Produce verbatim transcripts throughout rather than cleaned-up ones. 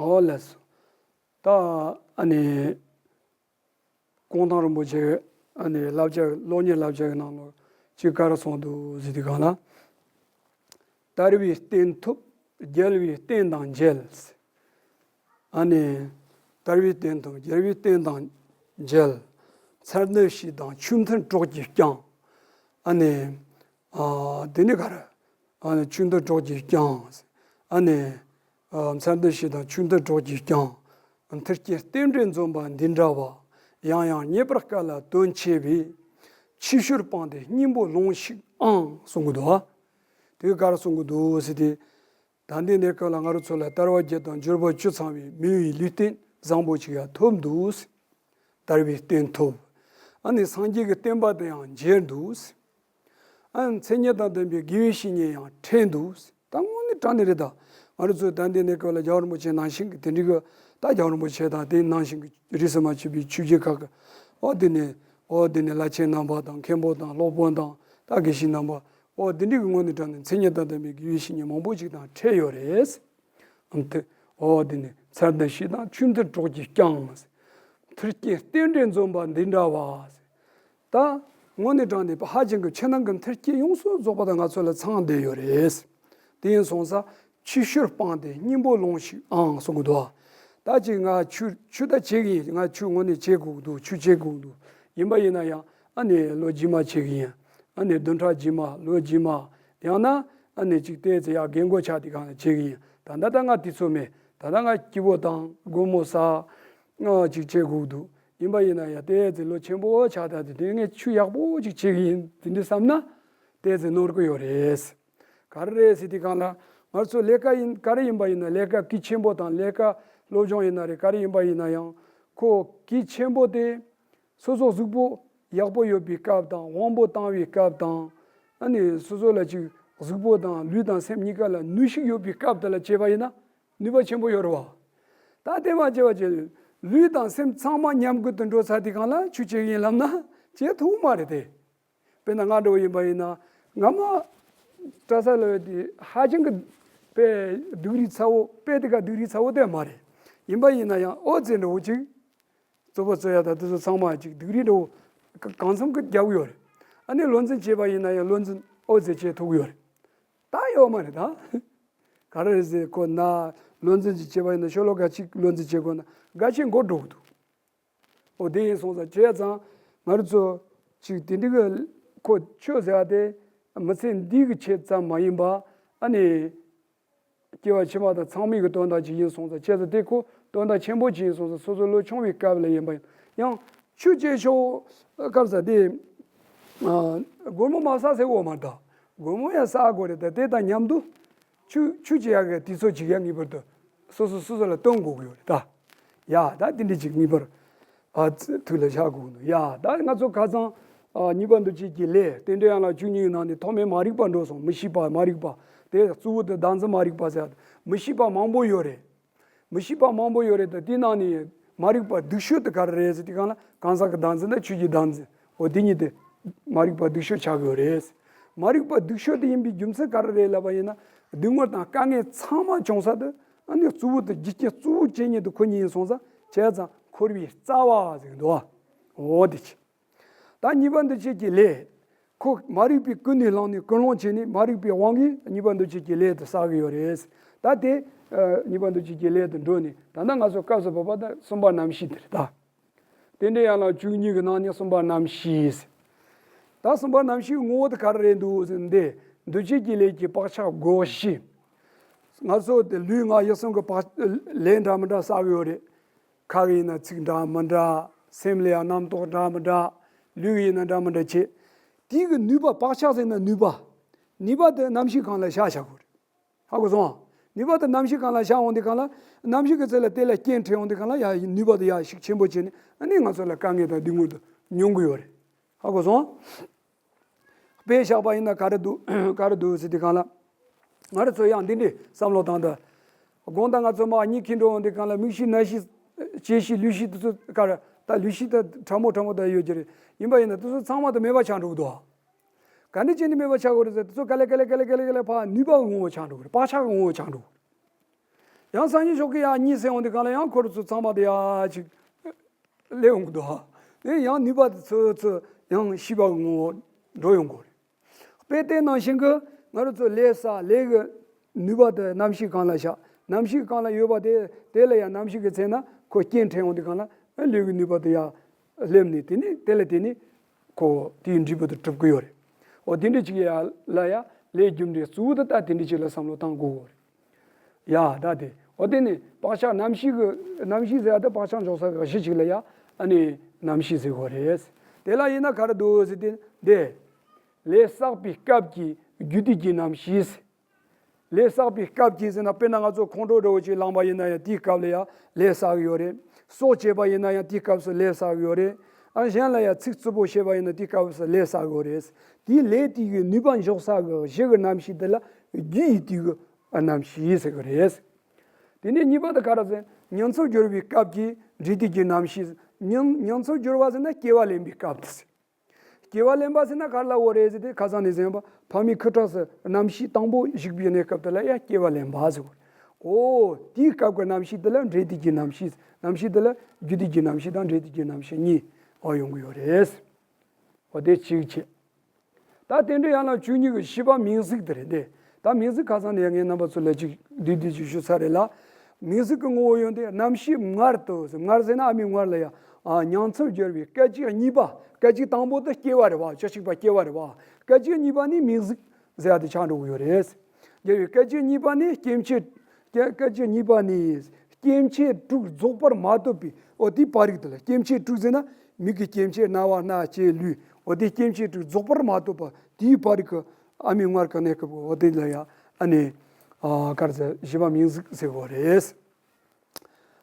ཨོ་ལགས་སོ། ད་ཨ་ནི་གུང་ཐང་རིན་པོ་ཆེ་ཨ་ནི་བསླབ་བྱ་གློག་བརྙན་བསླབ་བྱ་གི་ནང་ལོགས་ཅིག་ག་རེ་གསུངས་འདུག་ཟེར་དུས་སྒང་ལ། དར་བའི་རྟེན་ཐོབ་རྒྱལ་བའི་རྟེན་དང་མཇལ། ཨ་ནི་དར་བའི་རྟེན་ཐོབ་རྒྱལ་བའི་རྟེན་དང་མཇལ། མཚར་སྣང་ཞིག་དང་ཆོས་མཐུན་གྲོགས་ཀྱིས་བསྐྱངས། ཨ་ནི་ཨ་དེ་ནི་ག་རེ། ཨ་ནི་ཆོས་མཐུན་གྲོགས་ཀྱིས་བསྐྱངས། ཨ་ནི་ཨ་མཚར་སྣང་ཞིག་དང་ཆོས་མཐུན་གྲོགས་ཀྱིས་བསྐྱངས། མཐུ་རྐྱེན་རྟེན་འབྲེལ་འཛོམས་པ་འདི་འདྲ་བ། ཡང་ཡང་རྙེད་པར་དཀའ་ལ་དོན་ཆེ་བས། ཆོས་ཞོར་སྤངས་ཏེ་སྙིང་པོ་ལོངས་ཤིག་ཨང་གསུང་གི་འདུག་ཨ། དེ་ག་རེ་གསུང་གི་འདུག་ཟེར་ཏེ། ད་ལྟའི་གནས་སྐབས་ལ་ང་རང་ཚོ་ལ་དལ་བ་བརྒྱད་དང་འབྱོར་པ་བཅུ་ཚང་བའི་མི་ཡི་ལུས་རྟེན་བཟང་པོ་ཅིག་ཡང་ཐོབ་འདུག། དར་བའི་རྟེན་ཐོབ། ཨ་ནི་སངས་རྒྱས་ཀྱི་བསྟན་པ་དེ་ཡང་མཇལ་འདུག། ཨ་ནི་མཚན་ཉིད་དང་ལྡན་པའི་དགེ་བའི་བཤེས་གཉེན་ཡང་འཕྲད་འདུག། ད་དངོས་གནས་དྲང་གནས་རེད་ད། ང་རང་ཚོ་ད་ལྟའི་གནས་སྐབས་ལ་རྒྱལ་བ་རིན་པོ་ཆེ་ནང་བཞིན་གྱི་དེ་འདྲའི་གི་ད་རྒྱལ་བ་རིན་པོ་ཆེ་དང་དེ་ནང་བཞིན་གྱི་རིས་སུ་མ་ཆད་པའི་ཆོས་བརྒྱུད་ཁག་གི་ཨོ་དེ་ནས་ཨོ་དེ་ནས་བླ་ཆེན་རྣམ་པ་དང་མཁན་པོ་དང་སློབ་དཔོན་དང་ད་དགེ་བཤེས་རྣམ་པ། ཨོ་དེ་འདྲའི་གི་དངོས་གནས་དྲང་གནས་མཚན་ཉིད་དང་ལྡན་པའི་དགེ་བའི་བཤེས་གཉེན་མང་པོ་ཅིག་དང་འཕྲད་ཡོད་རེད། ཨམ་ཐི། ཨོ་དེ་ནི་མཚར་སྣང་ཞིག་དང་ཆོས་མཐུན་གྲོགས་ཀྱིས་བསྐྱངས། མཐུ་རྐྱེན་རྟེན་འབྲེལ་འཛོམས་པ་འདི་འདྲ་བ། ད་དངོས་གནས་དྲང་གནས་ཧ་ཅང་གི་ཆེ་ནང་གི་མཐུ་རྐྱེན་ཡོངས་སུ་རྫོགས་པ་དང་ང་ཚོ་ལ་ཚང་བསྡད་ཡོད་རེད། དེ་ཡིན་སོང་ཙང་ཆོས་ཞོར་སྤངས་ཏེ་སྙིང་པོ་ལོངས་ཤིག་ཨང་གསུང་གི་འདུག་ཨ། ད་ཅིག་ང་ཆོས་ཆོས་ད་བྱེད་ཀྱི་ཡིན། ང་ཆོས་དངོས་གནས་བྱེད་དགོས་ཀྱི་འདུག། ཆོས་བྱེད་དགོས་ཀྱི་འདུག། ཡིན་པ་ཡིན་ན་ཡང་ཨ་ནི་ལོ་རྗེས་མ་བྱེད་ཀྱི་ཡིན། ཨ་ནི་བདུན་ཕྲག་རྗེས་མ་ལོ་རྗེས་མ། ཡང་ན་ཨ་ནི་ཅིག་ཏོག་ཙམ་ཡར་རྒན་གོག་ཆགས་དུས་སྒང་ལ་བྱེད་ཀྱི་ཡིན། ད་ལྟ་ད་ང་དུས་ཚོད་མེད། ད་ལྟ་ང་སྐྱིད་པོ་དང་སྒོར་མོ་ཟ། ང་ཅིག་བྱེད་དགོས་ཀྱི་འདུག། ཡིན་པ་ཡིན་ན་ཡང་ཏོག་ཙམ་ལོ་ཆེན་པོ་ཆགས་ད་དུས་དེ་ངས་ཆོས་ཡག་པོ་ཅིག་བྱེད་ཀྱི་ཡིན་དེ་འདྲ་བསམ་ན་ཏོག་ཙམ་ནོར་གྱི་ཡོད་རེད། ག་རེ་རེད་ཟེར་དུས་སྒང་ལ་ང་ཚོ་ལས་ཀ་ཡིན་ག་རེ་ཡིན་པ་ཡིན་ན་ལས་ཀ་གལ་ཆེན་པོ་དང་ལས་ཀ་སློབ་སྦྱོང་ཡིན་ན་རེད་ག་རེ་ཡིན་པ་ཡིན་ན་ཡང་ཁོ་གལ་ཆེན་པོ་དེ། སོ་སོ་གཟུགས་པོ་ཡག་པོ་ཡོད་པའི་སྐབས་དང་དབང་པོ་དྭངས་པའི་སྐབས་དང་། ཨ་ནི་སོ་སོ་ལ་ཅིག་གཟུགས་པོ་དང་ལུས་དང་སེམས་གཉིས་ཀ་ལ་ནུས་ཤུགས་ཡོད་པའི་སྐབས་དེ་ལ་བྱས་པ་ཡིན་ན་ནུས་པ་ཆེན་པོ་ཡོད་རེད་བ། ད་དེ་མ་བྱས་པ་བྱས་ལུས་དང་སེམས་ཚང་མ་ཉམས་རྒུད་དུ་འགྲོ་ཚར་དུས་སྒང་ལ་ཆོས་བྱེད་ཀྱི་ཡིན་ལབ་ན་བྱེད་ཐུབ་མ་རེད་དེ། དཔེར་ན་ང་འདྲ་བོ་ཡིན་པ་ཡིན་ན་སྔ་མ་གྲྭ་ས་ལ་ཡོད་དུས་ཧ་ཅང་གི་དཔེ་སྡུག་རུས་ཚ་བོ་དཔེ་དེ་ག་སྡུག་རུས་ཚ་བོ་དེ་མ་རེད། ཡིན་པ་ཡིན་ན་ཡང་ཨོ་ཙེ་འདྲ་བོ་ཅིག་རྩོད་པ་རྩོད་ཡ་དང་དེ་ཚོ་ཚང་མ་ཅིག་སྡུག་རུས་འདྲ་བོ་གང་འཚམ་གི་རྒྱག་གི་ཡོད་རེད། ཨ་ནི་བློ་འཛིན་བྱས་པ་ཡིན་ན་ཡང་བློ་འཛིན་ཨོ་ཙེ་བྱེད་ཐུབ་ཀྱི་ཡོད་རེད། ད་ཡོད་མ་རེད་ད། ག་རེ་རེད་ཟེར་ཁོ་ན་བློ་འཛིན་ཅིག་བྱས་པ་ཡིན་ན་ཤོ་ལོ་ཀ་གཅིག་བློ་འཛིན་བྱེད་དགོས་ན་འགའ་ཤས་མགོ་འགྲོ་གི་འདུག། ཨོ་དེ་ཡིན་སོང་ཙང་བྱས་ཙང་ང་རང་ཚོ་ཅིག་དེ་འདྲ་གི་ཁོ་ཆོས་ཟེར་བ་དེ་མི་ཚེ་འདི་གི་ཆེད་ཙམ་མ་ཡིན་པ་ཨ་ནི། སྐྱེ་བ་ཕྱི་མ་དང་ཚང་མའི་གི་དོན་དག་ཅིག་ཡིན་སོང་ཙང་བྱས་ཙང་དེ་ཁོ་དོན་དག་ཆེན་པོ་ཅིག་ཡིན་སོང་ཙང་སོ་སོ་ལོ་ཆུང་བའི་སྐབས་ལ་ཡིན་པ་ཡིན་ཡང་ཆོས་བྱེད་ཤོག་སྐབས་ས་དེ་སྒོར་མོ་མ་ཟ་ཟེར་འོ་མ་ད་སྒོར་མོ་ཡང་ཟ་དགོས་རེད་ད། དེ་དང་མཉམ་དུ་ཆོས་ཆོས་བྱེད་ཡག་གི་དུས་ཚོད་ཅིག་ཡང་ངེས་པར་དུ་སོ་སོ་སོ་སོ་ལ་སྟོན་དགོས་ཀྱི་ཡོད་རེད་ད། ཡ་ད་དེ་འདྲ་ཅིག་ངེས་པར་ཨ་ཙི་ཐུགས་ལ་བཞག་དགོས་ཀྱི་འདུག། ཡ་ད་ང་ཚོ་ཁ་སང་ཨ་གཉིས་པ་འདུ་བྱེད་ཀྱི་ལས་རྟེན་འབྲེལ་ཡན་ལག་བཅུ་གཉིས་ཀྱི་ནང་ནས་ཐོག་མའི་མ་རིག་པ་འགྲོ་སོང་། མི་ཤེས་པ་མ་རིག་པ་དེ་གཙོ་བོ་དེ་བདག་འཛིན་མ་རིག་པ་ཟེར་མི་ཤེས་པ་མང་པོ་ཡོད་རེད། མི་ཤེས་པ་མང་པོ་ཡོད་རེད་ད། དེའི་ནང་ནས་མ་རིག་པ་སྡུག་ཤོས་དེ་ག་རེ་རེད་ཟེར་དུས་སྒང་ལ་གང་ཟག་གི་བདག་འཛིན་དང་ཆོས་ཀྱི་བདག་འཛིན་འོ་དེ་གཉིས་དེ་མ་རིག་པ་སྡུག་ཤོས་ཆགས་ཀྱི་ཡོད་རེད། མ་རིག་པ་སྡུག་ཤོས་དེ་ཡིན་པའི་རྒྱུ་མཚན་ག་རེ་རེད་ལབ་པ་ཡིན་ན་སྡུག་བསྔལ་དང་དཀའ་ངལ་ཚང་མ་བྱུང་ས་དེ་ཨ་ནི་གཙོ་བོ་དེ་རྒྱུ་རྐྱེན་གཙོ་བོ་བྱེད་མཁན་དེ་ཁོ་གཉིས་ཡིན་སོང་ཙང་བྱས་ཙང་འཁོར་བའི་རྩ་བ་ཟེར་གྱི་འདུག་བ། འོ་དེ་ཆེ། ད་གཉིས་པ་འདུ་བྱེད་ཀྱི་ལས། ཁོ་མ་རིག་པས་ཀུན་ནས་བསླངས་ནས་ཀུན་སློང་བྱས་ནས་མ་རིག་པའི་དབང་གིས་གཉིས་པ་འདུ་བྱེད་ཀྱི་ལས་དེ་བསགས་ཀྱི་ཡོད་རེད། ད་དེ་གཉིས་པ་འདུ་བྱེད་ཀྱི་ལས་དེ་འགྲོ་ནས་ད་ལྟ་ང་ཚོ་སྐབས་སུ་བབ་པ་ད་གསུམ་པ་རྣམ་ཤེས་དེ་རེད་ད། རྟེན་འབྲེལ་ཡན་ལག་བཅུ་གཉིས་ཀྱི་ནང་ནས་གསུམ་པ་རྣམ་ཤེས། ད་གསུམ་པ་རྣམ་ཤེས་ཀྱི་ངོ་བོ་དེ་ག་རེ་རེད་འདུག་ཟེར་ན་འདི་འདུ་བྱེད་ཀྱི་ལས་ཀྱི་བག་ཆགས་བགོ་བཤའ། ང་ཚོ་དེ་ལུས་ངག་ཡིད་གསུམ་གྱི་བག་ལས་འདྲ་མི་འདྲ་བསགས་ཀྱི་ཡོད་རེད། ཁ་གི་ཡིན་ན་ཚིག་འདྲ་མི་འདྲ། སེམས་ལ་ཡང་རྣམ་རྟོག་འདྲ་མི་འདྲ། ལུས་ཀྱི་ཡིན་ན་འདྲ་མི་འདྲ་བྱེད། དེའི་གི་ནུས་པ་བག་ཆགས་ཟེར་ན་ནུས་པ། ནུས་པ་དེ་རྣམ་ཤེས་སྒང་ལ་བཞག་བཞག་དགོས་རེད། ཧ་གོ་སོང་ཨ། ནུས་པ་དེ་རྣམ་ཤེས་སྒང་ལ་བཞག་འོང་དུས་སྒང་ལ་རྣམ་ཤེས་ཀྱི་རྩལ་ལ་དེ་ལ་རྐྱེན་འཕྲད་འོང་དུས་སྒང་ལ་ཡ་ནུས་པ་དེ་ཡ་ཤུགས་ཆེན་པོ་བྱས་ནས་ཨ་ནི་ང་ཚོ་ལ་དཀའ་ངལ་དང་སྡུག་བསྔལ་དེ་མྱོང་གི་ཡོད་རེད། ཧ་གོ་སོང་ཨ། དཔེ་བཞག་པ་ཡིན་ན་ག་རེ་འདུག་ག་རེ་འདུག་ཟེར་དུས་སྒང་ལ། ང་རང་ཚོ་ཡང་འདི་འདྲའི་བསམ་བློ་བཏང་དང་། དགོང་དག་ང་ཚོ་མ་གཉིད་ཁེངས་འགྲོ་འོང་དུས་སྒང་ལ་མིག་ཤེས་རྣ་ཤེས་ལྕེ་ཤེས་ལུས་ཤེས་དེ་ཚོ་ག་རེ་ད་ལུས་ཤེས་ད་ཕྲ་མོ་ཕྲ་མོ་ད་ཡོད་ཀྱི་རེད། ཡིན་པ་ཡིན་ན་དེ་ཚོ་ཚང་མ་ད་མེད་པ་ཆགས་འགྲོ་གི་འདུག་ག་འདྲ་བྱས་ནས་མེད་པ་ཆགས་དགོས་རེད་ཟེར་དེ་ཚོ་ག་ལེ་ག་ལེ་ག་ལེ་ག་ལེ་ག་ལེ་ཕར་ནུས་པ་གི་ངོ་བོ་ཆགས་འགྲོ་གི་རེད། བག་ཆགས་ཀྱི་ངོ་བོ་ཆགས་འགྲོ་གི་རེད། ཡང་སངས་རྒྱས་ཆོས་སྐུ་ཡར་གཉིད་སད་ཡོང་དུས་སྒང་ལ་ཡང་ཁོ་རང་ཚོ་ཚང་མ་དེ་ཡར་ཅིག་སླེབས་ཡོང་གི་འདུག་ཧ། དེ་ཡང་ནུས་པ་དེ་ཚོ་ཚོ་ཡང་ཤེས་པ་གི་ངོ་བོ་འགྲོ་ཡོང་གི་རེད། དཔེ་དེ་ནང་བཞིན་གྱི་ང་རང་ཚོ་ལས་བསགས་ལས་ཀྱི་ནུས་པ་དེ་རྣམ་ཤེས་སྒང་ལ་བཞག་རྣམ་ཤེས་སྒང་ལ་ཡོད་པ་དེ་དེ་ལ་ཡང་རྣམ་ཤེས་ཀྱི་ཚེ་ན་ཁོ་རྐྱེན་འཕྲད་ཡོང་དུས་སྒང་ལ་ལས་ཀྱི་ནུས་པ་དེ་ཡར་སླེབས་ནས་དེ་ནས་དེ་ལ་དེ་ནས་ཁོ་དེའི་འབྲས་བུ་དེ་གྲུབ་ཀྱི་ཡོད་རེད། འོ་དེ་འདྲ་ཅིག་ཡ་ལ་ཡ་ལས་རྒྱུ་འབྲས་གཙོ་བོ་དེ་ད་དེ་འདྲ་ཅིག་ལ་བསམ་བློ་བཏང་དགོས་གི་རེད། ཡ་ད་དེ་འོ་དེ་ནི་བག་ཆགས་རྣམ་ཤེས་ཀྱི་རྣམ་ཤེས་ཟེར་ཡ་དེ་བག་ཆགས་འཇོག་ས་གི་གཞི་ཅིག་ལ་ཡ་ཨ་ནི་རྣམ་ཤེས་ཟེར་གོ་རེད། དེ་ལ་ཡིན་ན་ག་རེ་འདུག་ཟེར་དེ་འདི། ལས་བསགས་པའི་སྐབས་ཀྱི་རྒྱུ་དུས་ཀྱི་རྣམ་ཤེས། ལས་བསགས་པའི་སྐབས་ཀྱི་ཟེར་ན་དཔེར་ན་ང་ཚོ་ཁོང་ཁྲོ་འདྲ་བོ་ཅིག་ལངས་པ་ཡིན་ན་ཡང་དེའི་སྐབས་ལ་ཡང་ལས་བསགས་ཀྱི་ཡོད་རེད། སྲོག་བཅད་པ་ཡིན་ན་ཡང་དེའི་སྐབས་སུ་ལས་བསགས་ཀྱི་ཡོད་རེད། ཨ་གཞན་ལ་ཡང་ཚིག་རྩུབ་པོ་བཤད་པ་ཡིན་ན་དེའི་སྐབས་སུ་ལས་བསགས་ཀྱི་ཡོད་རེད། དེའི་ལས་དེ་གི་ནུས་པ་འཇོག་ས་གི་གཞི་གི་རྣམ་ཤེས་དེ་ལ་རྒྱུ་ཡི་དུས་ཀྱི་རྣམ་ཤེས་ཟེར་གྱི་རེད། དེ་ནས་གཉིས་པ་དེ་ག་རེ་ཟེར། མྱང་ཚོར་གྱུར་པའི་སྐབས་ཀྱི་འབྲས་དུས་ཀྱི་རྣམ་ཤེས། མྱང་མྱང་ཚོར་གྱུར་པ་ཟེར་ན་སྐྱེ་བ་ལེན་པའི་སྐབས་དེ་ཟེར། སྐྱེ་བ་ལེན་པ་ཟེར་ན་ག་རེ་ལབ་དགོས་རེད་ཟེར་ཏེ་ཁ་སང་ནས་ཟེར་བ་ཕ་མའི་ཁུ་ཁྲག་སུ་རྣམ་ཤེས་དང་པོ་ཞུགས་པའི་གནས་སྐབས་དེ་ལ་ཡང་སྐྱེ་བ་ལེན་པ་ཟེར་བ། འོ་དེའི་སྐབས་ཀྱི་རྣམ་ཤེས་དེ་ལ་འབྲས་དུས་ཀྱི་རྣམ་ཤེས། རྣམ་ཤེས་དེ་ལ་རྒྱུ་དུས་ཀྱི་རྣམ་ཤེས་དང་འབྲས་དུས་ཀྱི་རྣམ་ཤེས་གཉིས་འོ་ཡོང་གི་ཡོད་རེད། འོ་དེ་གཅིག་བྱས། ད་རྟེན་འབྲེལ་ཡན་ལག་བཅུ་གཉིས་ཀྱི་བཞི་པ་མིང་གཟུགས་དེ་རེད་དེ། ད་མིང་གཟུགས་ཁ་སང་ནས་ངས་རྣམ་པ་ཚོ་ལ་ཅིག་བསྡུས་བསྡུས་ཅིག་ཞུ་ཚར་རེད་ལ། མིང་གཟུགས་ཀྱི་ངོ་བོ་ཡོན་ཏན་རྣམ་ཤེས་མངལ་དུ་ཟེར། མངལ་ཟེར་ན་ཨ་མའི་མངལ་ལ་ཡ། ཨ་མྱང་ཚོར་གྱུར་པའི་སྐད་ཅིག་གཉིས་པ། སྐད་ཅིག་དང་པོ་དེ་སྐྱེ་བ་རེད་བ། བཅུ་གཅིག་པ་སྐྱེ་བ་རེད་བ། སྐད་ཅིག་གཉིས་པ་ནི་མིང་གཟུགས་ཟེར་ཡ་དེ་ཆགས་འགྲོ་གི་ཡོད་རེད། གྱུར་པའི་སྐད་ཅིག་གཉིས་པ་ནི་སྐྱེ་མཆེད། སྐད་སྐད་ཅིག་གཉིས་པ་ནི། སྐྱེ་མཆེད་དྲུག་རྫོགས་པར་མ་ཐོབ་པའི། འོ་དེའི་བར་རིགས་དེ་ལ་སྐྱེ་མཆེད་དྲུག་ཟེར་ན་མིག་གི་སྐྱེ་མཆེད། རྣ་བ། སྣ། ལྕེ། ལུས། འོ་དེའི་སྐྱེ་མཆེད་དྲུག་རྫོགས་པར་མ་ཐོབ་པ་དེའི་བར་རིགས་ཀྱི་ཨ་མའི་མངལ་གྱི་གནས་སྐབས་ཀྱི་འོ་དེ་ལ་ཡང་ཨ་ནི། ཨ་ག་རེ་ཟེར། བཞི་པ་མིང་གཟུགས་ཟེར་བ་རེད།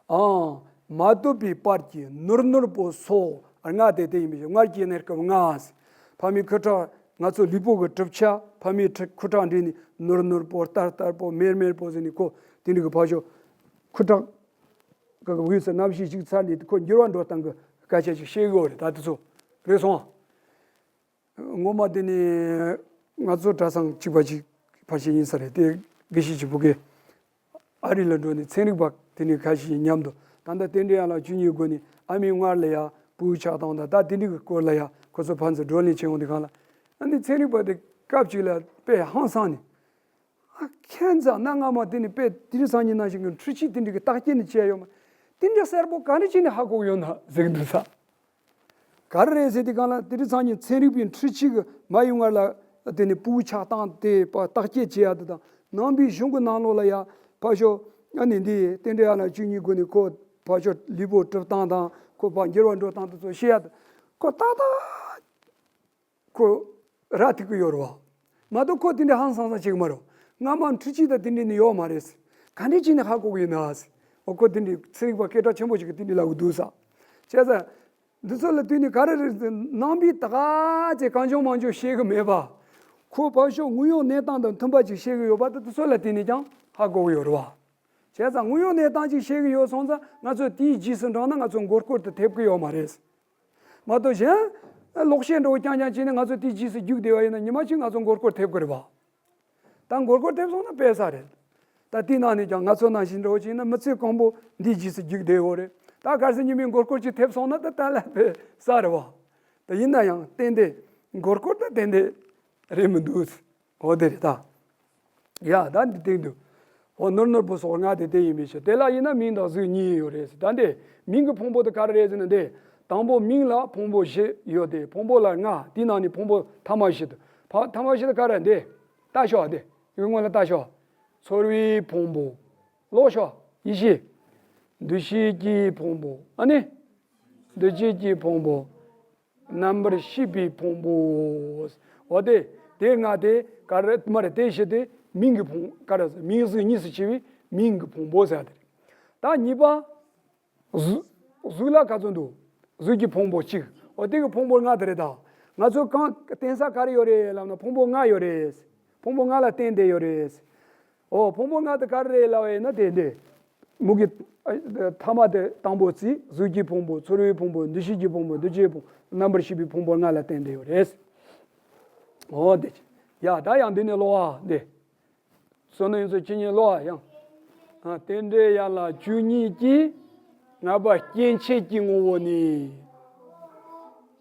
ཨང་། མ་ཐོབ་པའི་བར་གྱི་ནོར་ནོར་པོ་སོགས་ལྔ་དེ་དེ་ཡིན་པའི་མངལ་གྱི་གནས་སྐབས་ལྔ། ཕ་མའི་ཁུ་ཁྲག་ང་ཚོ་ལུས་པོ་གི་གྲུབ་ཆ། ཕ་མའི་ཁྲག་ཁུ་ཁྲག་འདྲེས་ནས་ནོར་ནོར་པོ་ལྟར་ལྟར་པོ་མེར་མེར་པོ་ཟེར་ནས་ཁོ་དེ་འདྲ་གི་ཕར་ཕྱོགས་ཁུ་ཁྲག་གི་དབུས་སུ་རྣམ་ཤེས་ཞུགས་ཚར་ནས་ཁོ་འགྱུར་བ་འགྲོ་སྟངས་ཀྱི་སྐད་ཆ་ཅིག་བཤད་ཀྱི་ཡོད་རེད། ད་དེ་ཚོ་རེད་སོང་། ངོ་མ་དེ་ནི་ང་ཚོ་གྲྭ་ཚང་གཅིག་པ་གཅིག་ཕལ་ཆེར་ཡིན་ས་རེད་དེ། དགེ་བཤེས་ཀྱི་བུ་གས་ཨ་རི་ལ་འགྲོ་ནས་ཚན་རིག་པ་དེ་ནས་ཁ་ཤས་མཉམ་དུ་ད་ལྟ་རྟེན་འབྲེལ་ཡན་ལག་བཅུ་གཉིས་སྒོ་ནས་ཨ་མའི་མངལ་ལ་ཡ་ཕྲུ་གུ་ཆགས་སྟངས་དང་ད་དེ་འདྲ་གི་སྐོར་ལ་ཡ་ཁོ་ཚོ་ཕན་ཚུན་བགྲོ་གླེང་བྱེད་ཡོང་དུས་སྒང་ལ། ཨ་ནི་ཚན་རིག་པ་དེ་སྐབས་གཅིག་ལ་དཔེ་ཧང་སངས་ནས། ཨ་ཁྱེད་ཚོ་གནའ་སྔ་མོ་དེ་ནས་དཔེ་དེང་སང་ཉིན་ནང་བཞིན་གྱི་འཕྲུལ་ཆས་དེ་འདྲ་གི་བརྟག་དཔྱད་ནི་བྱས་ཡོད་མ། དེ་འདྲ་གསལ་པོ་ག་འདྲ་བྱས་ནས་ཧ་གོ་གི་ཡོད་ན་ཟེར་གི་འདུག་ས། ག་རེ་རེད་ཟེར་དུས་སྒང་ལ་དེ་རིང་སང་ཉིན་ཚན་རིག་པའི་འཕྲུལ་ཆས་ཀྱི་མ་ཡི་མངལ་ལ་དེ་ནས་ཕྲུ་གུ་ཆགས་སྟངས་དེ་བརྟག་དཔྱད་བྱེད་ཡ་དེ་དང་ནང་པའི་གཞུང་གི་ནང་ལོགས་ལ་ཡ་ཕར་ཕྱོགས་ཨ་ནི་འདི་རྟེན་འབྲེལ་ཡན་ལག་བཅུ་གཉིས་སྒོ་ནས་ཁོ་ཕར་ཕྱོགས་ལུས་པོ་གྲུབ་སྟངས་དང་ཁོ་ཕར་འགྱུར་བ་འགྲོ་སྟངས་དེ་ཚོ་བཤད་ཡ་དེ་ཁོ་ཏག་ཏག་ཁོ་ར་ཐིག་གི་ཡོད་རེད་བ། མ་གཏོགས་ཁོ་དེ་འདྲའི་ཧང་སང་ས་བྱེད་ཀྱི་མ་རེད། སྔ་མ་འཕྲུལ་ཆས་དང་དེ་འདྲའི་ནི་ཡོད་མ་རེད། ག་འདྲས་བྱས་ནས་ཧ་གོ་གི་ཡིན་ན། འོ་ཁོ་དེ་འདྲའི་ཚན་རིག་པ་སྐད་གྲགས་ཆེན་པོ་ཞིག་གིས་དེ་འདྲའི་ལབ་གི་འདུག་ས། བྱས་ཙང་། འདི་ཚོ་ལ་བལྟས་ནས་ག་རེ་རེད་ཟེར་ནང་པའི་ད་ག་ཚོད་གང་བྱུང་མང་བྱུང་བཤད་གི་མེད་པ། ཁོ་ཕར་ཕྱོགས་དངོས་ཡོད་གནས་སྟངས་དང་མཐུན་པ་ཅིག་བཤད་གི་ཡོད་པ་དེ་འདི་ཚོ་ལ་བལྟས་ནས་ཀྱང་ཧ་གོ་གི་ཡོད་རེད་བ། བྱས་ཙང་དངོས་ཡོད་གནས་སྟངས་ཅིག་བཤད་གི་ཡོད་སོང་ཙང་ང་ཚོ་དེའི་རྗེས་སུ་འབྲངས་ན་ང་ཚོ་མགོ་སྐོར་དེ་ཐེབས་གི་ཡོད་མ་རེད། མ་གཏོགས་གཞན་ལོག་བཤད་འདྲ་བོ་རྐྱང་རྐྱང་བྱས་ནས་ང་ཚོ་དེའི་རྗེས་སུ་རྒྱུགས་བསྡད་པ་ཡིན་ན་ཉི་མ་གཅིག་ང་ཚོ་མགོ་སྐོར་ཐེབས་གི་རེད་བ། ད་མགོ་སྐོར་ཐེབས་སོང་ན་དཔེ་ས་རེད། ད་དེའི་ནང་ནས་ཀྱང་ང་ཚོ་ནང་བཞིན་འདྲ་བོ་བྱས་ན་མི་ཚེ་གང་པོ་འདིའི་རྗེས་སུ་རྒྱུགས་བསྡད་ཡོད་རེད། ད་གལ་སྲིད་ཉི་མའི་མགོ་སྐོར་ཅིག་ཐེབས་སོང་ན་ད་ད་ལ་དཔེ་ས་རེད་བ། ད་ཡིན་ན་ཡང་ཏན་ཏན་མགོ་སྐོར་ད་ཏན་ཏན་རེད་མི་འདུག་འོ་དེ་རེད་ད། ཡ་ད་འདི་སྟེང་དུ། འོ་ནོར་ནོར་པོ་སོགས་ལྔ་དེ་དེ་ཡིན་པའི་ཕྱིར་དེ་ལ་ཡིན་ན་མིང་དང་གཟུགས་གཉིས་ཡོད་རེད། ད་འདི་མིང་གི་ཕུང་པོ་དེ་ག་རེ་རེད་ཟེར་ན་འདི། དང་པོ་མིང་ལ་ཕུང་པོ་བཞི་ཡོད་དེ་ཕུང་པོ་ལ་ལྔ་དེའི་ནང་ནས་ཕུང་པོ་ཐ་མ་བཞི་དེ། ཕ་ཐ་མ་བཞི་དེ་ག་རེ་འདི། ལྟ་ཤོག་འདི་ཡི་གེ་སྔོན་ལ་ལྟ་ཤོག་འཚོ་བའི་ཕུང་པོ། ཀློག་ཤོག་ཡིད་ཤེས། འདུ་ཤེས་ཀྱི་ཕུང་པོ་ཨ་ནི། འདུ་བྱེད་ཀྱི་ཕུང་པོ། རྣམ་པར་ཤེས་པའི་ཕུང་པོ། འོ་དེ། དེ་ལྔ་དེ་ག་རེ་མ་རེད། དེ་བཞི་དེ་མིང་གི་ཕུང་ག་རེ་ཟེར། མིང་གཟུགས་གཉིས་སུ་ཕྱེ་བའི་མིང་གི་ཕུང་པོ་ཟེར་དེ་རེད། ད་གཉིས་པ། གཟུགས། གཟུགས་ལ་ག་ཚོད་འདུག་གཟུགས་ཀྱི་ཕུང་པོ་གཅིག་འོ་དེ་གི་ཕུང་པོ་ལྔ་དེ་རེད་ད། ང་ཚོ་གང་བསྟེན་ས་ག་རེ་ཡོད་རེད་ལབ་ན་ཕུང་པོ་ལྔ་ཡོད་རེད། ཕུང་པོ་ལྔ་ལ་བརྟེན་ཏེ་ཡོད་རེད། འོ་ཕུང་པོ་ལྔ་དེ་ག་རེ་རེད་ལབ་ཡིན་ན་དེ་འདི། མུ་གེ། ཐ་མ་དེ་དང་པོ་རྩིས། གཟུགས་ཀྱི་ཕུང་པོ། ཚོར་བའི་ཕུང་པོ། འདུ་ཤེས་ཀྱི་ཕུང་པོ། འདུ་བྱེད་ཕུང་། རྣམ་པར་ཤེས་པའི་ཕུང་པོ་ལྔ་ལ་བརྟེན་ཏེ་ཡོད་རེད། འོ་དེ། ཡ་ད་ཡང་འདི་ནས་ཀློག་ཨ་འདི། བསོད་ནམས་ཡོན་ཚད་ཇི་སྙེད་ཀློག་ཨ་ཡང་། ཨ། རྟེན་འབྲེལ་ཡན་ལག་བཅུ་གཉིས་ཀྱིས། ལྔ་པ་སྐྱེ་མཆེད་ཀྱི་ངོ་བོ་ནི།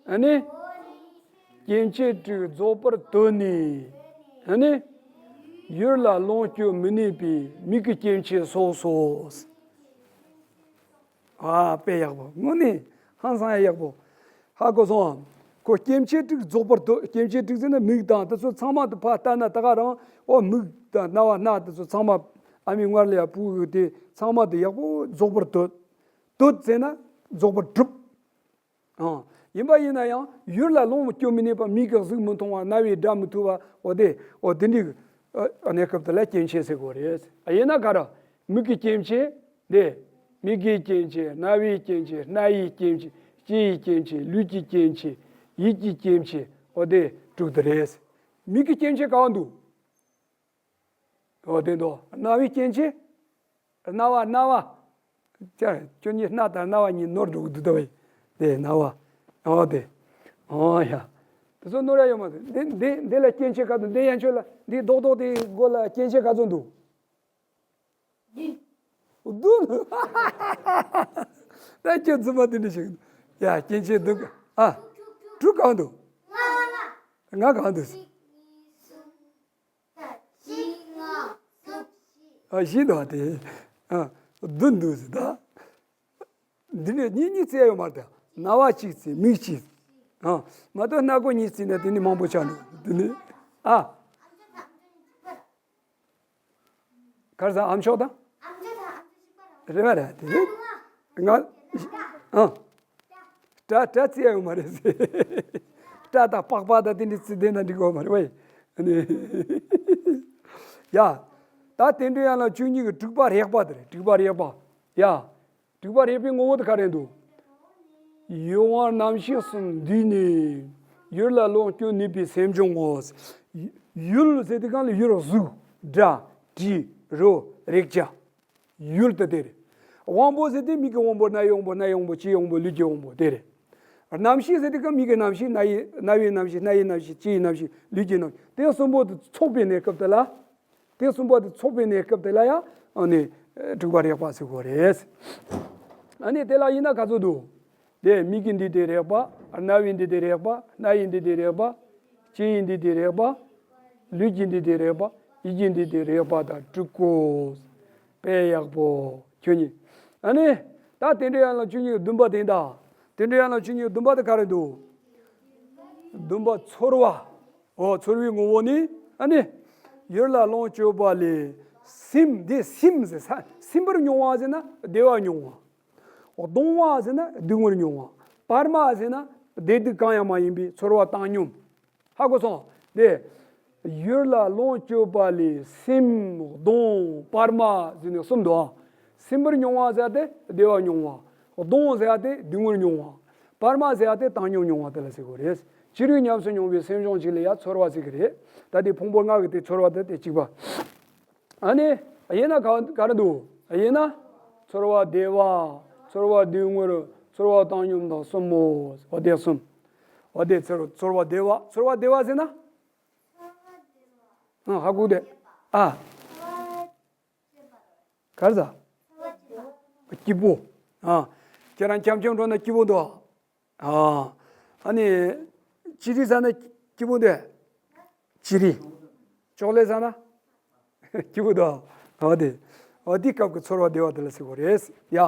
ཨ་ནི། སྐྱེ་མཆེད་དྲུག་རྫོགས་པར་འདོད་ནས། ཨ་ནི། ཡུལ་ལ་ལོངས་སྤྱོད་མི་ནུས་པའི་མིག་གི་སྐྱེ་མཆེད་སོགས་སོ། ཨ། དཔེ་ཡག་པོ། དངོས་གནས་ཧང་སང་ཡག་པོ། ཧ་གོ་སོང་ཨ། ཁོ་སྐྱེ་མཆེད་དྲུག་རྫོགས་པར་འདོད། སྐྱེ་མཆེད་དྲུག་ཟེར་ན་མིག་དང་དེ་ཚོ་ཚང་མ་དེ་ཕར་ལྟ་ན་ད་ག་རང་། འོ། མིག་དང་རྣ་བ་སྣ་དེ་ཚོ་ཚང་མ། ཨ་མའི་མངལ་ལ་ཡ་བུ་གི་དེ་ཚང་མ་དེ་ཡག་པོ་རྫོགས་པར་འདོད། འདོད་ཟེར་ན་རྫོགས་པར་སྒྲུབ། ཨང་། ཡིན་པ་ཡིན་ན་ཡང་ཡུལ་ལ་ལོངས་སྤྱོད་མི་ནུས་པ། མིག་གིས་གཟུགས་མི་མཐོང་བ། རྣ་བས་སྒྲ་མི་ཐོས་པ། འོ་དེ། འོ་དེ་འདྲའི་གནས་སྐབས་དེ་ལ་སྐྱེ་མཆེད་ཟེར་གོ་རེད། ཨ། ཡིན་ན་ག་རེ། མིག་གི་སྐྱེ་མཆེད་དེ། མིག་གི་སྐྱེ་མཆེད། རྣ་བའི་སྐྱེ་མཆེད། སྣ་ཡི་སྐྱེ་མཆེད། ལྕེ་ཡི་སྐྱེ་མཆེད། ལུས་ཀྱི་སྐྱེ་མཆེད། ཡིད་ཀྱི་སྐྱེ་མཆེད། འོ་དེ་དྲུག་དེ་རེད། མིག་གི་སྐྱེ་མཆེད་ག་བ་འདུག་འོ་དེ་འདུག་རྣ་བའི་སྐྱེ་མཆེད། རྣ་བ། རྣ་བ། ཅ། ཁྱོད་གཉིས་སྣ་དང་རྣ་བ་གཉིས་ནོར་འགྲོ་གི་འདུག་ད་བས། དེ་རྣ་བ། འོ་དེ། འོ་ཡ། དེ་ཚོ་ནོར་ཡ་ཡོད་མ་རེད། འདི་འདི་འདི་ལ་སྐྱེ་མཆེད་ག་ཚོད། འདི་ཡན་ཆོད་ལ་འདི་རྡོག་རྡོག་དེའི་མགོ་ལ་སྐྱེ་མཆེད་ག་ཚོད་འདུག་བདུན། ད་ཁྱོད་རྫུན་མ་དེ་འདྲ་ཞིག་ཡ། སྐྱེ་མཆེད་བདུན། ཨ། དྲུག་གང་འདུག་ལྔ་གང་འདུག་ཨ། བཞི་འདུག་དེ། ཨ། བདུན་འདུག་ཟེར་ད། འདི་ནས་གཉིས་གཉིས་བརྩི་ཡ་ཡོད་མ་རེད། རྣ་བ་གཅིག་བརྩི། མིག་གཅིག་ཨ། མ་གཏོགས་སྣ་སྒོ་གཉིས་བརྩིས་ན་དེ་ནི་མང་པོ་ཆགས་འདུག་དེ་ནི། ཨ། ག་རེ་ཟེར། ཨ་མཆོག་དང་། རེད་པ། རེད་དེ། ང་། ཨ། སྒྲ་སྒྲ་བརྩི་ཡ་ཡོད་མ་རེད་ཟེར། སྒྲ་དང་པགས་པ་དང་དེ་འདྲ་བརྩི་བསྡད་ན་འགྲིག་གི་ཡོད་མ་རེད་པས། ཨ་ནི། ཡ། ད་རྟེན་འབྲེལ་ཡན་ལག་བཅུ་གཉིས་ཀྱི་དྲུག་པ་རེག་པ་དེ་རེད། དྲུག་པ་རེག་པ། ཡ། དྲུག་པ་རེག་པའི་ངོ་བོ་དེ་ག་རེ་འདུག་ཡུལ་དབང་རྣམ་ཤེས་གསུམ་འདུས་ནས། ཡུལ་ལ་ལོངས་སྤྱོད་ནུས་པའི་སེམས་བྱུང་ངོ་། ཡུལ་ཟེར་དུས་སྒང་ལ་ཡུལ་གཟུགས། སྒྲ། དྲི། རོ། རེག་བྱ། ཡུལ་དེ་དེ་རེད། དབང་པོ་ཟེར་དུས་མིག་གི་དབང་པོ། རྣའི་དབང་པོ། སྣའི་དབང་པོ། ལྕེའི་དབང་པོ། ལུས་ཀྱི་དབང་པོ་དེ་རེད། རྣམ་ཤེས་ཟེར་དུས་སྒང་མིག་གི་རྣམ་ཤེས། རྣ་ཡི། རྣ་བའི་རྣམ་ཤེས། སྣ་ཡི་རྣམ་ཤེས། ལྕེ་ཡི་རྣམ་ཤེས། ལུས་ཀྱི་རྣམ་ཤེས། དེ་གསུམ་པོ་དེ་ཚོགས་པའི་གནས་སྐབས་དེ་ལ། དེ་གསུམ་པོ་དེ་ཚོགས་པའི་གནས་སྐབས་དེ་ལ་ཡང་། ཨ་ནི། དྲུག་པ་རེག་པ་ཟེར་གོ་རེད། ཨ་ནི་དེ་ལ་ཡིན་ན་ག་ཚོད་འདུག་དེ་མིག་གི་འདུས་ཏེ་རེག་པ། རྣ་བའི་འདུས་ཏེ་རེག་པ། སྣ་ཡི་འདུས་ཏེ་རེག་པ། ལྕེ་ཡི་འདུས་ཏེ་རེག་པ། ལུས་ཀྱི་འདུས་ཏེ་རེག་པ། ཡིད་ཀྱི་འདུས་ཏེ་རེག་པ་དང་དྲུག་གོ། དཔེ་ཡག་པོ་ཁྱོད་གཉིས། ཨ་ནི། ད་རྟེན་འབྲེལ་ཡན་ལག་བཅུ་གཉིས་ཀྱི་བདུན་པ་དེ་ཡིན་ད། རྟེན་འབྲེལ་ཡན་ལག་བཅུ་གཉིས་ཀྱི་བདུན་པ་དེ་ག་རེ་འདུག་བདུན་པ་ཚོར་བ། འོ། ཚོར་བའི་ངོ་བོ་ནི། ཨ་ནི། ཡུལ་ལ་ལོངས་སྤྱོད་པ་ལས། སིམ། འདི་སིམ་ཟེར་ས། སིམ་པར་མྱོང་བ་ཟེར་ན་བདེ་བ་མྱོང་བ། གདུང་བ་ཟེར་ན་སྡུག་བསྔལ་མྱོང་བ། བར་མ་ཟེར་ན་བདེ་སྡུག་གང་ཡང་མ་ཡིན་པའི་ཚོར་བ་བཏང་སྙོམས། ཧ་གོ་སོང་། དེ། ཡུལ་ལ་ལོངས་སྤྱོད་པ་ལས་སིམ། གདུང་། བར་མ་ཟེར་ནས་གསུམ་འདུག་ཨ། སིམ་པར་མྱོང་བ་ཟེར་ཏེ་བདེ་བ་མྱོང་བ། གདུང་ཟེར་ཏེ་སྡུག་བསྔལ་མྱོང་བ། བར་མ་ཟེར་ཏེ་བཏང་སྙོམས་མྱོང་བ་དེ་ལ་ཟེར་གོ་རེད། ཕྱི་རོལ་ཉམས་སུ་མྱོང་བའི་སེམས་བྱུང་གཅིག་ལ་ཡང་ཚོར་བ་ཟེར་གི་རེད། ད་དེ་ཕུང་པོ་ལྔ་གི་དེ་ཚོར་བ་དེ་དེ་གཅིག་པ། ཨ་ནི། དབྱེ་ན་ག་ག་རེ་འདུག་དབྱེ་ན། ཚོར་བ་བདེ་བ། ཚོར་བ་སྡུག་བསྔལ། ཚོར་བ་བཏང་སྙོམས་དང་གསུམ་མོ། འོ་དེ་གསུམ། འོ་དེ་ཚོར་ཚོར་བ་བདེ་བ། ཚོར་བ་བདེ་བ་ཟེར་ན། ཨ། ཧ་གོ་དེ། ཨ། ག་རེ་ཟ། སྐྱིད་པོ། ཨ། ཁྱེད་རང་འཁྱམ་འཁྱམ་འགྲོ་ན་སྐྱིད་པོ་འདུག་ཨ། ཨ་ནི། ཅི་རིགས་ཟ་ན་སྐྱིད་པོ་འདུག་ཅི་རིགས། ཅོག་ལེ་ཟ་ན་སྐྱིད་པོ་འདུག་འོ་དེ། འོ་དེ་སྐབས་ཀྱི་ཚོར་བ་བདེ་བ་དེ་ལ་ཟེར་གོ་རེད། ཡ།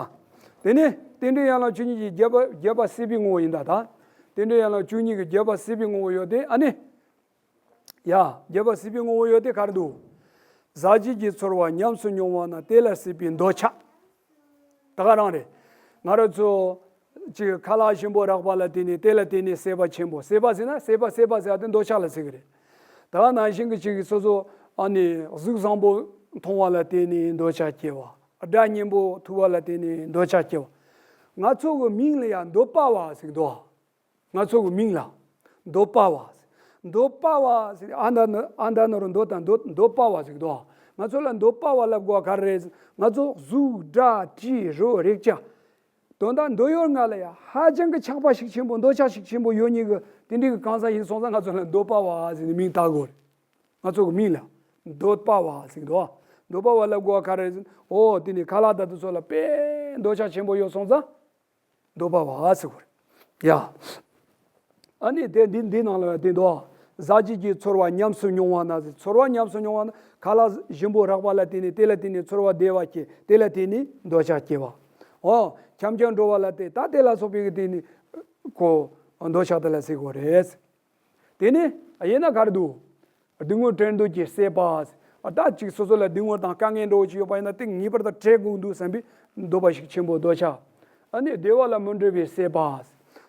དེ་ནས་རྟེན་འབྲེལ་ཡན་ལག་བཅུ་གཉིས་ཀྱི་བརྒྱད་པ། བརྒྱད་པ་སྲིད་པའི་ངོ་བོ་ཡིན་ད། ད། རྟེན་འབྲེལ་ཡན་ལག་བཅུ་གཉིས་ཀྱི་བརྒྱད་པ་སྲིད་པའི་ངོ་བོ་ཡོད་དེ། ཨ་ནི། ཡ། བརྒྱད་པ་སྲིད་པའི་ངོ་བོ་ཡོད་དེ་ག་རེ་འདུག་ཟག་བཅས་ཀྱི་ཚོར་བ་ཉམས་སུ་མྱོང་བ་ན་དེ་ལ་སྲིད་པའི་འདོད་ཆགས། ད་ག་རང་རེད། ང་རང་ཚོ་ཅིག་ཁ་ལག་ཞིམ་པོ་རག་པ་ལ་བརྟེན་ནས། དེ་ལ་བརྟེན་ནས་སྲེད་པ་ཆེན་པོ། སྲེད་པ་ཟེར་ན། སྲེད་པ། སྲེད་པ་ཟེར་ཡ་དེ་འདོད་ཆགས་ལ་ཟེར་གི་རེད། ད་ག་ནང་བཞིན་གྱི་ཅིག་སོ་སོ། ཨ་ནི། གཟུགས་བཟང་པོ་མཐོང་བ་ལ་བརྟེན་ནས་འདོད་ཆགས་སྐྱེ་བ། སྒྲ་སྙན་པོ་ཐོས་པ་ལ་བརྟེན་ནས་འདོད་ཆགས་སྐྱེ་བ། ང་ཚོ་གི་མིང་ལ་ཡང་འདོད་པ་བ་ཟེར་གི་འདུག་ང་ཚོ་གི་མིང་ལ་འདོད་པ་བ། འདོད་པ་བ་ཟེར། ཨ་མདའ་ནི། ཨ་མདའ་ནི་རུ་འདོད་དང་འདོད། འདོད་པ་བ་ཟེར་གི་འདུག་ང་ཚོ་ལ་འདོད་པ་བ་ལབ་དགོས་པ་ག་རེ་རེད། ང་ཚོ་གཟུགས། སྒྲ། དྲི། རོ། རེག་བྱ། དོན་དག་འདོད་ཡོད་ང་ལ་ཡང་ཧ་ཅང་གི་ཆགས་པ་ཤུགས་ཆེན་པོ། འདོད་ཆགས་ཤུགས་ཆེན་པོ་ཡོད་མཁན་གྱི་དེ་འདྲའི་གི་གང་ཟག་ཡིན་སོང་ཙང་ང་ཚོ་ལ་འདོད་པ་བ་ཟེར་ནས་མིང་བཏགས་དགོས་རེད། ང་ཚོ་གི་མིང་ལ་འདོད་པ་བ་ཟེར་གི་འདུག་འདོད་པ་བ་ལབ་དགོས་པ་ག་རེ་རེད་ཟེར་ན། འོ་དེ་ནི་ཁ་ལག་དང་དེ་ཚོ་ལ་དཔེ་འདོད་ཆགས་ཆེན་པོ་ཡོད་སོང་ཙང་འདོད་པ་བ་ཟེར་དགོས་རེད་ཡ། ཨ་ནི་དེ་འདི་འདི་ནང་ལ་བསྟན་འདུག། ཟག་བཅས་ཀྱི་ཚོར་བ་ཉམས་སུ་མྱོང་བ་ན་ཟེར། ཚོར་བ་ཉམས་སུ་མྱོང་བ་ན་ཁ་ལག་ཞིམ་པོ་རག་པ་ལ་བརྟེན་ནས་དེ་ལ་བརྟེན་ནས་ཚོར་བ་བདེ་བ་སྐྱེ། དེ་ལ་བརྟེན་ནས་འདོད་ཆགས་སྐྱེ་བ། འོ་འཁྱམ་འཁྱམ་འགྲོ་བ་ལ་བརྟེན་ད་དེ་ལ་སོགས་པའི་གི་བརྟེན་ནས་ཁོ་འདོད་ཆགས་དེ་ལ་ཟེར་དགོས་རེད། དེ་ནས་ཡིན་ན་ག་རེ་འདུག། སྡུག་བསྔལ་བྲལ་འདོད་ཀྱི་སྲེད་པ། ད་ཅིག་སོ་སོ་ལ་སྡུག་བསྔལ་དང་དཀའ་ངལ་འདྲ་བོ་ཅིག་ཡོད་པ་ཡིན་ན་དེ་ངེས་པར་དུ་བྲལ་དགོས་འདུག་བསམ་པའི་འདོད་པ་ཤུགས་ཆེན་པོ་འདོད་ཆགས། ཨ་ནི་བདེ་བ་ལ་མི་འབྲལ་བའི་སྲེད་པ།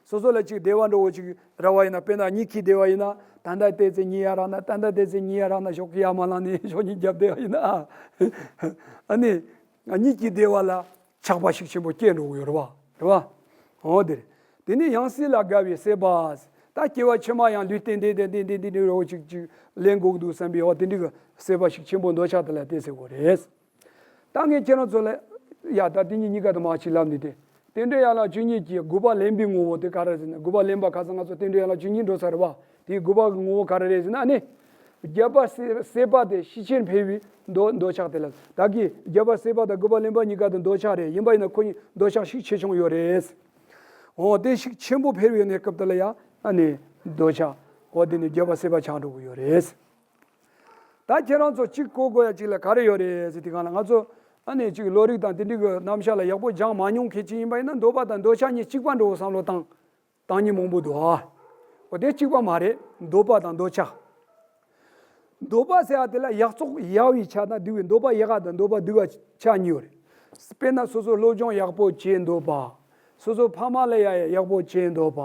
སོ་སོ་ལ་ཅིག་བདེ་བ་འདྲ་བོ་ཅིག་རག་པ་ཡིན་ན། དཔེར་ན་གཉིད་ཁུག་བདེ་བ་ཡིན་ན། ད་ལྟ་བལྟས་ཚེ་གཉིད་ཡར་རག་ན། ད་ལྟ་བལྟས་ཚེ་གཉིད་ཡར་རག་ན། ཞོགས་ཀས་ཡར་མ་ལངས་ནས་ཞོགས་གཉིད་རྒྱབ་བསྡད་པ་ཡིན་ན། ཨ་ནི་གཉིད་ཀྱི་བདེ་བ་ལ་ཆགས་པ་ཤུགས་ཆེན་པོ་སྐྱེ་འགྲོ་གི་ཡོད་རེད་བ། རེད་བ། འོ་དེ་རེད། དེ་ནས་ཡང་སྲིད་ལ་དགའ་བའི་སྲེད་པ། ད་སྐྱེ་བ་ཕྱི་མ་ཡང་ལུས་རྟེན་འདི་འདི་འདི་འདི་འདི་འདྲ་བོ་ཅིག་ཅིག་ལེན་དགོས་ཀྱི་འདུག་བསམ་པའི་འོ་དེ་འདྲ་གི་སྲེད་པ་ཤུགས་ཆེན་པོ་འདོད་ཆགས་དེ་ལ་དེ་ཟེར་དགོས་རེད། ད་ངས་ཁྱེད་རང་ཚོ་ལ་ཡ་ད་དེ་གཉིས་གཉིས་ཀ་དུ་མ་ཅིག་ལབ་ནས་དེ། རྟེན་འབྲེལ་ཡན་ལག་བཅུ་གཉིས་ཀྱི་དགུ་པ་ལེན་པའི་ངོ་བོ་དེ་ག་རེ་ཟེར་ན། དགུ་པ་ལེན་པ་ཁ་སང་ང་ཚོ་རྟེན་འབྲེལ་ཡན་ལག་བཅུ་གཉིས་འགྲོ་ཚར་བ། དེའི་དགུ་པ་གི་ངོ་བོ་ག་རེ་རེད་ཟེར་ན། ཨ་ནི། རྒྱལ་པོ་སྲེད་པ་དེ་ཤས་ཆེར་འཕེལ་བའི་འདོད་འདོད་ཆགས་དེ་ལ། བདག་གིས་རྒྱལ་པོ་སྲེད་པ་དང་དགུ་པ་ལེན་པ་གཉིས་ཀ་དུ་འདོད་ཆགས་རེད། ཡིན་པ་ཡིན་ན་ཁོ་གཉིས་འདོད་ཆགས་ཤུགས་ཆེ་ཆུང་ཡོད་རེད། འོ་དེ་ཤུགས་ཆེན་པོ་འཕེལ་བའི་གནས་སྐབས་དེ་ལ་ཡང་ཨ་ནི་འདོད་ཆགས། འོ་དེ་ནི་རྒྱལ་པོ་སྲེད་པ་ཆགས་འགྲོ་གི་ཡོད་རེད། ད་ཁྱེད་རང་ཚོ་གཅིག་གོ་དགོས་ཡ་གཅིག་ལ་ག་རེ་ཡོད་རེད་ཟེར་དུས་སྒང་ལ། ང་ཚོ་ཨ་ནི་གཅིག་བློ་རིག་དང་དེ་འདྲའི་གི་རྣམ་གཞག་ལ་ཡག་པོ་སྦྱངས་མ་མྱོང་མཁན་ཅིག་ཡིན་པ་ཡིན་ན་འདོད་པ་དང་འདོད་ཆགས་གཉིས་གཅིག་པ་འདྲ་བོ་བསམ་བློ་བཏང་། བཏང་མཁན་མང་པོ་འདུག་ཨ། འོ་དེ་གཅིག་པ་མ་རེད། འདོད་པ་དང་འདོད་ཆགས། འདོད་པ་ཟེར་ཡ་དེ་ལ་ཡག་བཙོག་ཡག་པའི་ཆ་དང་སྡུག་པའི། འདོད་པ་ཡག་ག་དང་འདོད་པ་སྡུག་ག་ཆ་གཉིས་ཡོད་རེད། དཔེར་ན་སོ་སོ་སློབ་སྦྱོང་ཡག་པོ་བྱེད་འདོད་པ། སོ་སོ་ཕ་མ་ལ་ཡ་ཡག་པོ་བྱེད་འདོད་པ།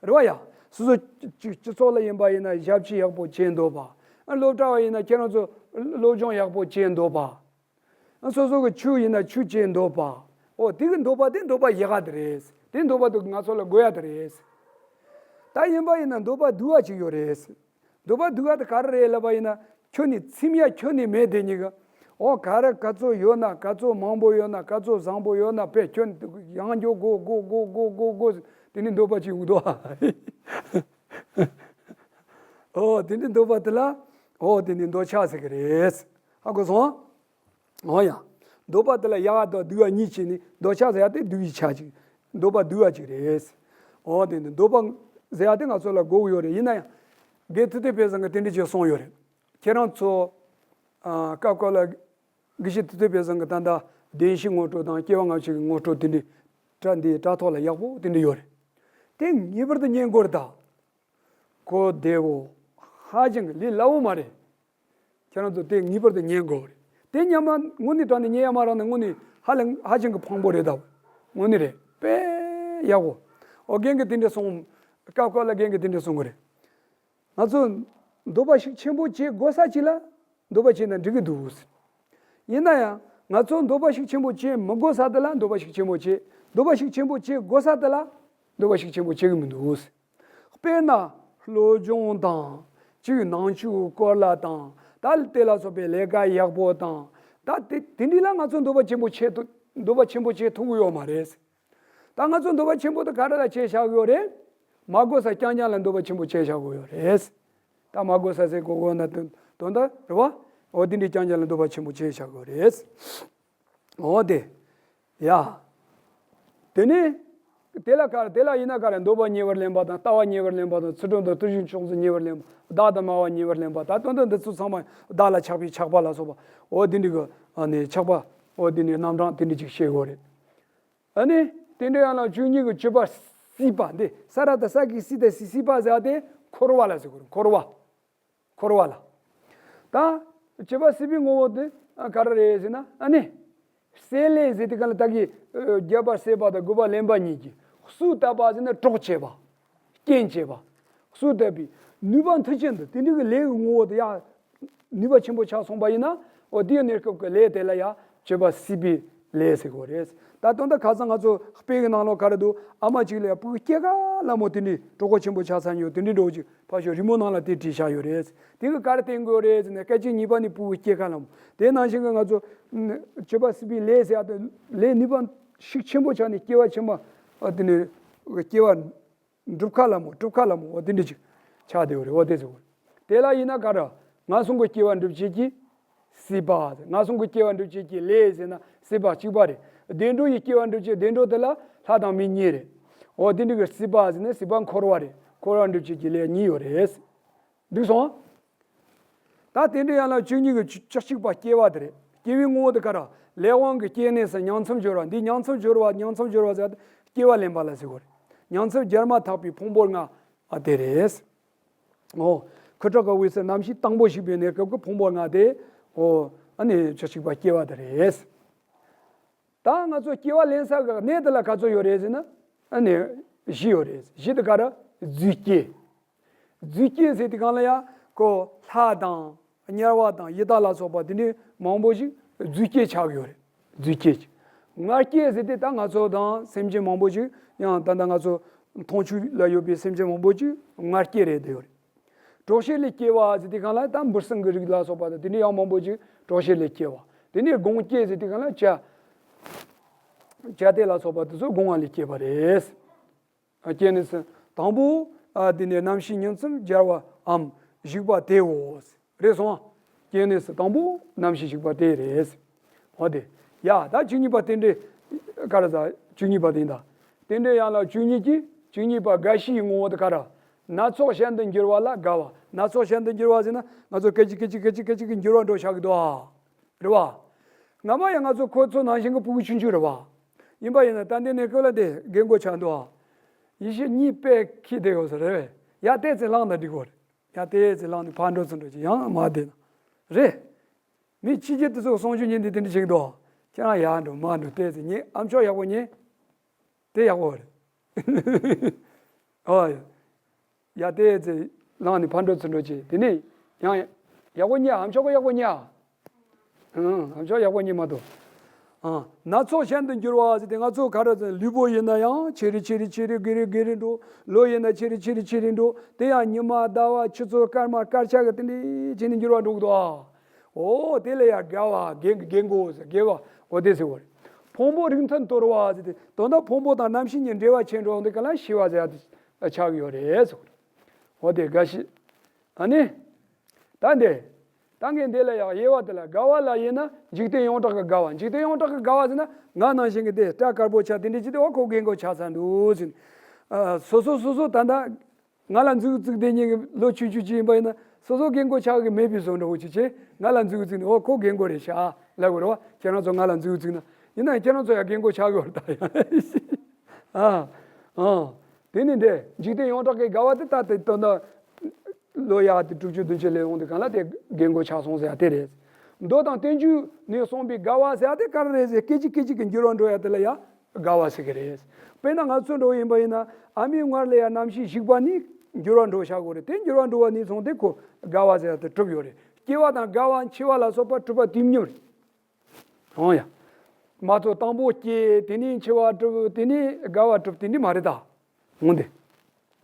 རེད་བ་ཡ། སོ་སོ་སྤྱི་སྤྱི་ཚོགས་ལ་ཡིན་པ་ཡིན་ན་ཞབས་ཕྱི་ཡག་པོ་བྱེད་འདོད་པ། སློབ་གྲྭ་བ་ཡིན་ན་ཁྱེད་རང་ཚོ་སློབ་སྦྱོང་ཡག་པོ་བྱེད་འདོད་པ། སོ་སོ་གི་ཆོས་ཡིན་ན་ཆོས་བྱེད་འདོད་པ། འོ་དེ་གི་འདོད་པ་དེ་འདོད་པ་ཡག་ག་དེ་རེད། དེ་འདོད་པ་དེ་ང་ཚོ་ལ་དགོས་ཡ་དེ་རེད། ད་ཡིན་པ་ཡིན་ན་འདོད་པ་སྡུག་པ་ཅིག་ཡོད་རེད། འདོད་པ་སྡུག་པ་དེ་ག་རེ་རེད་ལབ་པ་ཡིན་ན། ཁྱོན་ནས་ཚིམ་ཡ་ཁྱོན་ནས་མེད་དེ་གཉིས་ཀ། འོ་ག་རེ་ག་ཚོད་ཡོད་ན། ག་ཚོད་མང་པོ་ཡོད་ན། ག་ཚོད་བཟང་པོ་ཡོད་ན། དཔེ་ཁྱོན་ཡང་འགྱོ་དགོས་དགོས་དགོས་དགོས་དགོས་དགོས། དེ་ནི་འདོད་པ་ཅིག་ཡོང་འདུག་ཨ། འོ་དེ་ནི་འདོད་པ་དེ་ལ། འོ་དེ་ནི་འདོད་ཆགས་ཟེར་གི་རེད། ཧ་གོ་སོང་། འོ་ཡ། འདོད་པ་དེ་ལ་ཡག་དང་སྡུག་གཉིས་ཕྱེ་ནས། འདོད་ཆགས་ཟེར་ཡ་དེ་སྡུག་གི་ཆ་ཅིག་འདོད་པ་སྡུག་པ་ཅིག་རེད། འོ་དེ་ནི་འདོད་པ་ཟེར་ཡ་དེ་ང་ཚོ་ལ་དགོས་ཀྱི་ཡོད་རེད། ཡིན་ན་ཡང་དགེ་ཐུབ་བསྟན་པའི་བཟང་གིས་དེ་འདྲ་ཅིག་གསུངས་ཡོད་རེད། ཁྱེད་རང་ཚོ་ཨ་སྐབས་སྐབས་ལ་དགེ་བཤེས་ཐུབ་བསྟན་པའི་བཟང་གིས་ད་ལྟ་བདེན་བཞིའི་ངོ་སྤྲོད་དང་སྐྱེ་བ་སྔ་ཕྱི་གི་ངོ་སྤྲོད་དེ་འདྲའི་དྲ་འདི་དྲ་ཐོག་ལ་ཡག་པོ་དེ་འདྲ་ཡོད་རེད། དེ་ངེས་པར་དུ་ཉན་དགོས་རེད་ད། གོ་བདེ་བོ། ཧ་ཅང་གི་ལས་སླ་བོ་མ་རེད། ཁྱེད་རང་ཚོ་དེ་ངེས་པར་དུ་ཉན་དགོས་རེད། དེ་ཉན་མ་དངོས་གནས་དྲང་གནས་ཉན་ཡ་མ་རག་ན་དངོས་གནས་ཧ་ལས་ཧ་ཅང་གི་ཕངས་པོ་རེད་ད། དངོས་གནས་རེད། དཔེ་ཡག་པོ། ཨོ་རྒན་གྱིས་དེ་འདྲ་གསུངས། སྐབས་སྐབས་ལ་རྒན་གྱིས་དེ་འདྲ་གསུང་གི་རེད། ང་ཚོ་འདོད་པ་ཤུགས་ཆེན་པོ་བྱེད་དགོས་ས་ཅིག་ལ་འདོད་པ་བྱས་ན་འགྲིག་གི་འདུག། ཡིན་ན་ཡང་ང་ཚོ་འདོད་པ་ཤུགས་ཆེན་པོ་བྱེད་མི་དགོས་ས་དེ་ལ་འདོད་པ་ཤུགས་ཆེན་པོ་བྱེད། འདོད་པ་ཤུགས་ཆེན་པོ་བྱེད་དགོས་ས་དེ་ལ་འདོད་པ་ཤུགས་ཆེན་པོ་བྱེད་གི་མི་འདུག། དཔེར་ན་སློབ་སྦྱོང་དང་། ཅིག་ནང་ཆོས་སྐོར་ལ་དང་། ད་དེ་ལ་སོགས་པའི་ལས་ཀ་ཡག་པོ་དང་། ད་དེ་དེ་འདྲ་ལ་ང་ཚོ་འདོད་པ་ཆེན་པོ་བྱེད་ཐུབ། འདོད་པ་ཆེན་པོ་བྱེད་ཐུབ་ཀྱི་ཡོད་མ་རེད། ད་ང་ཚོ་འདོད་པ་ཆེན་པོ་དེ་ག་རེ་ལ་བྱས་བཞག་གི་ཡོད་རེད། མ་དགོས་ས་རྐྱང་རྐྱང་ལ་འདོད་པ་ཆེན་པོ་བྱས་བཞག་གི་ཡོད་རེད། ད་མ་དགོས་ས་ཟེར་གོ་གོ་ན་དོན་དོན་དག་རེད་བ། འོ་དེ་འདྲའི་རྐྱང་རྐྱང་ལ་འདོད་པ་ཆེན་པོ་བྱས་བཞག་གི་ཡོད་རེད། འོ་དེ། ཡ། དེ་ནས། དེ་ལ་ག་རེ་དེ་ལ་ཡིན་ན་ག་རེ་འདོད་པ་ཉེ་བར་ལེན་པ་དང་ལྟ་བ་ཉེ་བར་ལེན་པ་དང་ཚུལ་ཁྲིམས་དང་བརྟུལ་ཞུགས་ཕུན་སུམ་ཚོགས་ཉེ་བར་ལེན་པ། བདག་དང་སྨྲ་བ་ཉེ་བར་ལེན་པ། ད་དོན་དག་འདི་ཚོ་ཚང་མ་བདག་ལ་ཆགས་པའི་ཆགས་པ་ལ་སོགས་པ། འོ་དེ་འདྲའི་གི་ཨ་ནི་ཆགས་པ། འོ་དེ་འདྲའི་རྣམ་གྲངས་དེ་འདྲ་ཅིག་ཤེས་དགོས་རེད། ཨ་ནི། རྟེན་འབྲེལ་ཡན་ལག་བཅུ་གཉིས་ཀྱི་སྤྱོད་པ་སྲིད་པ་འདི། ས་ར་བཏགས་སྲ་གི་སྲི་ད་སྲིད། སྲིད་པ་ཟེར་ཡ་དེ་འཁོར་བ་ལ་ཟེར་དགོས་རེད། འཁོར་བ། འཁོར་བ་ལ། ད། སྤྱོད་པ་སྲིད་པའི་ངོ་བོ་དེ་ག་རེ་རེད་ཟེར་ན། ཨ་ནི། སྲེད་ལས་ཟེར་དུས་སྒང་ལ་ད་གི་རྒྱལ་པོ་སྲེད་པ་དང་དགུ་པ་ལེན་པ་གཉིས་ཀྱིས་གསོས་བཏབ་པ་ཟེར་ན་གྲོགས་བྱེད་པ། རྐྱེན་བྱེད་པ། གསོས་བཏབ་པའི་ནུས་པ་མཐུ་ཅན་དུ་དེ་འདྲ་གི་ལས་ཀྱི་ངོ་བོ་དེ་ཡང་ནུས་པ་ཆེན་པོ་ཆགས་སོང་པ་ཡིན་ན། འོ་དེའི་གནས་སྐབས་ཀྱི་ལས་དེ་ལ་ཡང་སྤྱོད་པ་སྲིད་པའི་ལས་ཟེར་དགོས་རེད། ད་དོན་དག་ཁ་སང་ང་ཚོ་དཔེ་གི་ནང་ལོགས་ག་རེ་འདུག། ཨ་མ་གཅིག་ལ་ཡང་ཕྲུ་གུ་སྐྱེས་ཁ་ལ་མོ་དེ་འདྲའི་གྲོགས་པོ་ཆེན་པོ་ཆགས་ཚར་ཡོད། དེ་འདྲའི་འགྲོ་གཅིག་ཕར་ཞོག་རི་མོ་ནང་ལ་དེ་བྲིས་བཞག་ཡོད་རེད། དེ་གི་ག་རེ་བསྟན་དགོས་རེད་ཟེར་ན། སྐད་ཅིག་གཉིས་པ་ནི་ཕྲུ་གུ་སྐྱེས་ཁ་ལ་མོ། དེ་ནང་བཞིན་གི་ང་ཚོ་སྤྱོད་པ་སྲིད་པའི་ལས་ཟེར་ཡ་དེ་ལས་ནུས་པ་ཤུགས་ཆེན་པོ་ཆགས་ནས་སྐྱེ་བ་ཕྱི་མ་དེ་ནས་སྐྱེ་བ། འགྲུབ་ཁ་ལ་མོ། གྲུབ་ཁ་ལ་མོ། འོ་དེ་འདྲ་ཅིག་ཆགས་བསྡད་ཡོད་རེད། འོ་དེ་ཟེར་བ། དེ་ལ་ཡིན་ན་ག་རེ། ངན་སོང་གི་སྐྱེ་བ་འགྲུབ་བྱེད་ཀྱི་ སྲིད་པ། ངན་སོང་གི་སྐྱེ་བ་འགྲུབ་བྱེད་ཀྱི་ལས་ཟེར་ན་སྲིད་པ་གཅིག་པ་རེད། བདེ་འགྲོ་ཡི་སྐྱེ་བ་འགྲུབ་བྱེད་བདེ་འགྲོ་དེ་ལ་ལྷ་དང་མི་གཉིས་རེད། འོ་དེ་འདྲ་གི་སྲིད་པ་ཟེར་ན་སྲིད་པ་འཁོར་བ་རེད། འཁོར་བ་འགྲུབ་བྱེད་ཀྱི་ལས་གཉིས་ཡོད་རེད། འགྲིག་སོང་། ད་དེ་འདྲ་ཡན་ལག་བཅུ་གཉིས་ཀྱི་བཅུ་བཅུ་གཅིག་པ་སྐྱེ་བ་དེ་རེད། སྐྱེ་བའི་ངོ་བོ་དེ་ག་རེ། ལས་དབང་གིས་སྐྱེས་ནས་སུ་ཉིང་མཚམས་སྦྱོར་བ། འདི་ཉིང་མཚམས་སྦྱོར་བ། ཉིང་མཚམས་སྦྱོར་བ་ཟེར་ཏེ་སྐྱེ་བ་ལེན་པ་ལ་ཟེར་གོ་རེད། ཉིང་མཚམས་སྦྱར་མ་ཐག་པའི་ཕུང་པོ་ལྔ་དེ་རེད། འོ། ཁུ་ཁྲག་གི་འོད་ཟེར་རྣམ་ཤེས་དང་པོ་ཞིག་པའི་གནས་སྐབས་ཀྱི་ཕུང་པོ་ལྔ་དེ། འོ། ཨ་ནི་བཅུ་གཅིག་པ་སྐྱེ་བ་དེ་རེད། ད་ང་ཚོ་སྐྱེ་བ་ལེན་ས་གི་གནས་དེ་ལ་ག་ཚོད་ཡོད་རེད་ཟེར་ན། ཨ་ནི་བཞི་ཡོད་རེད། བཞི་དེ་ག་རེ། རྫུས་སྐྱེས། རྫུས་སྐྱེས་ཟེར་དུས་སྒང་ལ་ཡ་ཁོ་ལྷ་དང་དམྱལ་བ་དང་ཡི་དྭགས་ལ་སོགས་པ་དེ་འདྲའི་མང་པོ་ཞིག་རྫུས་སྐྱེས་ཆགས་ཡོད་རེད། རྫུས་སྐྱེས་ཀྱི། མངལ་སྐྱེས་ཟེར་དུས་ད་ང་ཚོ་དང་སེམས་ཅན་མང་པོ་ཞིག་ཡང་ད་ལྟ་ང་ཚོ་མཐོང་ཆོས་ལ་ཡོད་པའི་སེམས་ཅན་མང་པོ་ཞིག་མངལ་སྐྱེས་རེད་བསྡད་ཡོད་རེད། གྲོགས་བྱེད་ལས་སྐྱེ་བ་ཟེར་དུས་སྒང་ལ་ད་འབུ་སྲིན་གྱི་རིགས་ལ་སོགས་པ་དང་དེ་འདྲའི་ཡང་མང་པོ་ཞིག་གྲོགས་བྱེད་ལས་སྐྱེ་བ། དེ་ནས་སྒོང་སྐྱེས་ཟེར་དུས་སྒང་ལ་བྱ། བྱ་དེ་ལ་སོགས་པ་དེ་ཚོ་སྒོང་བ་ལས་སྐྱེས་པ་རེད། སྐྱེས་ནས་སུ་དང་པོ། ཨ་དེ་ནས་རྣམ་ཤེས་ཉིང་མཚམས་སྦྱར་བའམ་ཞུགས་པ་དེའོ། རེད་སོང་། སྐྱེས་ནས་སུ་དང་པོ་རྣམ་ཤེས་ཞུགས་པ་དེ་རེད། འོ་དེ། ཡ་ད་བཅུ་གཉིས་པ་རྟེན་འབྲེལ། ག་རེ་ཟ་བཅུ་གཉིས་པ་དེ་ཡིན་ད། རྟེན་འབྲེལ་ཡན་ལག་བཅུ་གཉིས་ཀྱི་བཅུ་གཉིས་པ་རྒ་ཤི་ཡི་ངོ་བོ་དེ་ག་རེ། སྣ་ཚོགས་གཞན་དུ་འགྱུར་བ་ལ་དགའ་བ། སྣ་ཚོགས་གཞན་དུ་འགྱུར་བ་ཟེར་ན་ང་ཚོ་སྐད་ཅིག་སྐད་ཅིག་སྐད་ཅིག་སྐད་ཅིག་གི་འགྱུར་བ་འགྲོ་ཤག་གི་འདུག་ཨ། རེད་བ། སྔ་མ་ཡང་ང་ཚོ་ཁོ་ཚོ་ནང་བཞིན་གྱི་ཕྲུ་གུ་ཆུང་ཆུང་རེད་བ། ཡིན་པ་ཡིན་ན་ད་འདི་ནས་ཁོ་ལ་དེ་རྒན་གོག་ཆགས་འདུག་ཨ། ཡེ་ཤེས་གཉིས་པས་ཁྱི་དེ་ཡོད་ས་རེད་བས། ཡ་བལྟས་ཚེ་ལངས་ན་འགྲིག་གོ་རེད། ཡ་བལྟས་ཚེ་ལངས་ནས་ཕར་འགྲོ་ཚུར་འགྲོ་ཅིག་ཡང་མ་བསྡད་ན། རེད། མི་ཕྱི་རྒྱལ་དེ་ཚོ་གསུང་ཆོས་ཉན་དེ་དེ་འདྲ་བྱེད་ཀྱི་འདུག་ཁྱེད་རང་ཡར་འགྲོ་མར་འགྲོ་བལྟས་ཚེ་ཉན། ཨ་མཆོག་ཡག་པོ་ཉན། དེ་ཡག་པོ་རེད། ཨོ། ཡ་བལྟས་ཚེ་ལངས་ནས་ཕར་འགྲོ་ཚུར་འགྲོ་བྱེད། དེ་ནས་ཡང་ཡག་པོ་ཉན། ཨ་མཆོག་གི་ཡག་པོ་ཉན། ཨང་། ཨ་མཆོག་ཡག་པོ་ཉན་མ་གཏོགས། ཨང་། སྣ་ཚོགས་གཞན་དུ་འགྱུར་བ་ཟེར་ཏེ་ང་ཚོ་ག་རེ་ཟེར་ལུས་པོ་ཡིན་ན་ཡང་ཆེ་རུ་ཆེ་རུ་ཆེ་རུ་རྒས་རུ་རྒས་རུ་འགྲོ། ལོ་ཡིན་ན་ཆེ་རུ་ཆེ་རུ་ཆེ་རུ་འགྲོ། དེ་ཡང་ཉི་མ་ཟླ་བ་ཆུ་ཚོད་སྐར་མ་སྐར་ཆ་གི་དེ་འདྲའི་བྱས་ནས་འགྱུར་བ་འགྲོ་གི་འདུག་ཨ། འོ་དེ་ལ་ཡང་རྒས་པ་རྒས་རྒས་འགོ་ཟེར་རྒས་པ་འོ་དེ་ཟེར་བ་རེད། ཕུང་པོ་རིགས་མཐུན་དོར་བ་ཟེར་ཏེ་དོན་དག་ཕུང་པོ་དང་རྣམ་ཤེས་གཉིས་འབྲེལ་བ་ཆད་འགྲོ་འདི་ག་ལ་ཤི་བ་ཟེར་ཡ་དེ་ཆགས་ཡོད་རེད་ཟེར་བ་རེད། འོ་དེ་རྒ་ཤི། ཨ་ནི། ད་འདི། ད་ངས་འདི་ལ་ཡང་དབྱེ་བ་དེ་ལ་དགའ་བ་ལ་དབྱེ་ན་འཇིག་རྟེན་ཡོངས་གྲགས་ཀྱི་དགའ་བ། འཇིག་རྟེན་ཡོངས་གྲགས་ཀྱི་དགའ་བ་ཟེར་ན་ང་ནང་བཞིན་གྱི་དེ་སྐྲ་དཀར་པོ་ཆགས་དེ་འདྲ་ཅིག་དེ་འོ་ཁོ་རྒན་གོག་ཆགས་ཚར་འདུག་ཟེར། ཨ། སོ་སོ་སོ་སོ་ད་ལྟ་ང་ལ་མཛུབ་གུ་བཙུགས་དེ་ཉིད་ཀྱི་ལོ་ཆུང་ཆུང་ཅིག་ཡིན་པ་ཡིན་ན་སོ་སོ་རྒན་གོག་ཆགས་ཀྱི་མེད་པའི་བཟོ་འདྲ་བོ་ཅིག་བྱས་ང་ལ་མཛུབ་གུ་བཙུགས་ནས་འོ་ཁོ་རྒན་གོག་རེད་ཤག་ལབ་དགོས་རེད་བ། ཁྱེད་རང་ཚོ་ང་ལ་མཛུབ་གུ་བཙུགས་ན་ཡིན་ན་ཁྱེད་རང་ཚོ་ཡང་རྒན་གོག་ཆགས་ཀྱི་ཡོད་རེད་ད་ཡང་། ཨ། ཨ། དེ་ནི་འདི་འཇིག་རྟེན་ཡོངས་གྲགས་ཀྱི་དགའ་བ་དེ་ད་ལྟ་དོན་དག་ལོ་ཡག་དེ་དྲུག་ཅུ་བདུན་ཅུ་ལས་འོང་དུས་གང་ལ་དེ་རྒན་གོག་ཆགས་སོང་ཟེར་ཡ་དེ་རེད། མདོ་དང་བསྟན་བཅོས་ནས་གསུངས་པའི་དགའ་བ་ཟེར་ཡ་དེ་ག་རེ་རེད་ཟེར་སྐད་ཅིག་སྐད་ཅིག་གི་འགྱུར་བ་འགྲོ་ཡ་དེ་ལ་ཡ་དགའ་བ་ཟེར་གི་རེད། དཔེར་ན་ང་ཚོ་འགྲོ་ཡིན་པ་ཡིན་ན་ཨ་མའི་མངལ་ལ་ཡ་རྣམ་ཤེས་ཞུགས་པ་ནི་འགྱུར་བ་འགྲོ་བྱ་དགོས་རེད། དེ་འགྱུར་བ་འགྲོ་བ་ནས་བཟུང་སྟེ་ཁོ་དགའ་བ་ཟེར་ཡ་དེ་གྲུབ་ཡོད་རེད། སྐྱེ་བ་དང་རྒ་བ་འཆི་བ་ལ་སོགས་པ་གྲུབ་པ་དུས་མཉམ་རེད། འོང་ཡ། མ་ཚོ་དང་པོ་སྐྱེ་དེ་ནས་འཆི་བ་གྲུབ་དེ་ནས་རྒ་བ་གྲུབ་དེ་འདྲ་མ་རེད་ད། འོང་དེ།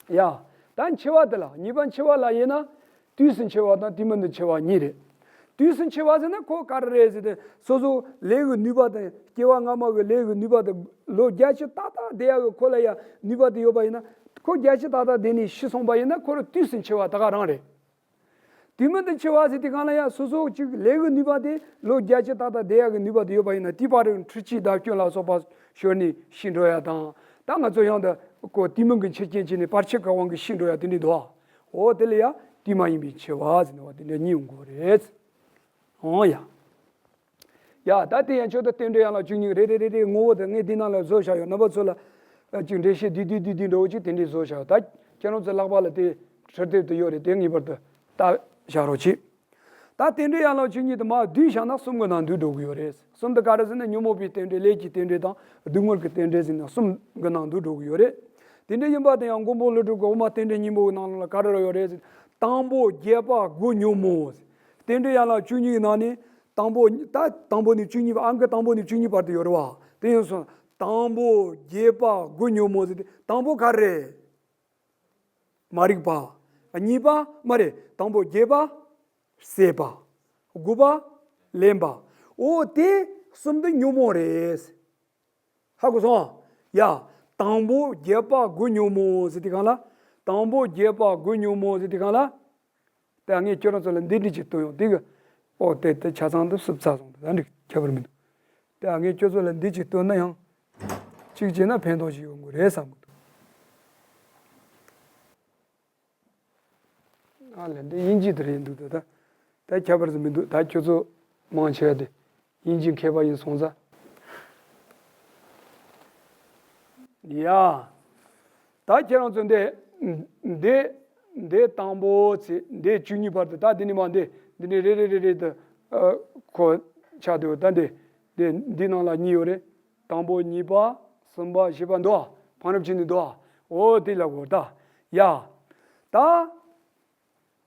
ཡ། ད་འཆི་བ་དེ་ལ་གཉིས་པ་འཆི་བ་ལ་དབྱེ་ན། དུས་སུ་འཆི་བ་དང་དུས་མིན་དུ་འཆི་བ་གཉིས་རེད། དུས་སུ་འཆི་བ་ཟེར་ན་ཁོ་ག་རེ་རེད་ཟེར་ཏེ་སོ་སོ་ལས་ཀྱི་ནུས་པ་དང་སྐྱེ་བ་སྔ་མ་གི་ལས་ཀྱི་ནུས་པ་དང་ལོ་བརྒྱད་ཅུ་ཏག་ཏག་བསྡད་ཡག་གི་ཁོ་ལ་ཡ་ནུས་པ་དེ་ཡོད་པ་ཡིན་ན་ཁོ་བརྒྱད་ཅུ་ཏག་ཏག་བསྡད་ནས་ཤི་སོང་པ་ཡིན་ན་ཁོ་རང་དུས་སུ་འཆི་བ་ད་ག་རང་རེད། དུས་མིན་དུ་འཆི་བ་ཟེར་དུས་སྒང་ལ་ཡང་སོ་སོ་གཅིག་ལས་ཀྱི་ནུས་པ་དེ་ལོ་བརྒྱད་ཅུ་ཏག་ཏག་བསྡད་ཡག་གི་ནུས་པ་དེ་ཡོད་པ་ཡིན་ན་དེའི་བར་དུ་འཕྲུལ་ཆས་བརྡབ་སྐྱོན་ལ་སོགས་པ་ཤོར་ནས་ཤི་འགྲོ་ཡ་དང་། ད་ང་ཚོ་ཡང་ད་ཁོ་དུས་མིན་གྱི་འཆི་རྐྱེན་བྱས་ནས་བར་ཆད་ཀྱི་དབང་གིས་ཤི་འགྲོ་ཡ་དེ་འདྲ་འདུག་འོ་དེ་ལ་ཡང་དུས་མ་ཡིན་པའི་འཆི་བ་ཟེར་ནས་བ་དེ་འདྲ་གཉིས་ཡོང་གི་རེད། འོ་ཡ། ཡ་ད་དེ་ཡང་ཆོས་དང་རྟེན་འབྲེལ་ཡན་ལག་བཅུ་གཉིས་རེད་རེད་རེད་རེད། ངོ་བོ་དེ་ངས་འདི་ནང་ལ་བཟོ་བཞག་ཡོད། རྣམ་པ་ཚོ་ལ་ཅིག་འགྲེལ་བཤད་བསྡུས་བསྡུས་བསྡུས་བསྡུས་འདྲ་བོ་ཅིག་དེ་འདྲས་བཟོ་བཞག་ཡོད། ད་ཁྱེད་རང་ཚོའི་ལག་པ་ལ་དེ་འཕྲུལ་དེབ་དེ་ཡོད་རེད། དེ་ངེས་པར་དུ་ལྟ་བཞག་རོགས་གྱིས། ད་རྟེན་འབྲེལ་ཡན་ལག་བཅུ་གཉིས་དེ་མར་བསྡུས་བཞག་ན་གསུམ་གྱི་ནང་འདུས་འགྲོ་གི་ཡོད་རེད། གསུམ་དེ་ག་རེ་ཟེར་ན་ཉོན་མོངས་པའི་རྟེན་འབྲེལ། ལས་ཀྱི་རྟེན་འབྲེལ་དང་སྡུག་བསྔལ་གྱི་རྟེན་འབྲེལ་ཟེར་ན་གསུམ་གྱི་ནང་འདུས་འགྲོ་གི་ཡོད་རེད། དེ་འདྲ་ཡིན་པ་དེ་ཡང་མགོན་པོ་ཀླུ་སྒྲུབ་ཀྱི་དབུ་མ་རྟེན་འབྲེལ་སྙིང་པོའི་ནང་ལ་ག་རེ་ཡོད་རེད་ཟེར། དང་པོ་རྒྱས་པ་དགུ་ཉོན་མོངས་ཟེར། རྟེན་འབྲེལ་ཡན་ལག་བཅུ་གཉིས་ཀྱི་ནང་ནས། དང་པོ་ད་དང་པོ་ནས་བཅུ་གཉིས་པ། ཨང་ཀི་དང་པོ་ནས་བཅུ་གཉིས་བར་དུ་ཡོད་རེད་བ། དེ་ཡིན་སོང་། དང་པོ་རྒྱས་པ་དགུ་ཉོན་མོངས་ཟེར་ཏེ་དང་པོ་ག་རེ་རེད། མ་རིག་པ། གཉིས་པ་མ་རེད། དང་པོ་རྒྱས་པ་སྲེད་པ། དགུ་པ་ལེན་པ། འོ་དེ་གསུམ་དེ་ཉོན་མོངས་རེད། ཧ་གོ་སོང་། ཡ། དང་པོ་རྒྱས་པ་དགུ་ཉོན་མོངས་ཟེར་དུས་སྒང་ལ། དང་པོ་རྒྱས་པ་དགུ་ཉོན་མོངས་ཟེར་དུས་སྒང་ལ། ད་ངས་ཁྱོད་རང་ཚོ་ལ་འདི་འདྲ་ཅིག་སྟོན་ཡོང་། འདི་གི་ ཨོ་དེ་དེ་ཆ་ཚང་དུ་བསུབ་ཚར་སོང་། ད་འགྲིག་ཁྱད་པར་མི་འདུག་དེ་ཨ་ངས་ཁྱོད་ཚོ་ལ་འདི་གཅིག་སྟོན་ན་ཡང་གཅིག་བྱས་ན་ཕན་ཐོགས་ཤིག་ཡོང་གི་རེད་བསམ་གི་འདུག་ཨ་ལས་འདི་དབྱིན་ཇི་དེ་རེད་འདུག་ད་ད་ད་ཁྱད་པར་ཟིག་མི་འདུག་ད་ཁྱོད་ཚོ་མང་ཆེ་བ་དེ་དབྱིན་ཇི་མཁས་པ་ཡིན་སོང་ཙང་། ཡ། ད་ཁྱེད་རང་ཚོ་འདི་འདི་འདི་དང་པོ་ཚེ་འདི་བཅུ་གཉིས་བར་དུ། ད་འདི་ནས་མར་འདི་འདི་ནས་རེ་རེ་རེ་རེ་དུ་ཨ་ཁོ་ཆགས་འདུག་ད་འདི་འདི་འདི་ནང་ལ་གཉིས་ཡོད་རེད། དང་པོ་གཉིས་པ་གསུམ་པ་བཞི་པ་འདུག་ཨ། ཕ་རབ་ཕྱི་ནས་འདུག་ཨ། འོ་དེ་ལ་གོ་ད་ཡ། ད་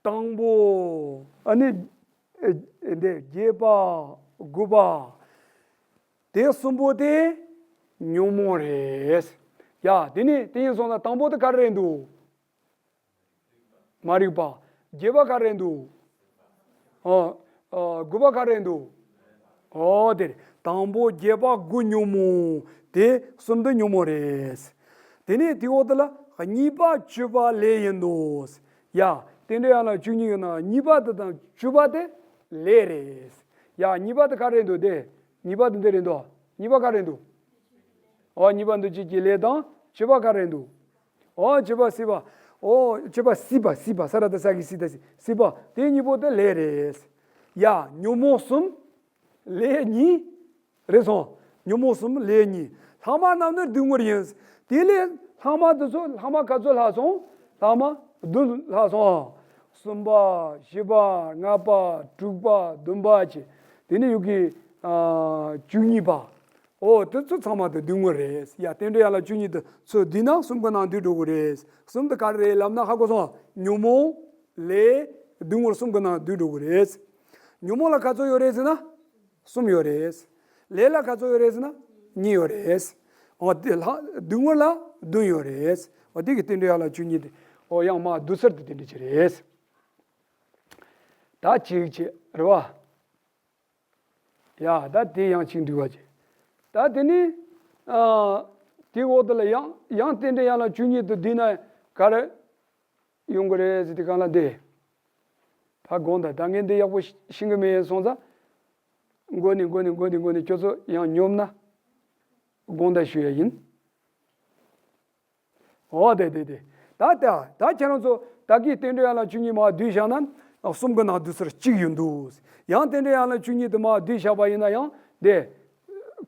དང་པོ་ཨ་ནི་ཨེ་འདི་བརྒྱད་པ་དགུ་པ་དེ་གསུམ་པོ་དེ་ཉོན་མོངས་རེད། ཡ་དེ་ནི་དེ་ཡིན་སོང་ན་དང་པོ་དེ་ག་རེ་རེད་འདུག་མ་རིག་པ། བརྒྱད་པ་ག་རེ་འདུག་ཨ་ཨ་དགུ་པ་ག་རེ་འདུག་ཨོ་དེ་རེད། དང་པོ་བརྒྱད་པ་དགུ་ཉོན་མོངས། དེ་གསུམ་དེ་ཉོན་མོངས་རེད། དེ་ནས་དེའི་འོག་དེ་ལ་གཉིས་པ་བཅུ་པ་ལས་ཡིན་ནོ། ཡ་རྟེན་འབྲེལ་ཡན་ལག་བཅུ་གཉིས་ཡོད་ན་གཉིས་པ་དེ་དང་བཅུ་པ་དེ་ལས་རེད། ཡ་གཉིས་པ་དེ་ག་རེ་འདུག་དེ་གཉིས་པ་དེ་འདི་རེད་འདུག་གཉིས་པ་ག་རེ་འདུག་ཨོ་གཉིས་པ་འདུ་བྱེད་ཀྱི་ལས་དང་བཅུ་པ་ག་རེ་འདུག་ཨོ་བཅུ་པ་སྲིད་པ། ཨོ་བཅུ་པ་སྲིད་པ། སྲིད་པ་ས་ར་ད་ས་གི་སྲིད་ད་སྲིད་སྲིད་པ། དེ་གཉིས་པོ་དེ་ལས་རེད། ཡ་ཉོན་མོངས་གསུམ་ལས་གཉིས་རེད་སོང་། ཉོན་མོངས་གསུམ་ལས་གཉིས། ལྷག་མ་རྣམས་ནི་སྡུག་བསྔལ་ཡིན། དེ་ལས་ལྷག་མ་དེ་ཚོ་ལྷག་མ་ག་ཚོད་ལྷག་སོང་། ལྷག་མ་བདུན་ལྷག་སོང་། གསུམ་པ་བཞི་པ་ལྔ་པ་དྲུག་པ་བདུན་པ་བཅས་དེ་ནས་ཡོད་ཀྱི་ཨ་བཅུ་གཉིས་པ། ཨོ་དེ་ཚོ་ཚང་མ་དེ་སྡུག་བསྔལ་རེད། ཡ་རྟེན་འབྲེལ་ཡན་ལག་བཅུ་གཉིས་དེ་ཚོ་བསྡུས་ན་གསུམ་གྱི་ནང་འདུས་འགྲོ་གི་རེད། གསུམ་དེ་ག་རེ་རེད་ལབ་ན་ཧ་གོ་སོང་། ཉོན་མོངས་ལས་སྡུག་བསྔལ་གསུམ་གྱི་ནང་འདུས་འགྲོ་གི་རེད། ཉོན་མོངས་ལ་ག་ཚོད་ཡོད་རེད་ཟེར་ན་གསུམ་ཡོད་རེད། ལས་ལ་ག་ཚོད་ཡོད་རེད་ཟེར་ན་གཉིས་ཡོད་རེད། ཨོ་དེ་ལྷག་སྡུག་བསྔལ་ལ་བདུན་ཡོད་རེད། ཨོ་དེ་གི་རྟེན་འབྲེལ་ཡན་ལག་བཅུ་གཉིས་དེ་ཨོ་ཡང་མར་བསྡུ་ཚུལ་དེ་དེ་འདྲ་ཅིག་རེད། ད་གཅིག་བྱས་རེད་བ། ཡ་ད་དེ་ཡང་གཅིག་འགྲིག་པ་བྱས། ད་དེ་ནི་ཨ་དེའི་འོག་དེ་ལ་ཡང་ཡང་རྟེན་འབྲེལ་ཡན་ལག་བཅུ་གཉིས་དེ་བསྡུས་ན་ག་རེ་ཡོང་གི་རེད་ཟེར་དུས་སྒང་ལ་འདི། ད་དགོངས་དག་ད་ངས་འདི་ཡག་པོ་ཤེས་ཀྱི་མེད་སོང་ཙང་། མགོ་ནས་མགོ་ནས་མགོ་ནས་མགོ་ནས་ཁྱོད་ཚོ་ཡང་སྙོམས་ན་དགོངས་དག་ཞུ་ཡ་ཡིན། ཨོ་དེ་དེ་དེ། ད་ད་ད་ཁྱེད་རང་ཚོ་ད་གིན་རྟེན་འབྲེལ་ཡན་ལག་བཅུ་གཉིས་མར་བསྡུས་བཞག་ན་གསུམ་གྱི་ནང་བསྡུ་ཚུལ་གཅིག་ཡོད་འདུག་ཡང་རྟེན་འབྲེལ་ཡན་ལག་བཅུ་གཉིས་དེ་མར་བསྡུས་བཞག་པ་ཡིན་ན་ཡང་དེ་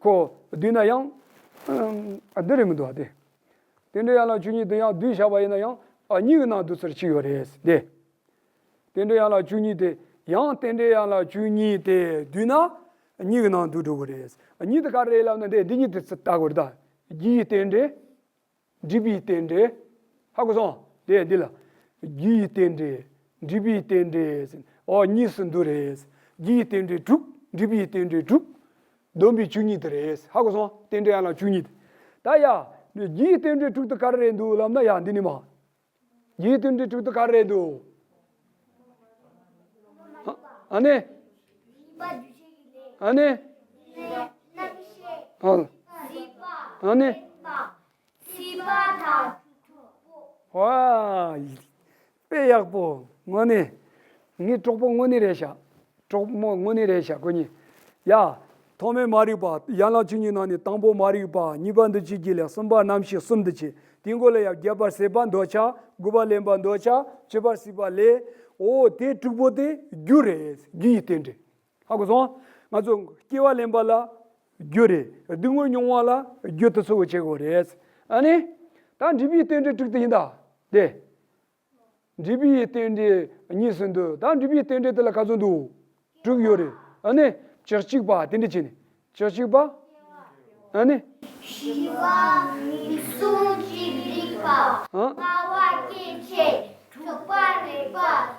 ཁོ་བསྡུས་ན་ཡང་ཨ་འདི་རེད་མི་འདུག་ཨ་དེ། རྟེན་འབྲེལ་ཡན་ལག་བཅུ་གཉིས་དེ་ཡང་བསྡུས་བཞག་པ་ཡིན་ན་ཡང་ཨ་གཉིས་ཀྱི་ནང་བསྡུ་ཚུལ་གཅིག་ཡོད་རེད་དེ། རྟེན་འབྲེལ་ཡན་ལག་བཅུ་གཉིས་དེ་ཡང་རྟེན་འབྲེལ་ཡན་ལག་བཅུ་གཉིས་དེ་བསྡུས་ན་གཉིས་ཀྱི་ནང་བསྡུ་འགྲོ་གི་རེད། གཉིས་དེ་ག་རེ་ལབ་ན་འདི་འདི་གཉིས་དེ་ཚུར་ལྟ་དགོས་རེད་ད། རྒྱུ་ཡི་རྟེན་འབྲེལ། སྒྲིབ་པའི་རྟེན་འབྲེལ། ཧ་གོ་སོང་། དེ་འདི་ལ། རྒྱུ་ཡི་རྟེན་འབྲེལ། སྒྲིབ་པའི་རྟེན་འབྲེལ། ཨོ་གཉིས་སུ་འདུ་རེད། རྒྱུ་ཡི་རྟེན་འབྲེལ་དྲུག་སྒྲིབ་པའི་རྟེན་འབྲེལ་དྲུག་བསྡོམས་པས་བཅུ་གཉིས་དེ་རེད། ཧ་གོ་སོང་། རྟེན་འབྲེལ་ཡན་ལག་བཅུ་གཉིས་དེ། ད་ཡ། རྒྱུ་ཡི་རྟེན་འབྲེལ་དྲུག་དེ་ག་རེ་རེད་འདུག་ལབ་ན་ཡ་འདི་ནི་མ། རྒྱུ་ཡི་རྟེན་འབྲེལ་དྲུག་དེ་ག་རེ་རེད་འདུག་ཨ་ནི། ཨ་ནི། ཨ་ནི། སྲིད་པ་དང་གྲོགས་པོ། ཝ། དཔེ་ཡག་པོ། དངོས་གནས། ངའི་གྲོགས་པོ་དངོས་གནས་རེད་ཤག་གྲོགས་མོ་དངོས་གནས་རེད་ཤག་ཁོ་གཉིས། ཡ། ཐོག་མའི་མ་རིག་པ། ཡན་ལག་བཅུ་གཉིས་ནང་ནས་དང་པོ་མ་རིག་པ། གཉིས་པ་འདུ་བྱེད་ཀྱི་ལས། གསུམ་པ་རྣམ་ཤེས་གསུམ་འདུ་བྱེད། དེའི་མགོ་ལ་ཡང་བརྒྱད་པ་སྲེད་པ་འདོད་ཆགས། དགུ་པ་ལེན་པ་འདོད་ཆགས། བཅུ་པ་སྲིད་པ་ལས། འོ་དེ་དྲུག་པོ་དེ་རྒྱུ་རེད། རྒྱུ་ཡི་རྟེན་འབྲེལ། ཧ་གོ་སོང་། ང་ཚོ་སྐྱེ་བ་ལེན་པ་ལ་རྒྱུ་རེད། སྡུག་བསྔལ་མྱོང་བ་ལ་རྒྱུ་དེ་ཚོ་བོ་བྱེད་དགོས་རེད། ཨ་ནི། ད་འབྲས་བུའི་རྟེན་འབྲེལ་དྲུག་དེ་ཡིན་ད། དེ། འབྲས་བུའི་རྟེན་འབྲེལ་གཉིས་སུ་འདུ། ད་འབྲས་བུའི་རྟེན་འབྲེལ་དེ་ལ་ག་ཚོད་འདུག་དྲུག་ཡོད་རེད། ཨ་ནི། བཅུ་གཅིག་པ་དེ་འདྲ་བྱས་ནས། བཅུ་གཅིག་པ། ཨ་ནི། བཞི་པ་རིགས་གསུམ་གྱི་རིགས་པ། ཨ། ལྔ་པ་སྐྱེ་མཆེད། དྲུག་པ་རེག་པ།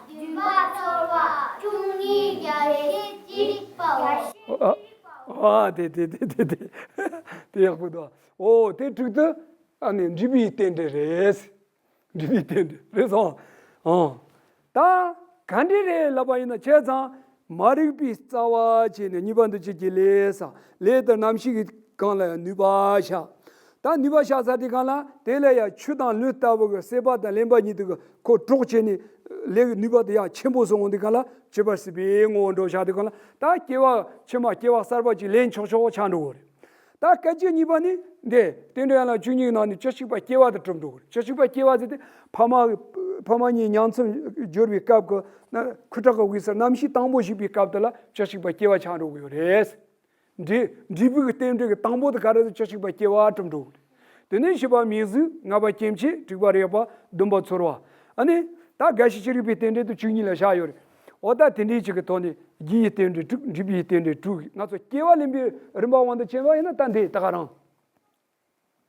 བདུན་པ་ཚོར་བ། བཅུ་གཉིས་རྒྱ་རེ་ཅི་རིགས་པའོ། ཨ། ཨ། དེ་དེ་དེ་དེ་དེ་དེ་ཡག་པོ་འདུག་ཨོ་དེ་དྲུག་དེ་ཨ་ནི་འབྲས་བུའི་རྟེན་འབྲེལ་རེད། འབྲས་བུའི་རྟེན་འབྲེལ་རེད་སོང་། ཨང་། ད་ག་འདྲ་རེད་ལབ་པ་ཡིན་ན་བྱས་ཙང་མ་རིག་པའི་རྩ་བ་བྱས་ནས་གཉིས་པ་འདུ་བྱེད་ཀྱི་ལས་ས་ལས་དང་རྣམ་ཤེས་ཀྱི་གང་ལ་ཡང་ནུས་པ་ཤ། ད་ ད་ནུས་པ་ཤར་ཚར་དུས་སྒང་ལ་དེ་ལ་ཡང་ཆུ་དང་རླུང་ལྟ་བུ་གི་སྲེད་པ་དང་ལེན་པ་གཉིས་དེ་གི་ཁོ་གྲོགས་བྱས་ནས་ལས་ཀྱི་ནུས་པ་དེ་ཡང་ཆེན་པོ་སོང་འོང་དུས་སྒང་ལ་བྱེད་པ་སྲིད་པའི་ངོ་བོ་འགྲོ་བཞག་དུས་སྒང་ལ། ད་སྐྱེ་བ་ཕྱི་མ་སྐྱེ་བ་གསར་པ་ཅིག་ལེན་ཆོག་ཆོག་ཆགས་འགྲོ་གི་རེད། ད་སྐད་ཅིག་གཉིས་པ་ནི་འདི་རྟེན་འབྲེལ་ཡན་ལག་བཅུ་གཉིས་ཀྱི་ནང་ནས་བཅུ་གཅིག་པ་སྐྱེ་བ་དེ་གྲུབ་འགྲོ་གི་རེད། བཅུ་གཅིག་པ་སྐྱེ་བ་ཟེར་དེ་ཕ་མ་ཕ་མ་གཉིས་ཉམས་མཚམས་སྦྱོར་བའི་སྐབས་ཀྱི་ན་ཁུ་ཁྲག་གི་དབུགས་སུ་རྣམ་ཤེས་དང་པོ་ཞུགས་པའི་སྐབས་དེ་ལ་བཅུ་གཅིག་པ་སྐྱེ་བ་ཆགས་འགྲོ་གི་ཡོད་རེད། འབྲས་འབྲས་བུ་གི་རྟེན་འབྲེལ་གྱི་དང་པོ་དེ་ག་རེ་ཟེར། བཅུ་གཅིག་པ་སྐྱེ་བ་གྲུབ་འགྲོ་གི་རེད། དེ་ནས་བཞི་པ་མིང་གཟུགས། ལྔ་པ་སྐྱེ་མཆེད། དྲུག་པ་རེག་པ། བདུན་པ་ཚོར་བ། ཨ་ནི་ད་རྒ་ཤི་ཤི་རིག་པའི་རྟེན་འབྲེལ་དུ་བཅུ་གཉིས་ལ་བཞག་ཡོད་རེད། འོ་ད་དེ་འདྲའི་ཅིག་གི་ཐོག་ནས་རྒྱུ་ཡི་རྟེན་འབྲེལ་དྲུག་འབྲས་བུའི་རྟེན་འབྲེལ་དྲུག་ང་ཚོ་སྐྱེ་བ་ལེན་པའི་རིམ་པ་དབང་དུ་བྱས་པ་ཡིན་ན་ད་འདི་ད་ག་རང་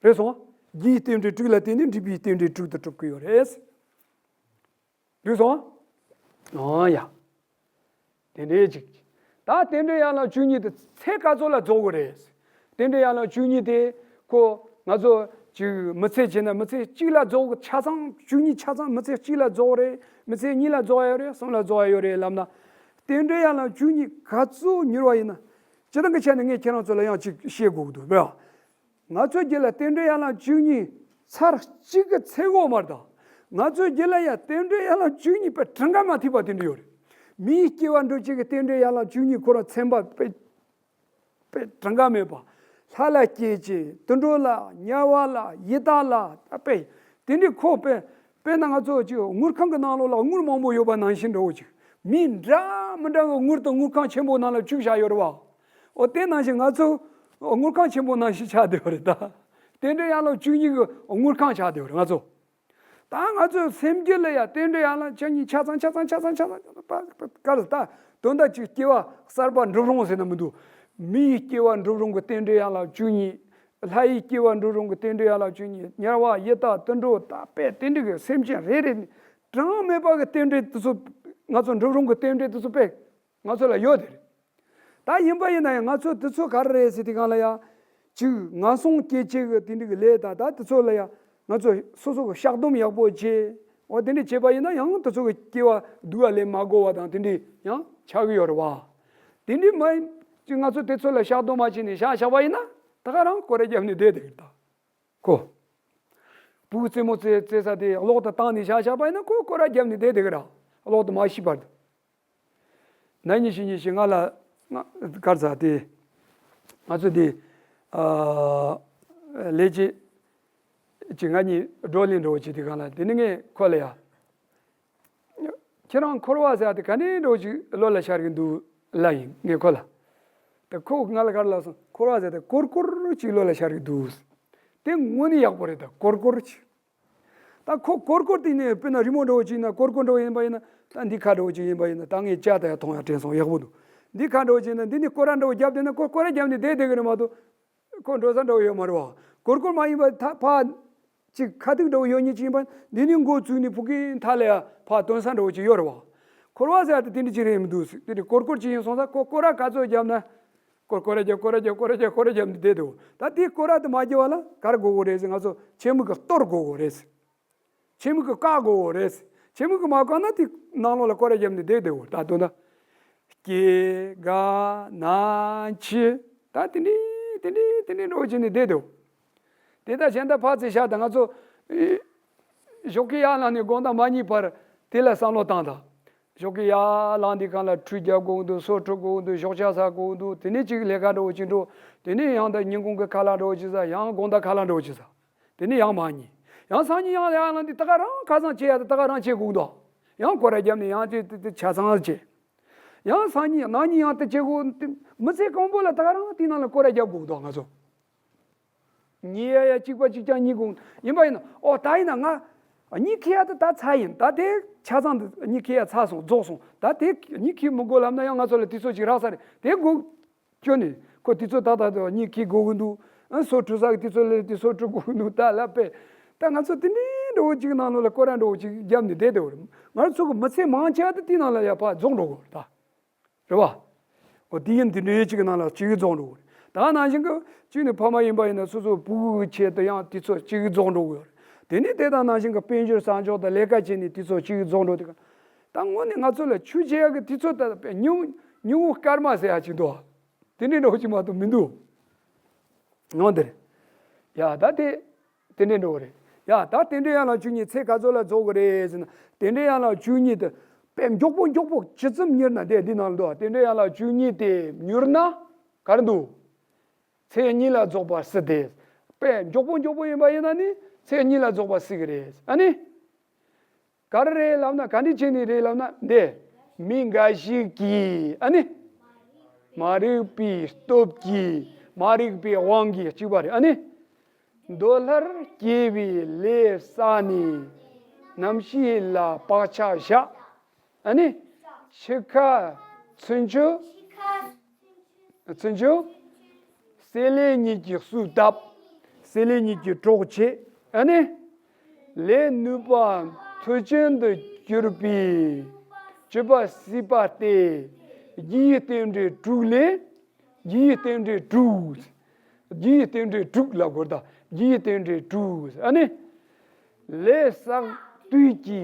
རེད་སོང་། རྒྱུ་ཡི་རྟེན་འབྲེལ་དྲུག་ལ་བརྟེན་ནས་འབྲས་བུའི་རྟེན་འབྲེལ་དྲུག་ཏུ་གྲུབ་ཀྱི་ཡོད་རེད། འགྲིག་སོང་། ཨང་ཡ། དེ་འདྲའི་ཅིག་ད་རྟེན་འབྲེལ་ཡན་ལག་བཅུ་གཉིས་དེ་ཚེ་ག་ཚོད་ལ་རྫོགས་དགོས་རེད། རྟེན་འབྲེལ་ཡན་ལག་བཅུ་གཉིས་དེ་ཁོ་ང་ཚོ་ཅིག་མི་ཚེ་བྱས་ན་མི་ཚེ་གཅིག་ལ་རྫོགས། ཆ་ཚང་བཅུ་གཉིས་ཆ་ཚང་མི་ཚེ་གཅིག་ལ་རྫོགས་རེད། མི་ཚེ་གཉིས་ལ་རྫོགས་ཡ་ཡོད་རེད། གསུམ་ལ་རྫོགས་ཡ་ཡོད་རེད་ལབ་ན། རྟེན་འབྲེལ་ཡན་ལག་བཅུ་གཉིས་ག་ཚོད་མྱུར་བ་ཡིན་ན། སྤྱིར་བཏང་གི་ཆ་ནས་ངས་ཁྱེད་རང་ཚོ་ལ་ཡང་ཅིག་བཤད་དགོས་ཀྱི་འདུག་བས། ང་ཚོའི་རྒྱུད་ལ་རྟེན་འབྲེལ་ཡན་ལག་བཅུ་གཉིས་ཚར་གཅིག་གི་ཚེ་འགོ་མར་དང་། ང་ཚོའི་རྒྱུད་ལ་ཡང་རྟེན་འབྲེལ་ཡན་ལག་བཅུ་གཉིས་པའི་གྲངས་ཀ་མ་ཐེག་པ་དེ་འདྲ་ཡོད་རེད། མིའི་སྐྱེ་བ་འགྲོ་བྱེད་ཀྱི་རྟེན་འབྲེལ་ཡན་ལག་བཅུ་གཉིས་ཁོ་རང་ཚན་པ་དཔེ་དཔེ་གྲངས་ཀ་མེད་པ། ལྷ་ལ་སྐྱེ་བྱེད། དུད་འགྲོ་ལ། དམྱལ་བ་ལ། ཡི་དྭགས་ལ། ད་དཔེ་དེ་འདྲའི་ཁོ་དཔེ་དཔེར་ན་ང་ཚོ་ཅིག་དངུལ་ཁང་གི་ནང་ལོགས་ལ་དངུལ་མང་པོ་ཡོད་པ་ནང་བཞིན་འདྲ་བོ་ཅིག་མི་འདྲ་མི་འདྲ་བའི་དངུལ་དང་དངུལ་ཁང་ཆེན་པོ་ནང་ལ་བཅུག་བཞག་ཡོད་རེད་བ། འོ་དེ་ནང་བཞིན་ང་ཚོ་དངུལ་ཁང་ཆེན་པོ་ནང་བཞིན་ཆགས་བསྡད་པ་རེད་ད། རྟེན་འབྲེལ་ཡན་ལག་བཅུ་གཉིས་ཀྱི་དངུལ་ཁང་ཆགས་བསྡད་པ་རེད་ང་ཚོ། ད་ང་ཚོའི་སེམས་རྒྱུད་ལ་ཡང་རྟེན་འབྲེལ་ཡན་ལག་བཅུ་གཉིས་ཆ་ཚང་ཆ་ཚང་ཆ་ཚང་ཆ་ཚང་པ་པ་ག་རེ་ད་དོན་དག་ཅིག་སྐྱེ་བ་གསར་པ་འགྲུབ་རུང་ཟེར་ན་མི་འདུག་མི་ཡི་སྐྱེ་བ་འགྲུབ་རུང་གི་རྟེན་འབྲེལ་ཡན་ལག་བཅུ་གཉིས། ལྷ་ཡི་སྐྱེ་བ་འགྲུབ་རུང་གི་རྟེན་འབྲེལ་ཡན་ལག་བཅུ་གཉིས། དམྱལ་བ་ཡི་དྭགས་དུད་འགྲོ་ད་དཔེ་དེ་འདྲ་གི་སེམས་ཅན་རེ་རེ་ནས་གྲངས་མེད་པ་གི་རྟེན་འབྲེལ་དེ་ཚོ་ང་ཚོ་འགྲུབ་རུང་གི་རྟེན་འབྲེལ་དེ་ཚོ་དཔེ་ང་ཚོ་ལ་ཡོད་དེ་རེད། ད་ཡིན་པ་ཡིན་ན་ཡང་ང་ཚོ་དེ་ཚོ་ག་རེ་རེད་ཟེར་དུས་སྒང་ལ་ཡང་། གཅིག་ངན་སོང་སྐྱེ་བྱེད་ཀྱི་དེ་འདྲ་གི་ལས་དང་ད་དེ་ཚོ་ལ་ཡང་ང་ཚོ་སོ་སོ་གི་བཤགས་སྡོམ་ཡག་པོ་བྱེད། འོ་དེ་འདྲ་བྱས་པ་ཡིན་ན་ཡང་དེ་ཚོ་གི་སྐྱེ་བ་སྡུག་པ་ལེན་མ་དགོས་པ་དང་དེ་འདྲ་ཡང་ཆགས་ཀྱི་ཡོད་རེད་བ། དེ་འདྲ་མ་ཡིན་ཅིག་ང་ཚོ་དེ་ཚོ་ལ་བཤགས་སྡོམ་མ་བྱས་ནས་བཞག་བཞག་པ་ཡིན་ན་ད་ག་རང་སྐོར་ར་བརྒྱབ་ནས་བསྡད་དེ་གི་ད། ཁོ། བུ་རྩེད་མོ་རྩེ་རྩེ་ས་དེ་གློག་ཏུ་བཏང་ནས་བཞག་བཞག་པ་ཡིན་ན་ཁོ་སྐོར་ར་བརྒྱབ་ནས་བསྡད་དེ་གི་ར། གློག་ཏུ་མ་ཤི་བར་དུ། ན་ནིང་ཕྱི་ཉིན་ཞིག་ང་ལ་ང་གར་ཟ་དེ་ང་ཚོ་དེ་ཨ་ལས་བྱེད་ཅིག་ང་གཉིས་བགྲོ་གླེང་འདྲ་བོ་བྱེད་དུས་སྒང་ལ་དེ་ནི་ངས་ཁོ་ལ་ཡ། ཁྱེད་རང་འཁོར་བ་ཟེར་དེ་ག་ནས་འདྲ་བོ་ཅིག་བློ་ལ་ཤར་གི་འདུག་ལབ་ཡིན་ངས་ཁོ་ལ། དེ་ཁོ་ང་ལ་ག་རེ་ལབ་སོང་། འཁོར་བ་ཟེར་དེ་ཀོར་ཀོར་ཅིག་བློ་ལ་ཤར་གི་འདུག་དེ་དངོས་གནས་ཡག་པོ་རེད་ད་ཀོར་ཀོར་ཅིག་ད་ཁོ་ཀོར་ཀོར་དེ་ནས་དཔེར་ན་རི་མོ་འདྲ་བོ་ཅིག་ཡིན་ན་ཀོར་ཀོར་འདྲ་བོ་ཡིན་པ་ཡིན་ན་ད་འདི་ཁ་འདྲ་བོ་ཅིག་ཡིན་པ་ཡིན་ན་ད་ངས་ལྕགས་ད་ཡ་མཐོང་ཡ་དྲན་སོང་ཡག་པོ་འདུག་འདི་ཁ་འདྲ་བོ་ཅིག་ཡིན་ན་འདི་ནས་སྐོར་ར་འདྲ་བོ་བརྒྱབ་བསྡད་ན་ཁོ་སྐོར་ར་བརྒྱབ་ནས་བསྡད་བསྡད་གི་རེད་མ་གཏོགས། ཁོ་འགྲོ་ས་འདྲ་བོ་ཡོད་མ་རེད་བ། ཀོར་ཀོར་མ་ཡིན་པ་ད་ཕ། ཅིག་ཁ་ཐུག་འདྲ་བོ་ཡོད་ཉིད་ཅིག་ཡིན་པ་འདི་ནི་མགོ་བཙུགས་ནས་ཕུག་གི་མཐའ་ལ་ཡ་ཕ་སྟོན་ས་འདྲ་བོ་ཅིག་ཡོད་རེད་བ། འཁོར་བ་ཟེར་ཡ་དེ་དེ་འདྲ་ཅིག་རེད་མི་འདུག་ཟེར་དེ་འདྲ་ཀོར་ཀོར་ཅིག་ཡིན་སོང་ཙང་ཁོ་སྐོར་ར་ག་ཚོད་བརྒྱབ་ན། སྐོར་སྐོར་ར་རྒྱབ་སྐོར་ར་རྒྱབ་སྐོར་ར་རྒྱབ་སྐོར་ར་རྒྱབ་ནས་བསྡད་འདུག་ད་དེའི་སྐོར་ར་དེ་མ་རྒྱབ་པ་ལ་ག་རེ་དགོས་དགོས་རེད་ཟེར་ང་ཚོ་ཆེན་མོ་གི་གཏོར་དགོས་དགོས་རེད་ཟེར། ཆེན་མོ་གི་བཀག་དགོས་དགོས་རེད་ཟེར། ཆེན་མོ་གི་མ་བཀག་ན་དེ་ནང་ལོགས་ལ་སྐོར་ར་བརྒྱབ་ནས་བསྡད་བསྡད་འོ་ད་དོན་དག་སྐྱེ་རྒ་ན་འཆི་ད་དེ་འདྲའི་དེ་འདྲའི་དེ་འདྲའི་འགྲོ་བྱས་ནས་བསྡད་འདུག་དེ་ལྟར་གཞན་དག་ཕར་ཚུར་བཞག་ད་ང་ཚོ་ཨེ་ཞོགས་ཀས་ཡར་ལངས་ནས་དགོང་དག་མ་ཉལ་བར་དེ་ལ་བསམ་བློ་བཏང་དང་། ཞོགས་ཀས་ཡར་ལངས་དུས་སྒང་ལ་ཁྲུས་རྒྱག་དགོས་འདུག་སོ་འཁྲུད་དགོས་འདུག་ཞོགས་ཇ་ཟ་དགོས་འདུག་དེ་ནས་ཅིག་ལས་ཀ་འདྲ་བོ་ཅིག་འགྲོ། དེ་ནས་ཡང་ད་ཉིན་གུང་གི་ཁ་ལག་འདྲ་བོ་ཅིག་ཟ། ཡང་དགོང་དག་ཁ་ལག་འདྲ་བོ་ཅིག་ཟ། དེ་ནས་ཡང་མ་ཉལ། ཡང་སང་ཉིན་ཡང་ཡར་ལངས་དུས་ད་ག་རང་ཁ་སང་བྱེད་ཡ་དེ་ད་ག་རང་བྱེད་དགོས་འདུག་ཡང་སྐོར་ར་བརྒྱབ་ནས་ཡང་ཅིག་དེ་དེ་ཆ་ཚང་བྱེད། ཡང་སང་ཉིན་གནངས་ཉིན་ཡང་དེ་བྱེད་དགོས་འདུག་མི་ཚེ་གང་པོ་ལ་ད་ག་རང་དེའི་ནང་ལ་སྐོར་ར་རྒྱབ་དགོས་འདུག་ང་ཚོ། ཉལ་ཡ་ཡ་གཅིག་པ་གཅིག་རྐྱང་གཉིད་ཁུག་ཡིན་པ་ཡིན་ན་ཨོ་ད་ཡིན་ན་ང་གཉིད་ཁུག་ཡ་ད་ད་ཚར་ཡིན་ད་དེ་ཆ་ཚང་དུ་གཉིད་ཁུག་ཡ་ཚར་སོང་རྫོགས་སོང་ད་དེ་གཉིད་ཁུག་མི་དགོས་ལབ་ན་ཡང་ང་ཚོ་ལ་དུས་ཚོད་ཅིག་རག་ས་རེད་དེ་དགོས་སྐྱོ་ནས་ཁོ་དུས་ཚོད་ད་ད་དུ་གཉིད་ཁུག་དགོས་གི་འདུག་ཨ་སོ་འཁྲུད་ས་གི་དུས་ཚོད་ལས་དུས་སོ་འཁྲུད་དགོས་གི་འདུག་ད་ལབ་པས་ད་ང་ཚོ་དེ་འདྲའི་འགྲོ་བོ་ཅིག་ནང་ལོགས་ལ་སྐོར་ར་འགྲོ་བོ་ཅིག་བརྒྱབ་ནས་བསྡད་བསྡད་པ་རེད། ང་ཚོ་གི་མི་ཚེ་མང་ཆེ་བ་དེ་དེའི་ནང་ལ་ཡ་ཕར་རྫོགས་འགྲོ་གི་རེད་ད། རེད་བ། འོ་དེ་ཡིན་དེ་འདྲའི་གཅིག་གི་ནང་ལ་གཅིག་རྫོགས་འགྲོ་གི་རེད། ད་ནང་བཞིན་གི་གཅིག་ནི་ཕ་མ་ཡིན་པ་ཡིན་ན་སོ་སོ་ཕྲུ་གུ་གི་ཆེད་དུ་ཡང་དུས་ཚོད་གཅིག་རྫོགས་འགྲོ་གི་ཡོད་རེད། དེ་ནས་དེ་དང་ནང་བཞིན་གི་དཔལ་འབྱོར་གསར་འཇོག་དང་ལས་ཀ་བྱས་ནས་དུས་ཚོད་གཅིག་རྫོགས་འགྲོ་དེ་ག་ད་དངོས་གནས་ང་ཚོ་ལ་ཆོས་བྱེད་ཡག་གི་དུས་ཚོད་ད་ཉིན་ཉིན་གུང་སྐར་མ་ཟེར་ཡག་ཅིག་འདུག་བ། དེ་འདྲའི་འགྲོ་གི་མ་གཏོགས་མི་འདུག་ངོ་འདིར། ཡ་ད་དེ་དེ་འདྲས་འགྲོ་གི་རེད། ཡ་ད་རྟེན་འབྲེལ་ཡན་ལག་བཅུ་གཉིས་ཚེ་ག་ཚོད་ལ་རྫོགས་གི་རེད་ཟེར་ན། རྟེན་འབྲེལ་ཡན་ལག་བཅུ་གཉིས་དེ་དཔེ་མགྱོགས་པོ་མགྱོགས་པོ་ཇི་ཙམ་གཉེར་ན་དེ་འདི་ནང་ལ་འདུག་རྟེན་འབྲེལ་ཡན་ལག་བཅུ་གཉིས་དེ་མྱུར་ན་ག་རེ་འདུག་ཚེ་གཉིས་ལ་རྫོགས་པ་སྲིད་དེ། དཔེ་མགྱོགས་པོ་མགྱོགས་པོ་ཡིན་པ་ཡིན་ན་ནི་ཚེ་གཉིས་ལ་རྫོགས་པ་སྲིད་གི་རེད། ཨ་ནི། ག་རེ་རེད་ལབ་ན། ག་འདྲ་བྱས་ནས་རེད་ལབ་ན། འདི་མི་འགའ་ཞིག་གིས་ཨ་ནི། མ་རིག་པའི་སྟོབས་ཀྱིས། མ་རིག་པའི་དབང་གིས་གཅིག་པ་རེད། ཨ་ནི། འདོད་ལྷར་སྐྱེ་བའི་ལས་བསགས་ནས། རྣམ་ཤེས་ལ་བག་ཆགས་བཞག་ཨ་ནི། འཆི་ཁ་ཚུན་ཆོད། ཚུན་ཆོད། སྲེད་ལེན་གཉིས་ཀྱི་གསོས་བཏབ། སྲེད་ལེན་གཉིས་ཀྱི་གྲོགས་བྱེད། ཨ་ནི། ལས་ནུས་པ་མཐུ་ཅན་དུ་གྱུར་པའི་སྤྱོད་པ་སྲིད་པ་སྟེ། རྒྱུའི་རྟེན་འབྲེལ་དྲུག་ལས། རྒྱུའི་རྟེན་འབྲེལ་དྲུག་རྒྱུའི་རྟེན་འབྲེལ་དྲུག་ལབ་དགོས་རེད་ད། རྒྱུའི་རྟེན་འབྲེལ་དྲུག་ཨ་ནི། ལས་བསགས་དུས་ཀྱི་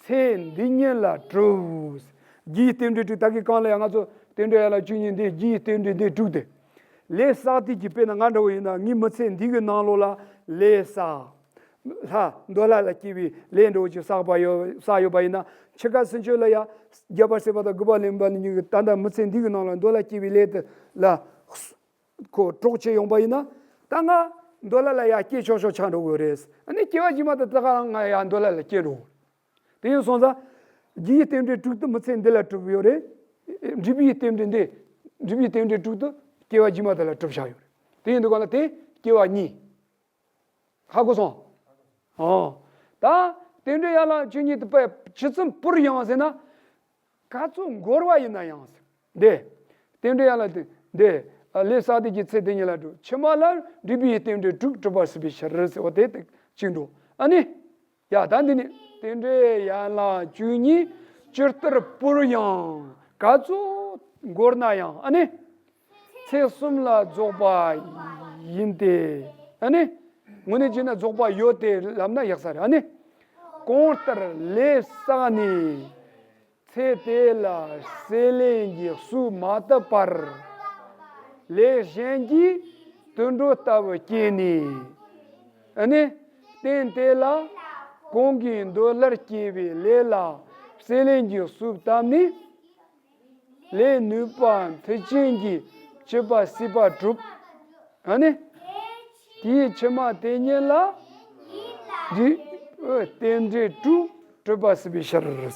ཚེ་འདི་ཉིད་ལ་གྲུབ། རྒྱུའི་རྟེན་འབྲེལ་དྲུག་ད་གིན་གང་ལ་ཡང་ང་ཚོ་རྟེན་འབྲེལ་ཡན་ལག་བཅུ་གཉིས་འདི་རྒྱུའི་རྟེན་འབྲེལ་འདི་དྲུག་སྟེ། ལས་བསགས་དུས་ཀྱི་དཔེར་ན་ང་འདྲ་བོ་ཡིན་ན་ངའི་མི་ཚེ་འདི་གི་ནང་ལོགས་ལ་ལས་བསགས། ལྷ་འདོད་ལྷ་ལ་སྐྱེ་བའི་ལས་འདྲ་བོ་ཅིག་བསགས་པ་ཡོད་བསགས་ཡོད་པ་ཡིན་ན། འཆི་ཁ་ཚུན་ཆོད་ལ་ཡང་རྒྱལ་བ་སྲས་པ་དང་གུས་པ་ལེན་པ་གཉིས་ཀྱི་ད་ལྟ་མི་ཚེ་འདི་གི་ནང་ལ་འདོད་ལྷ་སྐྱེ་བའི་ལས་དེ་ལ་ཁོ་གྲོགས་བྱེད་ཡོང་པ་ཡིན་ན། ད་ང་འདོད་ལྷ་ལ་ཡང་སྐྱེ་ཆོག་ཆོག་ཆགས་འགྲོ་གི་ཡོད་རེད། ཨ་ནི་སྐྱེ་བ་རྗེས་མ་དེ་ད་ག་རང་ང་ཡང་འདོད་ལྷ་ལ་སྐྱེ་འགྲོ། དེ་ཡིན་སོང་ཙང་། རྒྱུའི་རྟེན་འབྲེལ་དྲུག་དེ་མི་ཚེ་འདི་ལ་གྲུབ་ཡོད་རེད། འབྲས་བུའི་རྟེན་འབྲེལ་འདི། འབྲས་བུའི་རྟེན་འབྲེལ་དྲུག་དེ་སྐྱེ་བ་རྗེས་མ་དེ་ལ་གྲུབ་བཞག་ཡོད་རེད། དེ་ཡིན་དུས་གང་ལ་དེ་སྐྱེ་བ་གཉིས། ཧ་གོ་སོང་། ཨོ། ད་རྟེན་འབྲེལ་ཡན་ལག་བཅུ་གཉིས་དེ་དཔེ་ཇི་ཙམ་པུར་ཡང་ཟེར་ན། ག་ཚོད་འགོར་བ་ཡིན་ན་ཡང་ཟེར། འདི། རྟེན་འབྲེལ་ཡན་ལག་དེ་འདི། ལས་བསགས་དུས་ཀྱི་ཚེ་འདི་ཉིད་ལ་གྲུབ། ཕྱི་མ་ལ་འབྲས་བུའི་རྟེན་འབྲེལ་དྲུག་གྲུབ་པ་སྲིད་པའི་ཕྱིར་ཟེར་བ་དེ་དེ་གཅིག་འགྲོ། ཨ་ནི། ཡ་ད་འདི་ནི་རྟེན་འབྲེལ་ཡན་ལག་བཅུ་གཉིས་ཇི་ལྟར་པུར་ཡང་ག་ཚོད་འགོར་ན་ཡང་ཨ་ནི། ཚེ་གསུམ་ལ་རྫོགས་པ་ཡིན་ཏེ། ཨ་ནི། དངོས་གནས་བྱས་ན་རྫོགས་པ་ཡོད་དེ་ལབ་ན་ཡག་ས་རེད། ཨ་ནི། གང་ལྟར་ལས་བསགས་ནས་ཚེ་དེ་ལ་སྲེད་ལེན་གྱི་གསོས་མ་བཏབ་པར། ལས་གཞན་གྱིས་དུད་འགྲོ་ལྟ་བུ་སྐྱེས་ནས། ཨ་ནི། རྟེན་དེ་ལ་གང་གིས་འདོད་ལྷར་སྐྱེ་བའི་ལས་ལ་སྲེད་ལེན་གྱི་གསོས་བཏབ་ནས། ལས་ནུས་པ་མཐུ་ཅན་གྱི་སྤྱོད་པ་སྲིད་པ་གྲུབ། ཨ་ནི། དེའི་ཕྱི་མ་དེ་ཉིད་ལ་འདི་རྟེན་འབྲེལ་དྲུག་གྲུབ་པ་སྲིད་པའི་ཕྱིར།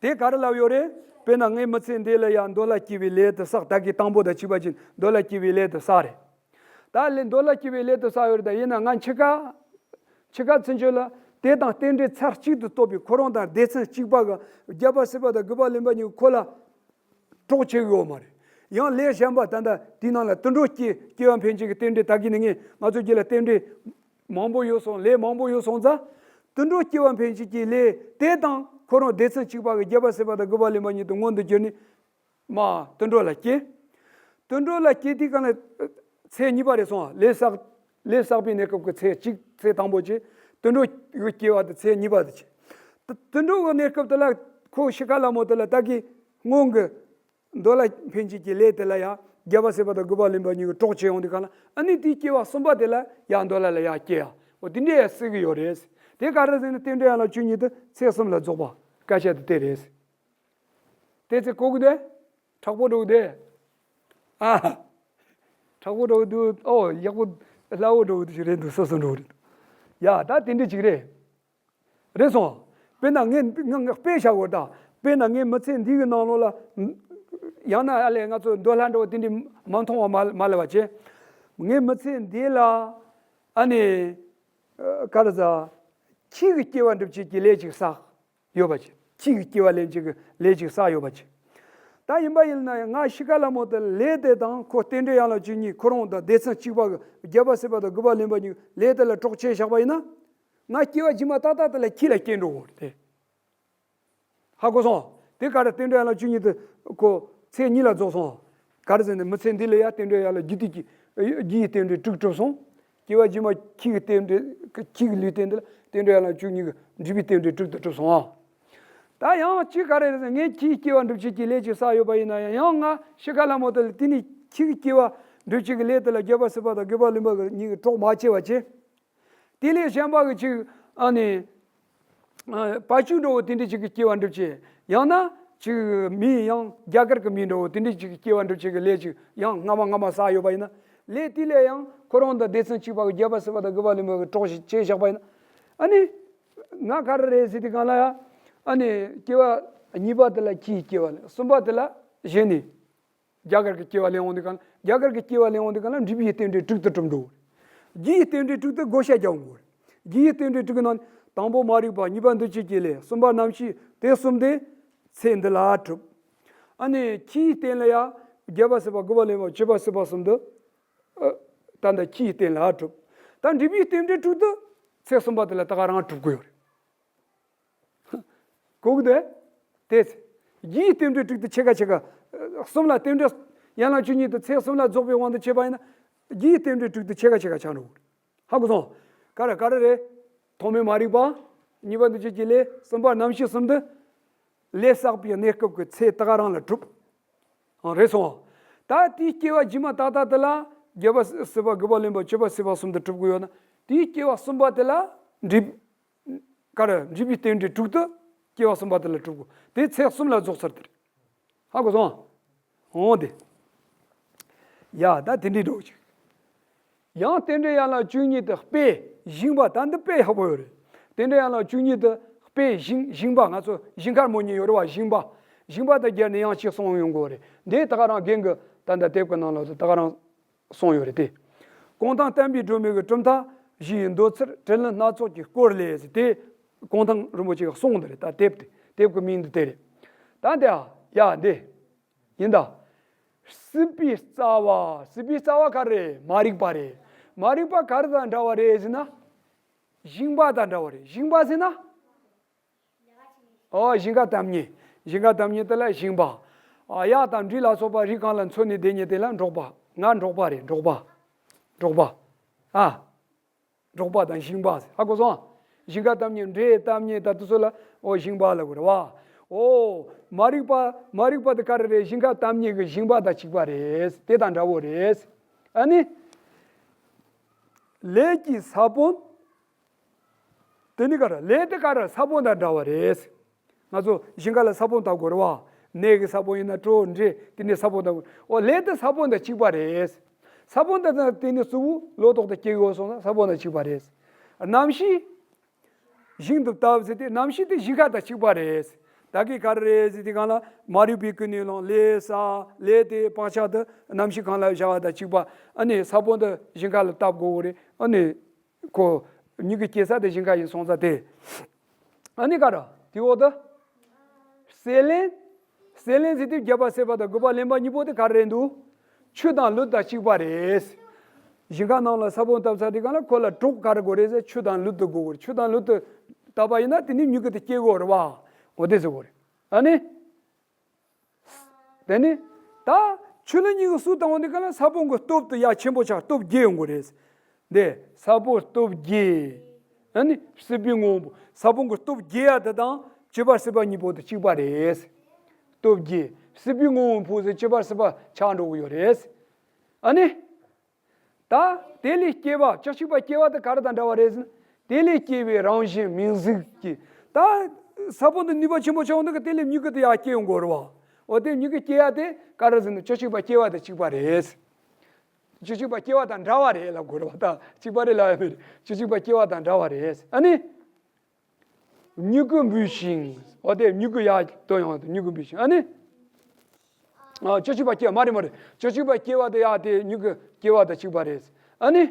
དེ་ག་རེ་ལབ་ཡོད་རེད། དཔེར་ན་ངའི་མི་ཚེ་འདི་ལ་ཡང་འདོད་ལྷ་སྐྱེ་བའི་ལས་དེ་བསགས། ད་གི་དང་པོ་དང་གཅིག་པ་ཅིག་འདོད་ལྷ་སྐྱེ་བའི་ལས་དེ་བསགས་རེད། ད་ལས་འདོད་ལྷ་སྐྱེ་བའི་ལས་དེ་བསགས་ཡོད་རེད། ད་ཡིན་ན་ང་འཆི་ཁ། འཆི་ཁ་ཚུན་ཆོད་ལ་དེ་དང་རྟེན་འབྲེལ་ཚར་གཅིག་ཏུ་གཏོགས་པའི་ཁོ་རང་དང་སྡེ་ཚན་གཅིག་པ་གི་རྒྱལ་བ་སྲས་པ་དང་གུས་པ་ལེན་པ་གཉིས་ཁོ་ལ་གྲོགས་བྱེད་ཡོད་མ་རེད། ཡང་ལས་གཞན་པ་ད་ལྟ་དེའི་ནང་ལ་དུད་འགྲོ་སྐྱེ་སྐྱེ་བ་འཕེན་བྱེད་ཀྱི་རྟེན་འབྲེལ། ད་གིན་ནས་ངས་ང་ཚོ་རྒྱུད་ལ་རྟེན་འབྲེལ་མང་པོ་ཡོད་སོང་། ལས་མང་པོ་ཡོད་སོང་ཙང་། དུད་འགྲོ་སྐྱེ་བ་འཕེན་བྱེད་ཀྱི་ལས་དེ་དང་ཁོ་རང་སྡེ་ཚན་གཅིག་པ་གི་རྒྱལ་བ་སྲས་པ་དང་གུས་པ་ལེན་པ་གཉིས་དེ་མངོན་དུ་གྱུར་ནས། མ་དུད་འགྲོ་ལ་སྐྱེ། དུད་འགྲོ་ལ་སྐྱེ་དུས་གང་ལ་ཚེ་གཉིས་པ་རེད་སོང་། ལས་བསགས་ལས་བསགས་པའི་གནས་སྐབས་ཀྱི་ཚེ་གཅིག་ཚེ་དང་པོ་བྱས། དུད་འགྲོ་གི་སྐྱེ་བ་དེ་ཚེ་གཉིས་པ་དེ་བྱས། དུ་དུད་འགྲོ་གི་གནས་སྐབས་དེ་ལ་ཁོ་འཆི་ཁ་ལ་མོ་དེ་ལ་ད་གི་སྔོན་གྱི་འདོད་ལྷ་འཕེན་བྱེད་ཀྱི་ལས་དེ་ལ་ཡང་རྒྱལ་བ་སྲས་པ་དང་གུས་པ་ལེན་པ་གཉིས་ཀྱི་གྲོགས་བྱེད་ཡོང་དུས་གང་ལ་ཨ་ནི་དེའི་སྐྱེ་བ་གསུམ་པ་དེ་ལ་ཡང་འདོད་ལྷ་ལ་ཡང་སྐྱེ་ཡ། འོ་དེ་འདྲའི་ཡང་སྲིད་གི་ཡོད་རེད། དེ་ག་རེ་ཟེར་ན་རྟེན་འབྲེལ་ཡན་ལག་བཅུ་གཉིས་དེ་ཚེ་གསུམ་ལ་རྫོགས་པ་སྐད་ཆ་དེ་དེ་རེད། དེ་ཚེ་གོ་གི་འདུག་དྲག་པོ་འགྲོ་གི་འདུག་ཨ། དྲག་པོ་འགྲོ་གི་འདུག་ཨོ་ཡག་པོ་སླ་བོ་འགྲོ་གི་འདུག་ཞིག་རེད་འདུག་སོ་སོ་འགྲོ་གི་རེད། ཡ་ད་དེ་འདྲ་ཅིག་རེད། རེད་སོང་། དཔེར་ན་ངས་ང་ང་དཔེ་བཞག་དགོས་ད། དཔེར་ན་ངའི་མི་ཚེ་འདི་གི་ནང་ལོགས་ལ། ཡང་ན་ཨ་ལས་ང་ཚོ་འདོད་ལྷ་འདྲ་བོ་དེ་འདྲ་མ་མཐོང་བ་མ་མ་ལབ་པ་བྱས། ངའི་མི་ཚེ་འདི་ལ་ཨ་ནི་ག་རེ་ཟ། ཁྱི་གི་སྐྱེ་བ་འགྲུབ་བྱེད་ཀྱི་ལས་ཅིག་བསགས། ཡོད་པ་ཅིག་ཁྱི་གི་སྐྱེ་བ་ལེན་བྱེད་ཀྱི་ལས་ཅིག་བསགས་ཡོད་པ་ཅིག་ད་ཡིན་པ་ཡིན་ན་ཡང་ང་འཆི་ཁ་ལ་མོ་དེ་ལས་དེ་དང་ཁོ་རྟེན་འབྲེལ་ཡན་ལག་བཅུ་གཉིས་ཁོ་རང་དང་སྡེ་ཚན་གཅིག་པ་གི་རྒྱལ་བ་སྲས་པ་དང་གུས་པ་ལེན་པ་གཉིས་ལས་དེ་ལ་གྲོགས་བྱས་བཞག་པ་ཡིན་ན། ང་སྐྱེ་བ་རྗེས་མ་ཏག་ཏག་དེ་ལ་ཁྱི་ལ་སྐྱེ་འགྲོ་གི་རེད་དེ། ཧ་གོ་སོང་། དེ་ག་རེ་རྟེན་འབྲེལ་ཡན་ལག་བཅུ་གཉིས་དེ་ཁོ་ཚེ་གཉིས་ལ་རྫོགས་སོང་། ག་རེ་ཟེར་ན་མི་ཚེ་འདི་ལ་ཡང་རྟེན་འབྲེལ་ཡན་ལག་བཅུ་དེ་གི་རྒྱུ་ཡི་རྟེན་འབྲེལ་དྲུག་གྲུབ་སོང་། སྐྱེ་བ་རྗེས་མ་ཁྱི་གི་རྟེན་འབྲེལ་ཁྱི་གི་ལུས་རྟེན་འདི་ལ་རྟེན་འབྲེལ་ཡན་ལག་བཅུ་གཉིས་ཀྱི་འབྲས་བུའི་རྟེན་འབྲེལ་དྲུག་ཏུ་གྲུབ་སོང་ཨ། ད་ཡང་གཅིག་ག་རེ་རེད་ཟེར་ངས་ཁྱི་གི་སྐྱེ་བ་འགྲུབ་བྱེད་ཀྱི་ལས་ཅིག་བསགས་ཡོད་པ་ཡིན་ན་ཡང་ཡང་ང་འཆི་ཁ་ལ་མོ་དེ་ལ་དེ་ནི་ཁྱི་གི་སྐྱེ་བ་ འགྲུབ་བྱེད་ཀྱི་ལས་དེ་ལ་རྒྱལ་པོ་སྲིད་པ་དང་རྒོད་པོ་ལུང་པ་གཉིས་ཀྱིས་གྲོགས་མ་བྱས་པ་བྱས། དེ་ལས་གཞན་པ་གི་ཅིག་ཨ་ནི་བ་ཕྱུགས་འདྲ་བོ་དེ་འདྲ་ཅིག་གི་སྐྱེ་བ་འགྲུབ་བྱེད། ཡང་ན་ཅིག་མི་ཡང་རྒྱ་གར་གྱི་མི་འདྲ་བོ་དེ་འདྲ་ཅིག་གི་སྐྱེ་བ་འགྲུབ་བྱེད་ཀྱི་ལས་ཅིག་ཡང་སྔ་མ་སྔ་མ་བསགས་ཡོད་པ་ཡིན་ན། ལས་དེ་ལས་ཡང་ཁོ་རང་དང་སྡེ་ཚན་གཅིག་པ་གི་རྒྱལ་པོ་སྲིད་པ་དང་རྒོད་པོ་ལུང་པ་གི་གྲོགས་ཤིག་བྱས་བཞག་པ་ཡིན་ན། ཨ་ནི་ང་ག་རེ་རེད་ཟེར་དུས་སྒང་ལ་ཡ། ཨ་ནི་སྐྱེ་བ་གཉིས་པ་དེ་ལ་ཁྱིའི་སྐྱེ་བ་ལེན། གསུམ་པ་དེ་ལ་གཞན་ནི། རྒྱ་གར་གྱི་སྐྱེ་བ་ལེན་འོང་དུས་སྒང་ལ། རྒྱ་གར་གྱི་སྐྱེ་བ་ལེན་འོང་དུས་སྒང་ལ་འགྲུབ་པའི་རྟེན་འབྲེལ་དྲུག་ཏུ་གྲུབ་འགྲོ། རྒྱུའི་རྟེན་འབྲེལ་དྲུག་ཏུ་བགོ་བཤའ་རྒྱག་འོང་གི་རེད། རྒྱུའི་རྟེན་འབྲེལ་དྲུག་གི་ནང་དང་པོ་མ་རིག་པ། གཉིས་པ་འདུ་བྱེད་ཀྱི་ལས། གསུམ་པ་རྣམ་ཤེས། དེ་གསུམ་དེ་ཚེ་འདི་ལ་གྲུབ། ཨ་ནི་ཁྱིའི་རྟེན་ལ་ཡ། རྒྱལ་པོ་སྲིད་པ། རྒོད་པོ་ལུང་པ། བྱིས་པ་སྲིད་པ་གསུམ་དུ། ཨ། ད་ལྟ་ཁྱིའི་རྟེན་ལ་གྲུབ། ད་འགྲུབ་པའི་རྟེན་འབྲེལ་དྲུག་ཏུ་ཚེ་གསུམ་པ་དེ་ལ་ད་ག་རང་གྲུབ་ཀྱི་ཡོད་རེད། གོ་གི་འདུག་ཨེ། དེ་ཚེ། རྒྱུའི་རྟེན་འབྲེལ་དྲུག་ཏུ་ཕྱེད་ཀ་ཕྱེད་ཀ། གསུམ་ལ་རྟེན་འབྲེལ། ཡན་ལག་བཅུ་གཉིས་དེ་ཚེ་གསུམ་ལ་རྫོགས་པའི་དབང་དུ་བྱས་པ་ཡིན་ན། རྒྱུའི་རྟེན་འབྲེལ་དྲུག་ཏུ་ཕྱེད་ཀ་ཕྱེད་ཀ་ཆགས་འགྲོ་གི་རེད། ཧ་གོ་སོང་། ག་རེ་ག་རེ་རེད། ཐོག་མའི་མ་རིག་པ། གཉིས་པ་འདུ་བྱེད་ཀྱི་ལས། གསུམ་པ་རྣམ་ཤེས་གསུམ་དུ། ལས་བསགས་པའི་གནས་སྐབས་ཀྱི་ཚེ་ད་ག་རང་ལ་གྲུབ། ཨང་། རེད་སོང་། ད་དེའི་སྐྱེ་བ་རྗེས་མ་ཏག་ཏག་དེ་ལ་རྒྱལ་པོ་སྲིད་པ། རྒོད་པོ་ལུང་པ། བྱིས་པ་སྲིད་པ་གསུམ་དུ་གྲུབ་ཀྱི་ཡོད་ན། དེའི་སྐྱེ་བ་གསུམ་པ་དེ་ལ་འགྲུབ། ག་རེ། འགྲུབ་པའི་རྟེན་འབྲེལ་དྲུག་ཏུ་སྐྱེ་བ་གསུམ་པ་དེ་ལ་གྲུབ་དགོས། དེ་ཚེ་གསུམ་ལ་རྫོགས་ཚར་དེ་རེད། ཧ་གོ་སོང་། འོང་དེ། ཡ། ད་དེ་འདྲའི་འགྲོ་ཅིག། ཡང་རྟེན་འབྲེལ་ཡན་ལག་བཅུ་གཉིས་དེ་དཔེ་ཞིང་པ། ད་འདི་དཔེ་ཡག་པོ་ཡོད་རེད། རྟེན་འབྲེལ་ཡན་ལག་བཅུ་གཉིས་དེ་དཔེ་ཞིང་། ཞིང་པ། ང་ཚོ་ཞིང་ཁར་མོ་གཉིས་ཡོད་རེད་བ། ཞིང་པ། ཞིང་པ་དང་སྦྱར་ནས་ཡང་གཅིག་གསུངས་ཡོང་གི་རེད། འདི་ད་ག་རང་རྒན་གྱིས་ད་ལྟ་དེབ་ཀྱི་ནང་ལོགས་སུ་ད་ག་རང་གསུངས་ཡོད་རེད་དེ། གུང་ཐང་བསྟན་པའི་སྒྲོན་མེ་གི་གྲུབ་མཐའ་བཞི་ཡི་མདོ་ཚུལ། དྲི་ལན་སྣ་ཚོགས་ཀྱིས་བསྐོར་ལས་ཟེར་དེ། གུང་ཐང་རིན་པོ་ཆེ་གིས་གསུངས་འདི་རེད། ད་དེབ་དེ། དེབ་ཀྱི་མིང་འདི་དེ་རེད། ད་འདི། ཨ། ཡ། འདི་ཡིན་ད། སྲིད་པའི་རྩ་བ། སྲིད་པའི་རྩ་བ་ག་རེ་རེད། མ་རིག་པ་རེད། མ་རིག་པ་ག་རེ་དང་འདྲ་བ་རེད་ཟེར་ན། ཞིང་པ་དང་འདྲ་བ་རེད། ཞིང་པ་ཟེར་ན། ཨོ། ཞིང་ཁ་གཏམ་ཉེས། ཞིང་ཁ་གཏམ་ཉེས་དེ་ལ་ཞིང་པ། ཨ། གཡག་དང་འབྲི་ལ་སོགས་པ་རི་སྒང་ལ་འཚོ་ནས་བསྡད་མཁན་དེ་ལ་འབྲོག་པ། ང་འབྲོག་པ་རེད། འབྲོག་པ། འབྲོག་པ། ཨ། འབྲོག་པ་དང་ཞིང་པ། ཧ་གོ་སོང་། ཞིང་ཁ་གཏམ་ཉེས། འབྲས་གཏམ་ཉེས། ད་དེ་ཚོ་ལ། ཨོ། ཞིང་པ་ལབ་དགོས་རེད་བ། ཨོ། མ་རིག་པ། མ་རིག་པ་དེ་ག་རེ་རེད། ཞིང་ཁ་གཏམ་ཉེས་ཀྱི་ཞིང་པ་དང་གཅིག་པ་རེད། དེ་དང་འདྲ་བོ་རེད། ཨ་ནི། ལས་ཀྱི་ས་བོན། དེ་ནི་ག་རེ། ལས་དེ་ག་རེ། ས་བོན་དང་འདྲ་བ་རེད། ང་ཚོ་ཞིང་ཁ་ལ་ས་བོན་བཏབ་དགོས་རེད་བ། ནས་ཀྱི་ས་བོན་ཡིན་ན། གྲོ། འབྲས། དེ་ནི་ས་བོན་བཏབ་དགོས། ཨོ། ལས་དེ་ས་བོན་དང་གཅིག་པ་རེད། ས་བོན་དེ་དང་། དེ་ནི་གཙོ་བོ་ལོ་ཏོག་དེ་སྐྱེ་དགོས་སོང་ན་ས་བོན་དང་གཅིག་པ་རེད། རྣམ་ཤེས་ཞིང་དུ་བཏབ་ཟེར་དེ། རྣམ་ཤེས་དེ་ཞིང་ཁ་དང་གཅིག་པ་རེད། ད་གིན་ག་རེ་རེད་ཟེར་དུས་སྒང་ལ། མ་རིག་པས་ཀུན་ནས་བསླངས། ལས་བསགས། ལས་དེ་བག་ཆགས་དེ་རྣམ་ཤེས་སྒང་ལ་བཞག་པ་དང་གཅིག་པ། ཨ་ནི་ས་བོན་དེ་ཞིང་ཁ་ལ་བཏབ་དགོས་རེད། ཨ་ནི། ཁོ། མྱུ་གུ་སྐྱེ་ས་དེ་ཞིང་ཁ་ཡིན་སོང་ཙང་དེ། ཨ་ནི་ག་རེ། དེའི་འོག་ཏུ། སྲེད་ལེན། སྲེད་ལེན་ཟེར་དུས་རྒྱལ་པོ་སྲིད་པ་དང་རྒོད་པོ་ལུང་པ་གཉིས་པོ་དེ་ག་རེ་རེད་འདུག། ཆུ་དང་ལུད་དང་གཅིག་པ་རེད། ཞིང་ཁ་ནང་ལ་ས་བོན་བཏབ་ཚར་དུས་སྒང་ལ་ཁོ་ལ་གྲོགས་ག་རེ་དགོས་རེད་ཟེར། ཆུ་དང་ལུད་དེ་དགོས་རེད། ཆུ་དང་ལུད་དེ་བཏབ་པ་ཡིན་ན་དེ་ནི་མྱུ་གུ་དེ་སྐྱེ་དགོས་རེད་བ། འོ་དེ་ཟེར་དགོས་རེད། ཨ་ནི། དེ་ནི། ད་ཆུ་ལུད་གཉིས་ཀྱི་སུ་དང་འོ་དེ་ག་ལ། ས་བོན་གྱི་སྟོབས་དེ་ཡ་ཆེན་པོ་ཆགས། སྟོབས་བརྒྱད་ཡོང་གི་རེད། འདི་ས་བོན་སྟོབས་བརྒྱད། ཨ་ནི་སྲིད་པའི་ངོ་བོ། ས་བོན་གྱི་སྟོབས་བརྒྱད་ཡ་དེ་དང་བྱིས་པ་སྲིད་པ་གཉིས་པོ་དེ་གཅིག་པ་རེད། སྟོབས་བརྒྱད། སྲིད་པའི་ངོ་བོ་འཕོ་ཟེར་བྱིས་པ་སྲིད་པ་ཆགས་འགྲོ་གི་ཡོད་རེད། ཨ་ནི། ད་དེ་ལས་སྐྱེ་བ། བཅུ་གཅིག་པ་སྐྱེ་བ་དེ་ག་རེ་དང་འདྲ་བ་རེད་ཟེར་ན། དེ་ལས་སྐྱེ་བའི་རང་བཞིན་མིང་གཟུགས་ཀྱི། ད་ས་བོན་དེ་ནུས་པ་ཆེན་པོ་ཆགས་འོང་དུས་ཀ་དེ་ལས་མྱུ་གུ་དེ་ཡར་སྐྱེ་ཡོང་གི་རེད་བ། འོ་དེ་མྱུ་གུ་སྐྱེ་ཡ་དེ་ག་རེ་ཟེར་ན། བཅུ་གཅིག་པ་སྐྱེ་བ་དང་གཅིག་པ་རེད། བཅུ་གཅིག་པ་སྐྱེ་བ་དང་འདྲ་བ་རེད་ལབ་དགོས་རེད་བ། ད་གཅིག་པ་རེད་ལབ་ཡ་མེད། བཅུ་གཅིག་པ་སྐྱེ་བ་དང་འདྲ་བ་རེད། ཨ་ནི། མྱུ་གུ་འབུས་ཤིང་། འོ་དེ་མྱུ་གུ་ཡར་ཐོན་ཡོང་དུས་མྱུ་གུ་འབུས་ཤིང་། ཨ་ནི། ཨ། བཅུ་གཅིག་པ་སྐྱེ་བ། མ་རེད་མ་རེད། བཅུ་གཅིག་པ་སྐྱེ་བ་དེ་ཡ་དེ་མྱུ་གུ་སྐྱེ་བ་དང་གཅིག་པ་རེད། ཨ་ནི།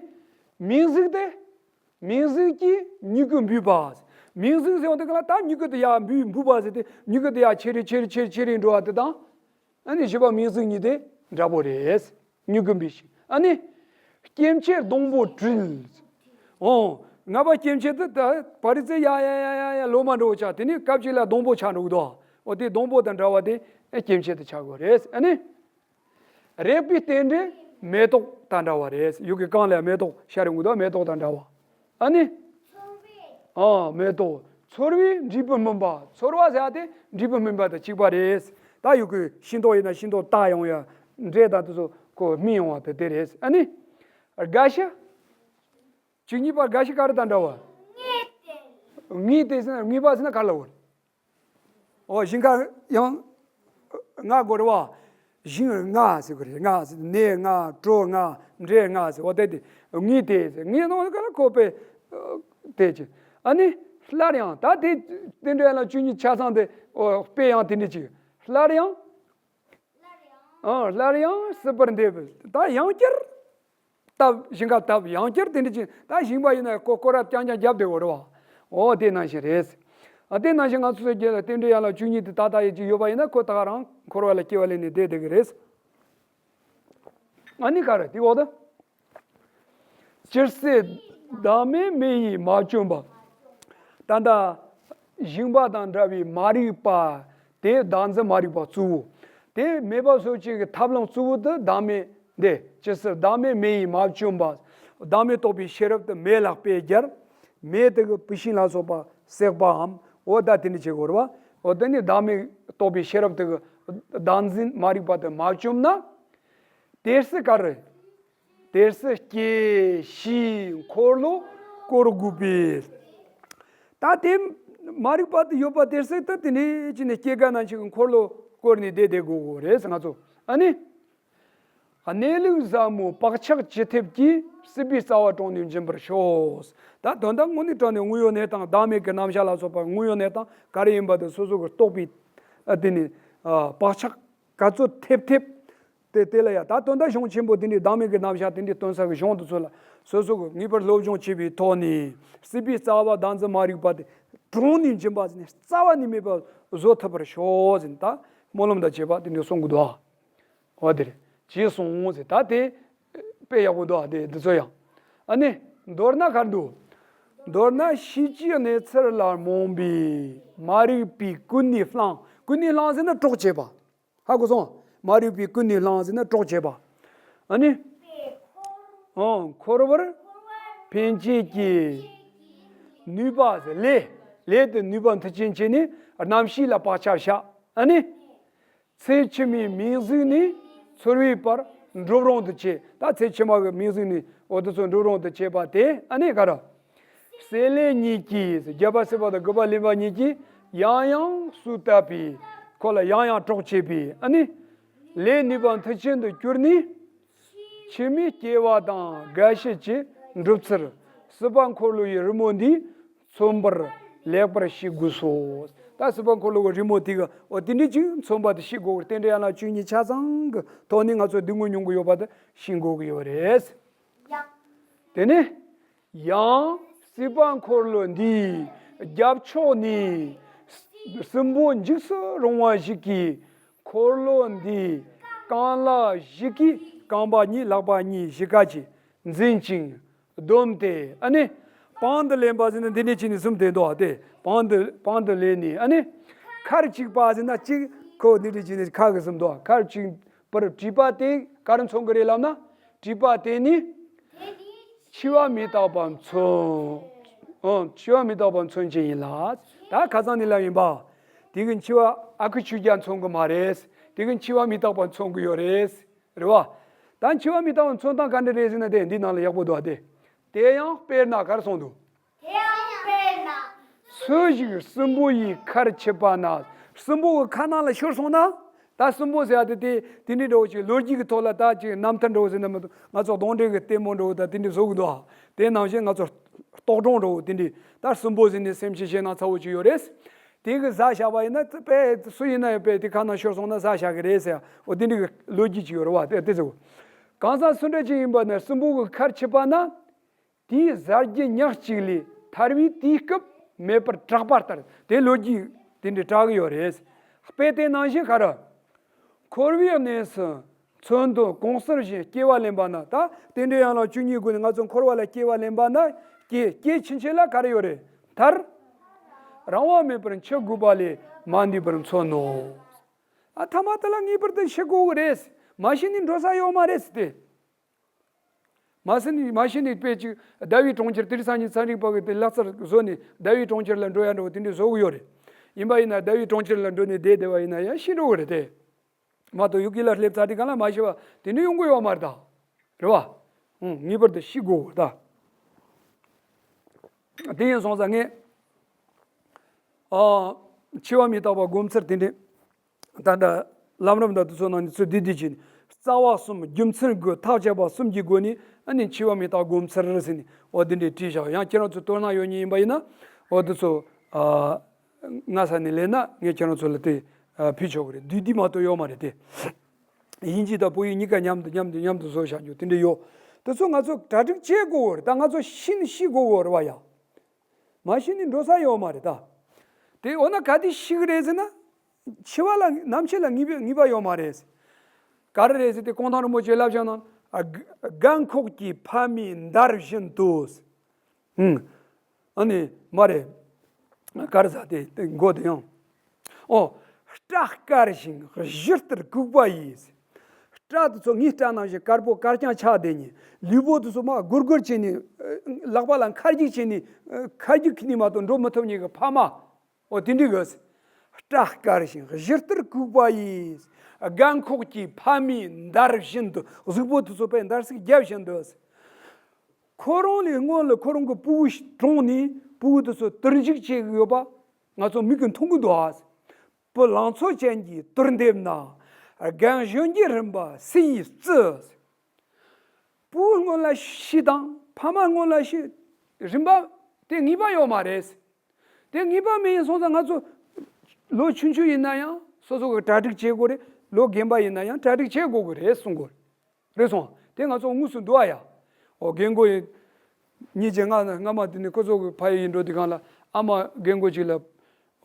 མིང་གཟུགས་དེ། མིང་གཟུགས་ཀྱིས་མྱུ་གུ་འབུས་པ། མིང་གཟུགས་ཟེར་བ་དེ་ག་ལ། ད་མྱུ་གུ་དེ་ཡར་འབུས། འབུས་པ་ཟེར་དེ། མྱུ་གུ་དེ་ཡར་ཆེ་རུ་ཆེ་རུ་ཆེ་རུ་ཆེ་རུ་འགྲོ་བ་དེ་དང་། ཨ་ནི་བཞི་པ་མིང་གཟུགས་གཉིས་དེ་འདྲ་པོ་རེད། མྱུ་གུ་འབུས་ཤིང་། ཨ་ནི། སྐྱེ་མཆེད་སྡོང་པོ་སྤྲུལ། འོ། ལྔ་པ་སྐྱེ་མཆེད་དེ་ད་བ་རི་ཙེ་ཡ་ཡ་ཡ་ཡ་ཡ་ལོ་མ་འགྲོ་བ་ཆགས། དེ་ནི་སྐབས་གཅིག་ལ་སྡོང་པོ་ཆགས་འགྲོ་གི་འདུག། འོ་དེ་སྡོང་པོ་དང་འདྲ་བ་དེ་སྐྱེ་མཆེད་དུ་ཆགས་དགོས་རེད། ཨ་ནི། རེག་པའི་རྟེན་འབྲེལ་མེ་ཏོག་དང་འདྲ་བ་རེད། ཡུལ་གྱི་གང་ལ་མེ་ཏོག་ཤར་ཡོང་གི་འདུག། མེ་ཏོག་དང་འདྲ་བ། ཨ་ནི། ཨ། མེ་ཏོག། ཚོར་བའི་འབྲས་བུ་སྨིན་པ། ཚོར་བ་ཟེར་ཡ་དེ་འབྲས་བུ་སྨིན་པ་དང་གཅིག་པ་རེད། ད་ཡུལ་གྱི་ཤིང་ཏོག་ཡིན་ན་ཤིང་ཏོག་བཏགས་ཡོང་ཡ། འབྲས་དང་དེ་ཚོ་ ཁོ་སྨིན་ཡོང་བ་དེ་དེ་རེད། ཨ་ནི་རྒ་ཤི། བཅུ་གཉིས་པ་རྒ་ཤི་ག་རེ་དང་འདྲ་བ། ངེས་ཏེ་ཟེར་ན་ངེས་པ་ཟེར་ན་ག་ལ་འོར། འོ་ཞིང་ཁ་ཡང་ང་དགོས་རེད་བ། ཞིང་ང་ཟེར་དགོས་རེད། ང་ཟེར་ནས་ང་གྲོ་ང་འབྲས་ང་ཟེར་བ་དེ་དེ་ངེས་ཏེ་ཟེར། ངེས་ནང་ག་ལ་ཁོ་པས་དེ་ཅི། ཨ་ནི་སླར་ཡང་ད་དེ་དེ་འདྲ་ཡང་ལ་བཅུ་གཉིས་ཆ་ཚང་དེ་འོ་དཔེ་ཡང་དེ་འདྲ་ཅིག་སླར་ཡང་། ཨང་སླར་ཡང་སྲིད་པར་འདེབས། ད་ཡང་བསྐྱར་བཏབ། ཞིང་ཁ་བཏབ། ཡང་བསྐྱར་དེ་འདྲ་ཅིག་ད་ཞིང་པ་ཡིན་ན་སྐོར་སྐོར་ར་རྐྱང་རྐྱང་བརྒྱབ་བསྡད་ཡོད་རེད་བ། འོ་དེ་ནང་བཞིན་རེད། ཨ་དེ་ནང་བཞིན་ང་ཚོ་ཚོའི་རྒྱུད་ལ་རྟེན་འབྲེལ་ཡན་ལག་བཅུ་གཉིས་དེ་ཏག་ཏག་ཡིན་གཅིག་ཡོད་པ་ཡིན་ན་ཁོ་ད་ག་རང་འཁོར་བ་ལ་སྐྱེ་བ་ལེན་ནས་བསྡད་བསྡད་ཀྱི་རེད། ཨ་ནི་ག་རེ་དེ་འོག་ཏུ། སྤྱིར་སྲེད་བདག་མེད་མེ་ཡིས་མ་བཅོམ་པ། ད་ལྟ་ཞིང་པ་དང་འདྲ་བའི་མ་རིག་པ་དེ་བདག་འཛིན་མ་རིག་པ་གཙོ་བོ། དེ་མེད་པ་བཟོ་བྱེད་ཀྱི་ཐབས་ལམ་གཙོ་བོ་དེ་བདག་མེད་འདི་ཇི་སྲིད་བདག་མེད་མེ་ཡིས་མ་བཅོམ་པ། བདག་མེད་རྟོགས་པའི་ཤེས་རབ་དེ་མེ་ལ་དཔེ་སྦྱར། མེ་དེ་གི་བུད་ཤིང་ལ་སོགས་པ་བསྲེགས་པའམ་འོ་ད་དེ་འདྲ་བྱེད་དགོས་རེད་བ། འོ་དེ་ནི་བདག་མེད་རྟོགས་པའི་ཤེས་རབ་དེ་གི་བདག་འཛིན་མ་རིག་པ་དེ་མ་བཅོམ་ན། དེ་སྲིད་ག་རེ། དེ་སྲིད་སྐྱེ་ཤི་འཁོར་ལོ་བསྐོར་དགོས་པས། ད་དེ་མ་རིག་པ་དེ་ཡོད་པ་དེ་སྲིད་དུ་དེ་འདྲའི་ཅི་ནས་སྐྱེ་རྒ་ན་འཆི་གི་འཁོར་ལོ་བསྐོར་ནས་བསྡད་བསྡད་དགོས་དགོས་རེད་ང་ཚོ། ཨ་ནི། གནས་ལུགས་ཟབ་མོ་བག་ཆགས་ཅི་ཐེབས་ཀྱིས། སྲིད་པའི་རྩ་བ་དྲུངས་ནས་འབྱིན་པར་ཤོག་ད་དོན་དག་དངོས་གནས་དྲང་ནས་དངོས་ཡོད་གནས་སྟངས་བདག་མེད་ཀྱི་རྣམ་གཞག་ལ་སོགས་པ་དངོས་ཡོད་གནས་སྟངས་ག་རེ་ཡིན་པ་དེ་སོ་སོ་གི་རྟོགས་པའི་ཨ་དེ་ནི་ཨ་བག་ཆགས་ག་ཚོད་ཐེབས་ཐེབས། དེ་དེ་ལ་ཡང་ད་དོན་དག་གཞུང་ཆེན་པོ་དེ་འདྲའི་བདག་མེད་ཀྱི་རྣམ་གཞག་དེ་འདྲའི་སྟོན་ས་གི་གཞུང་དེ་ཚོ་ལ་སོ་སོ་གི་ངེས་པར་སློབ་སྦྱོང་བྱས་པའི་ཐོག་ནས་སྲིད་པའི་རྩ་བ་བདག་འཛིན་མ་རིག་པ་དེ་དྲུངས་ནས་འབྱིན་པ་ཟེར་ནས་རྩ་བ་ནས་མེད་པ་བཟོ་ཐུབ་པར་ཤོག་ཟེར་ནས་ད་སྨོན་ལམ་དང་བཅས་པ་དེ་འདྲ་གསུང་གི་འདུག་ཨ། འོ་དེ་རེད། བྱས་སོང་ཟེར་ད་དེ་དཔེ་ཡག་པོ་འདུག་ཨ་དེ་འདི་ཚོ་ཡང་། ཨ་ནི་མདོར་ན་ག་རེ་འདུག་མདོར་ན་ཤེས་བྱའི་གནས་ཚུལ་ལ་རྨོངས་པའི་མ་རིག་པའི་ཀུན་ནས་བསླངས། ཀུན་ནས་བསླངས་ཟེར་ན་གྲོགས་བྱེད་པ། ཧ་གོ་སོང་། མ་རིག་པའི་ཀུན་ནས་བསླངས་ཟེར་ན་གྲོགས་བྱེད་པ། ཨ་ནི། ཨོ་འཁོར་བར་འཕེན་བྱེད་ཀྱི་ནུས་པ་ཟེར་ལས། ལས་དེ་ནུས་པ་མཐུ་ཅན་བྱས་ནས་རྣམ་ཤེས་ལ་བག་ཆགས་བཞག་ཨ་ནི། ཚེ་ཕྱི་མའི་མིང་གཟུགས་ནས་ཚོར་བའི་བར་འགྲོ་རུང་དུ་བྱེད། ད་ཚེ་ཕྱི་མ་གི་མིང་གཟུགས་ནས་འོ་དེ་ཚོ་འགྲོ་རུང་དུ་བྱེད་པ་དེ་ཨ་ནི་ག་རེ། སྲེད་ལས་གཉིས་ཀྱིས། རྒྱལ་བ་སྲས་པོ་དང་རྒོད་པ་ལེན་པ་གཉིས་ཀྱིས་ཡང་ཡང་སུ་བཏབ་པའི། ཁོ་ལ་ཡང་ཡང་གྲོགས་བྱེད་པའི་ཨ་ནི། ལས་ནུས་པ་མཐུ་ཅན་དུ་གྱུར་ནས། ཕྱི་མའི་སྐྱེ་བ་དང་རྒ་ཤི་བཅས་འགྲུབ་ཚུལ། སྲིད་པ་འཁོར་ལོ་ཡི་རི་མོ་འདི་མཚོན་པར་ལེགས་པར་ཤེས་དགོས་སོ། ད་སྲིད་པ་འཁོར་ལོ་གི་རི་མོ་དེ་གི་འོ་དེ་འདྲ་ཅིག་མཚོན་པ་དེ་ཤེས་དགོས་ཀྱི། རྟེན་འབྲེལ་ཡན་ལག་བཅུ་གཉིས་ཆ་ཚང་གི་ཐོག་ནས་ང་ཚོ་སྡུག་བསྔལ་མྱོང་གི་ཡོད་པ་དེ་ཤེས་དགོས་ཀྱི་ཡོད་རེད། དེ་ནས། ཡང་སྲིད་པ་འཁོར་ལོ་འདིའི་རྒྱབ་ཕྱོགས་ནས་སྲིན་པོ་འཇིགས་སུ་རུང་བ་ཞིག་གིས་འཁོར་ལོ་འདིའི་རྐང་ལག་བཞི་གི་རྐང་པ་གཉིས་ལག་པ་གཉིས་བཞི་ཀ་གྱིས་འཛིན་ཅིང་བསྡོམས་ཏེ་ཨ་ནི་པང་དུ་ལེན་པ་ཟེར་ན་འདི་ནས་ཕྱིན་ནས་གསུམ་དེ་འདུག་སྟེ། པང་དུ་པང་དུ་ལེན་ནས་ཨ་ནི་ཁར་གཅིག་པ་ཟེར་ན་གཅིག་ཁོ་འདི་འདྲ་བྱས་ནས་ཁ་གི་གསུམ་འདུག་ཁར་གཅིག་པར་བྲིས་པ་དེ་ག་རེ་མཚོན་གྱི་རེད་ལབ་ན། བྲིས་པ་དེ་ནི་འཆི་བ་མི་རྟག་པ་མཚོན། ཨང་འཆི་བ་མི་རྟག་པ་མཚོན་བྱེད་ཡིན་ལ། ད་ཁ་སང་ནས་ལབ་ཡིན་པ། དེ་གི་འཆི་བ་ཨ་ཁུ་ཆོས་རྒྱལ་མཚོན་གྱི་མ་རེད། དེ་གི་འཆི་བ་མི་རྟག་པ་མཚོན་གྱི་ཡོད་རེད། རེད་བ། ད་འཆི་བ་མི་རྟག་པ་མཚོན་སྟངས་ག་འདྲ་རེད་ཟེར་ན་དེ་འདི་ནང་ལ་ཡག་པོ་འདུག་སྟེ། དེ་ཡང་དཔེར་ན་ག་རེ་གསུངས་འདུག་དེ་ཡང་དཔེར་ན། སུ་ཞིག་སྲིན་པོ་ཡི་ཁར་ཆུད་པ་ན། སྲིན་པོ་གི་ཁ་ནང་ལ་ཤོར་སོང་ན། ད་སྲིན་པོ་ཟེར་ཡ་དེ་དེ་དེ་འདྲའི་འདྲ་བོ་ཅིག་ལོ་རྒྱུས་ཀྱི་ཐོག་ལ་ད་ཅིག་རྣམ་ཐར་འདྲ་བོ་ཟེར་ན་མི་འདུག་ང་ཚོ་གདོན་འདྲེ་གི་ལྟད་མོ་འདྲ་བོ་ད་དེ་འདྲའི་བཟོ་གི་འདུག་ཨ། དེ་ནང་བཞིན་ང་ཚོ་རྟོག་སྒྲུང་འདྲ་བོ་དེ་འདྲའི་ད་སྲིན་པོ་ཟེར་ནས་སེམས་ཤེས་ཤེས་ན་ཚ་བོ་ཅིག་ཡོད་རེད། དེ་གི་ཟ་བཞག་པ་ཡིན་ན་དཔེ་སུ་ཡིན་ན་ཡང་དཔེ་དེ་ཁ་ནང་ཤོར་སོང་ན་ཟ་བཞག་གི་རེད་ཟེར་ཡ། འོ་དེ་འདྲའི་གི་ལོ་རྒྱུས་ཅིག་ཡོད་རེད་བ། དེ་དེ་ཟེར་གོ་གང་ཟག་སུ་འདྲ་ཅིག་ཡིན་པ་ན་སྲིན་པོ་གི་ཁར་ཆུད་པ་ན། དེའི་གཟའ་རྒྱུ་ཉག་གཅིག་ལས་ཐར་བའི་དུས་སྐབས་མེད་པར་གྲགས་པ་ལྟར་དེ་ལོ་རྒྱུས་དེ་འདྲའི་གྲགས་ཀྱི་ཡོད་རེད། དཔེ་དེ་ནང་བཞིན་ག་རེ། འཁོར་བའི་གནས་སུ་མཚོན་དོན་གོང་གསལ་བཞིན་སྐྱེ་བ་ལེན་པ་ན། ད་རྟེན་འབྲེལ་ཡན་ལག་བཅུ་གཉིས་སྒོ་ནས་ང་ཚོ་འཁོར་བ་ལ་སྐྱེ་བ་ལེན་པ་ན་སྐྱེ་སྐྱེ་ཕྱིན་ཆད་ལ་ག་རེ་ཡོད་རེད། མཐར་རང་དབང་མེད་པར་འཆི་དགོས་པ་ལས་མ་འདས་པར་མཚོན་ནོ། ཨ་ཐ་མ་དེ་ལ་ངེས་པར་དུ་འཆི་དགོས་ཀྱི་རེད། མ་ཤི་ནས་འགྲོ་ས་ཡོད་མ་རེད་ཟེར་ཏེ། མ་ཤི་ནས་མ་ཤི་ནས་དཔེ་ཅིག་ཟླ་བའི་གྲོང་ཁྱེར་དེ་རིང་སང་ཉིན་ཚན་རིག་པ་གི་དེ་ལག་རྩལ་བཟོ་ནས་ཟླ་བའི་གྲོང་ཁྱེར་ལ་འགྲོ་ཡ་འགྲོ་དེ་འདྲའི་བཟོ་གི་ཡོད་རེད། ཡིན་པ་ཡིན་ན་ཟླ་བའི་གྲོང་ཁྱེར་ལ་འགྲོ་ནས་བསྡད་བསྡད་པ་ཡིན་ན་ཡང་ཤི་འགྲོ་གི་རེད་དེ། མ་གཏོགས་ཡུལ་གྱི་ལ་སླེབས་ཚར་དུས་གང་ལ་མ་ཤི་བ་དེ་འདྲ་ཡོང་གི་ཡོད་མ་རེད་ད། རེད་བ། ཨང་། ངེས་པར་དུ་ཤི་དགོས་ད། དེ་ཡིན་སོང་ཙང་ངས་ཨ་འཆི་བ་མི་རྟག་པ་སྒོམ་ཚུལ་དེ་འདྲ། ད་ལྟ་ལམ་རིམ་དང་དེ་ཚོ་ནང་ནས་ཚུར་བསྡུས་བསྡུས་བྱས་ནས། རྩ་བ་གསུམ། རྒྱུ་མཚན་དགུ། ཐག་བཅད་པ་གསུམ་གྱི་སྒོ་ནས་ཨ་ནི་འཆི་བ་མི་རྟག་སྒོམ་ཚུལ་ཟེར་ནས་འོ་དེ་འདྲའི་བྲིས་བཞག་ཡང་ཁྱེད་རང་ཚོ་དོ་སྣང་ཡོད་མཁན་ཡིན་པ་ཡིན་ན་འོ་དེ་ཚོ་ཨ་སྔ་ས་ནས་ལེན་ན་ངས་ཁྱེད་རང་ཚོ་ལ་དེ་ཨ་ཕུལ་ཆོག་གི་རེད། བསྡུས་བསྡུས་མ་གཏོགས་ཡོད་མ་རེད་དེ། དབྱིན་ཇི་དང་བོད་ཡིག་གཉིས་ཀ་མཉམ་དུ་མཉམ་དུ་མཉམ་དུ་བཟོས་བཞག་རྒྱུ་དེ་འདྲ་ཡོད། དེ་ཚོ་ང་ཚོ་གྲ་སྒྲིག་བྱེད་དགོས་རེད་ད། ང་ཚོ་ཤི་ནས་ཤི་དགོས་རེད་བ་ཡ། མ་ཤི་ནས་འགྲོ་ས་ཡོད་མ་རེད་ད། དེ་འོ་ན་ག་དུས་ཤི་གི་རེད་ཟེར་ན། འཆི་བ་ལ་ནམ་འཆི་ལ་ངེས་པ་ངེས་པ་ཡོད་མ་རེད། ག་རེ་རེད་ཟེར་དུས་གུང་ཐང་རིན་པོ་ཆེས་ལབ་བཞག་ན། ཨ་རྒན་ཁོག་གི་ཕ་མའི་འདར་བཞིན་དུ། ཨང་། ཨ་ནི་མ་རེད། ག་རེ་ཟེར་དེ་དེ་མགོ་དེ་ཡང་། ཨོ། སྐྲ་དཀར་ཞིང་གཞུ་ལྟར་ལྐུགས་པ་ཡིས། སྐྲ་དེ་ཚོ་ངའི་སྐྲ་ནང་བཞིན་དཀར་པོ་དཀར་རྐྱང་ཆགས་བསྡད་ནས། ལུས་པོ་དེ་ཚོ་མར་སྒུར་སྒུར་བྱས་ནས། ལག་པ་ལ་མཁར་རྒྱུག་བྱས་ནས། མཁར་རྒྱུག་ཁྱེར་ནས་མ་གཏོགས་འགྲོ་མི་ཐུབ་མཁན་གྱི་ཕ་མ། འོ་དེ་འདྲ་གི། སྐྲ་དཀར་ཞིང་གཞུ་ལྟར་ལྐུགས་པ་ཡིས། རྒན་ཁོག་གི་ཕ་མའི་འདར་བཞིན་དུ། གཟུགས་པོ་དེ་ཚོ་དཔེ་འདར་སིག་རྒྱབ་བཞིན་དུ། ཁོ་རང་ལས་སྔོན་ལ་ཁོ་རང་གི་སྤུ་གུ་ཞིག་གྲོངས་ནས་སྤུ་གུ་དེ་ཚོ་དུར་འཇུག་བྱེད་ཀྱི་ཡོད་པ་ང་ཚོ་མིག་གིས་མཐོང་གི་འདུག་ཨ། བུ་ལང་ཚོ་ཅན་གྱི་དུར་འདེབས་ན། རྒན་གཞོན་གྱི་རིམ་པ་སུ་ཡིས་བརྩི། སྤུ་གུ་སྔོན་ལ་ཤི་དང་ཕ་མ་སྔོན་ལ་ཤི། རིམ་པ་དེ་ངེས་པ་ཡོད་མ་རེད། དེ་ངེས་པ་མེད་ཡིན་སོང་ཙང་ང་ཚོ་ལོ་ཆུང་ཆུང་ཡིན་ན་ཡང་སོ་སོ་གི་གྲ་སྒྲིག་བྱེད་དགོས་རེད། ལོ་རྒན་པ་ཡིན་ན་ཡང་གྲ་སྒྲིག་བྱེད་དགོས་ཀྱི་རེད་གསུང་གི་རེད། རེད་སོང་དེ་ང་ཚོ་དངོས་སུ་འདུག་ཨ་ཡ། འོ་རྒན་གོག་ཡིན། ཉིན་གཅིག་སྔ་སྔ་མ་དེ་ནས་ཁོ་ཚོ་གི་ཕ་ཡུལ་ཡིན་འགྲོ་དུས་སྒང་ལ་ཨ་མ་རྒན་གོག་ཅིག་ལ།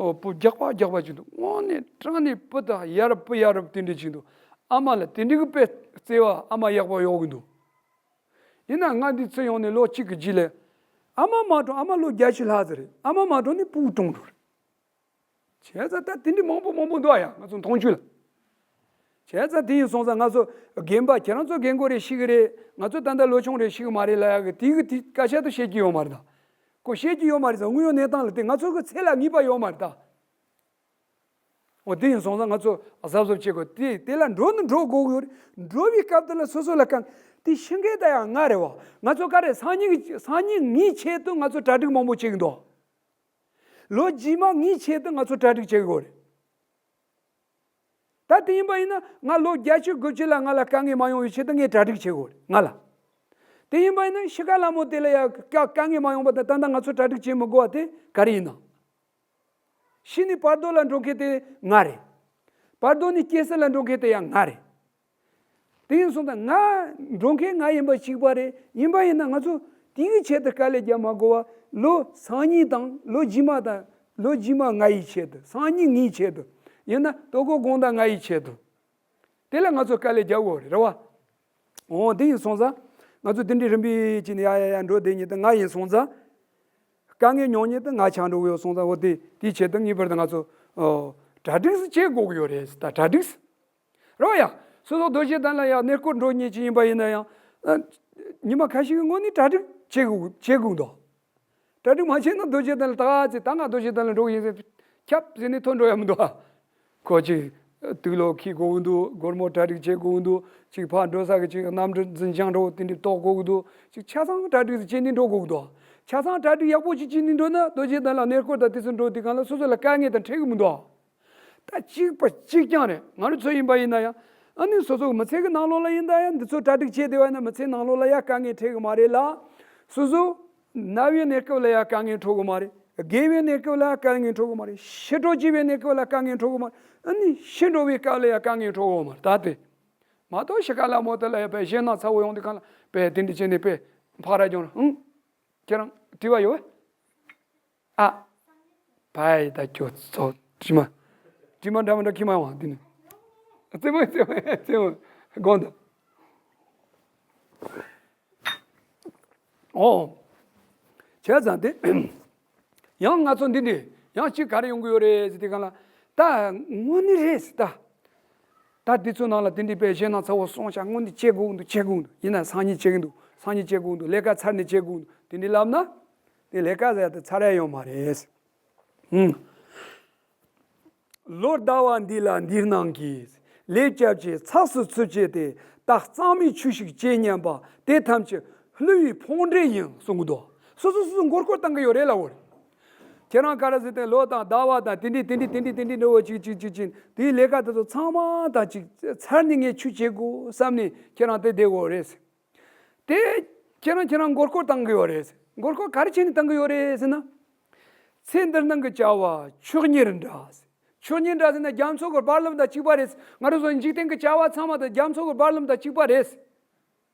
འོ་སྤུ་རྒྱགས་པ་རྒྱགས་པ་ཅིག་འདུག་དངོས་གནས་དྲང་གནས་སྤུ་ད་ཡ་རབས་སྤུ་ཡ་རབས་དེ་འདྲ་ཅིག་འདུག་ཨ་མ་ལ་དེ་འདྲ་གི་དཔེ་བརྩེ་བ་ཨ་མ་ཡག་པོ་ཡོད་གི་འདུག་ཡིན་ན་ང་འདི་ཚོ་ཡོང་ནས་ལོ་གཅིག་གི་རྗེས་ལ། ཨ་མ་མ་གྲོངས། ཨ་མ་ལོ་བརྒྱད་ཅུ་ལྷག་ཙམ་རེད། ཨ་མ་མ་གྲོངས་ནས་སྤུ་གུ་གྲོངས་འགྲོ་རེད། བྱས་ཙང་ད་དེ་འདྲ་མང་པོ་མང་པོ་འདུག་ཨ་ཡ་ང་ཚོ་མཐོང་ཆོས་ལ། བྱས་ཙང་དེ་ཡིན་སོང་ཙང་ང་ཚོ་རྒན་པ་ཁྱེད་རང་ཚོ་རྒན་གོག་རེད་ཤི་གི་རེད། ང་ཚོ་ད་ལྟ་ལོ་ཆུང་རེད་ཤི་གི་མ་རེད་ལབ་ཡག་གི་དེ་གི་དེ་སྐད་ཆ་དེ་བཤད་ཀྱི་ཡོད་མ་རེད་ད། ཁོ་བཤད་ཀྱི་ཡོད་མ་རེད་ད། དངོས་ཡོད་གནས་སྟངས་ལ་དེ་ང་ཚོ་གི་ཚེ་ལ་ངེས་པ་ཡོད་མ་རེད་ད། འོ་དེ་ཡིན་སོང་ཙང་ང་ཚོ་གཟབ་གཟབ་བྱེད་དགོས། དེ་དེ་ལ་འགྲོ་ནི་འགྲོ་དགོས་ཀྱི་ཡོད་རེད། འགྲོ་བའི་སྐབས་དེ་ལ་སོ་སོ་ལ་དཀའ་ངལ་དེ་ཤི་མཁན་ད་ཡང་ང་རེད་བ། ང་ཚོ་ག་རེ་སང་ཉིན་གྱི་སང་ཉིན་ངའི་ཆེད་དུ་ང་ཚོ་གྲ་སྒྲིག་མང་པོ་བྱེད་ཀྱི་འདུག་ལོ་རྗེས་མ་ངའི་ཆེད་དུ་ང་ཚོ་གྲ་སྒྲིག་བྱེད་ཀྱི་ཡོད་རེད། ད་དེ་ཡིན་པ་ཡིན་ན་ང་ལོ་བརྒྱད་ཅུ་དགུ་བཅུ་ལ་ང་ལ་དཀའ་ངལ་མ་ཡོང་བའི་ཆེད་དུ་ངས་གྲ་སྒྲིག་བྱེད་དགོས་རེད་ང་ལ། དེ་ཡིན་པ་ཡིན་ན་ཤི་ཁ་ལ་མོ་དེ་ལ་ཡང་དཀའ་དཀའ་ངལ་མ་ཡོང་པ་དང་ད་ལྟ་ང་ཚོ་གྲ་སྒྲིག་བྱེད་མི་དགོས་པ་དེ་ག་རེ་ཡིན་ནམ། ཤི་ནས་བར་དོ་ལ་འགྲོ་མཁན་དེ་ང་རེད། བར་དོ་ནས་སྐྱེ་ས་ལ་འགྲོ་མཁན་དེ་ཡང་ང་རེད། དེ་ཡིན་སོང་ཙང་ང་འགྲོ་མཁན་ང་ཡིན་པ་གཅིག་པ་རེད། ཡིན་པ་ཡིན་ན་ང་ཚོ་དེའི་ཆེད་དུ་དཀའ་ལས་རྒྱག་མ་དགོས་པ་ལོ་སང་ཉིན་དང་ལོ་རྗེས་མ་དང་ལོ་རྗེས་མ་ང་ཡི་ཆེད་དུ། སང་ཉིན་ངའི་ཆེད་དུ། ཡིན་ན་དོ་དགོང་དགོང་དག་ང་ཡི་ཆེད་དུ། དེ་ལ་ང་ཚོ་དཀའ་ལས་རྒྱག་དགོས་རེད་རེད་བ། འོ་དེ་ཡིན་སོང་ཙང་ང་ཚོ་དེ་འདྲའི་རིམ་པས་ཅི་ནས་ཡ་ཡ་ཡ་འགྲོ་བསྡད་མཁན་དེ་ང་ཡིན་སོང་ཙང་། དཀའ་ངལ་མྱོང་མཁན་དེ་ང་ཆགས་འགྲོ་གི་ཡོད་སོང་ཙང་འོ་དེ་དེའི་ཆེད་དུ་ངེས་པར་དུ་ང་ཚོ་ཨོ་གྲ་སྒྲིག་བྱེད་དགོས་ཀྱི་ཡོད་རེད་ད། གྲ་སྒྲིག་རེད་བ་ཡ། སོ་སོ་རྡོ་རྗེ་གདན་ལ་ཡ་གནས་སྐོར་འགྲོ་མཁན་ཅིག་ཡིན་པ་ཡིན་ན་ཡང་། ཨ། ཉི་མ་ཁ་ཤས་ཀྱི་སྔོན་ནས་གྲ་སྒྲིག་བྱེད་དགོས་བྱེད་དགོས་འདུག་གྲ་སྒྲིག་མ་བྱས་ན་རྡོ་རྗེ་གདན་ལ་ད་ག་ཚེ་ད་ང་རྡོ་རྗེ་གདན་ལ་འགྲོ་གི་ཡིན་ཟེར་ཁྱབ་ཟེར་ནས་ཐོན་འགྲོ་ཡ་མི་འདུག་ཁོ་ཅིག་དུག་ལོག་འཁྱེར་དགོས་ཀྱི་འདུག་སྒོར་མོ་གྲ་སྒྲིག་བྱེད་དགོས་ཀྱི་འདུག་ཅིག་ཕར་འགྲོ་ས་གི་ཅིག་གནམ་གྲུ་འཛིན་བྱང་འགྲོ་དེ་འདྲ་གཏོགས་དགོས་ཀྱི་འདུག་ཅིག་ཆ་ཚང་གྲ་སྒྲིག་བྱས་ནས་འགྲོ་དགོས་ཀྱི་འདུག་ཆ་ཚང་གྲ་སྒྲིག་ཡག་པོ་ཅིག་བྱས་ནས་འགྲོ་ན་རྡོ་རྗེ་གདན་ལ་གནས་སྐོར་དང་དེ་ཚོ་འགྲོ་དུས་སྒང་ལ་སོ་སོ་ལ་དཀའ་ངལ་དང་འཕྲད་ཀྱི་མི་འདུག་ད་གཅིག་པ་གཅིག་རྐྱང་རེད། ང་རང་ཚོ་ཡིན་པ་ཡིན་ན་ཡང་། ཨ་ནི་སོ་སོ་མི་ཚེ་གི་ནང་ལོགས་ལ་ཡིན་ད་ཡང་འདི་ཚོ་གྲ་སྒྲིག་བྱས་བསྡད་པ་ཡིན་ན་མི་ཚེ་ནང་ལོགས་ལ་ཡང་དཀའ་ངལ་འཕྲད་གི་མ་རེད་ལ། སོ་སོ་ན་བའི་གནས་སྐབས་ལ་ཡང་དཀའ་ངལ་འཕྲད་གི་མ་རེད། རྒས་པའི་གནས་སྐབས་ལ་ཡང་དཀའ་ངལ་འཕྲད་གི་མ་རེད། ཤི་འགྲོ་བྱེད་པའི་གནས་སྐབས་ལ་དཀའ་ངལ་འཕྲད་གི་མ་རེད། ཨ་ནི་ཤི་འགྲོ་བའི་སྐབས་ལ་ཡང་དཀའ་ངལ་འཕྲད་གི་མ་རེད། ད་དེ་མ་གཏོགས་ཤི་ཁ་ལ་མོ་དེ་ལ་ཡང་དཔེ་ཞེད་སྣང་ཚ་བོ་ཡོང་དུས་སྒང་ལ་དཔེ་དེ་འདྲ་བྱས་ནས་དཔེ་ཕར་ར་གྱོང་ར་ཨང་། ཁྱེད་རང་དྲི་བ་ཡོད། ཨ། ཕའི་ད་ཁྱོད་ཚོ་དྲི་མ། དྲི་མ་འདྲ་མི་འདྲ་ཁྱི་མ་ཡོང་འདི་ནི། རྩེད་མོ་རྩེད་མོ་རྩེད་མོ། དགོངས་དག་ཨོ། བྱས་ཙང་དེ། ཡང་ང་ཚོ་འདི་འདྲས་ཡང་གཅིག་ག་རེ་ཡོང་གི་ཡོད་རེད་ཟེར་དུས་སྒང་ལ། ད་དངོས་གནས་རེད་ཟེར་ད། ད་འདི་ཚོ་ནང་ལ་དེ་འདྲའི་དཔེ་ཞེད་སྣང་ཚ་བོ་སོང་ཤག་དངོས་གནས་བྱེད་དགོས་འདུག་བྱེད་དགོས་འདུག་ཡིན་ན་སང་ཉིན་བྱེད་ཀྱི་འདུག་སང་ཉིན་བྱེད་དགོས་འདུག་ལས་ཀ་ཚར་ནས་བྱེད་དགོས་འདུག་དེ་འདྲའི་ལབ་ན། དེ་ལས་ཀ་ཟེར་ཡ་དེ་ཚར་ཡ་ཡོད་མ་རེད། ཧུམ། ལོ་ཟླ་བ་འདི་ལ་འདིར་སྣང་གིས། ལས་བྱ་བྱེད་ཚགས་སུ་ཚུད་བྱས་ཏེ། ད་གཙང་མའི་ཆོས་ཤིག་བྱེད་སྙམ་པ། དེ་ཐམས་ཅད་བསླུ་བའི་ཕུང་འདྲེ་ཡིན་གསུང་གི་འདུག་སོ་སོ་སོ་སོ་མགོ་སྐོར་བཏང་གི་ཡོད་རེད་ལབ་བོ། ཁྱེད་རང་ག་རེ་ཟེར་ཏེ་ལོ་དང་ཟླ་བ་དང་དེ་འདྲའི་དེ་འདྲའི་དེ་འདྲའི་དེ་འདྲའི་འདྲ་བོ་ཅིག་ཅིག་ཅིག་ཅིག་དེའི་ལས་ཀ་དེ་ཚོ་ཚང་མ་དང་ཅིག་ཚར་ནས་ངས་ཆོས་བྱེད་དགོས་བསམ་ནས་ཁྱེད་རང་དེ་བསྡད་དགོས་རེད། དེ་ཁྱེད་རང་ཁྱེད་རང་མགོ་སྐོར་བཏང་གི་ཡོད་རེད། མགོ་སྐོར་ག་རེ་བྱས་ནས་བཏང་གི་ཡོད་རེད་ཟེར་ན། ཚེ་འདི་སྣང་གི་བྱ་བ་ཆོས་ཉིད་འདྲ། ཆོས་ཉིད་འདྲ་ཟེར་ན་རྒྱ་མཚོ་གི་རྦ་རླབས་དང་གཅིག་པ་རེད། ང་རང་ཚོ་འཇིག་རྟེན་གྱི་བྱ་བ་ཚང་མ་དང་རྒྱ་མཚོ་གི་རྦ་རླབས་དང་གཅིག་པ་རེད།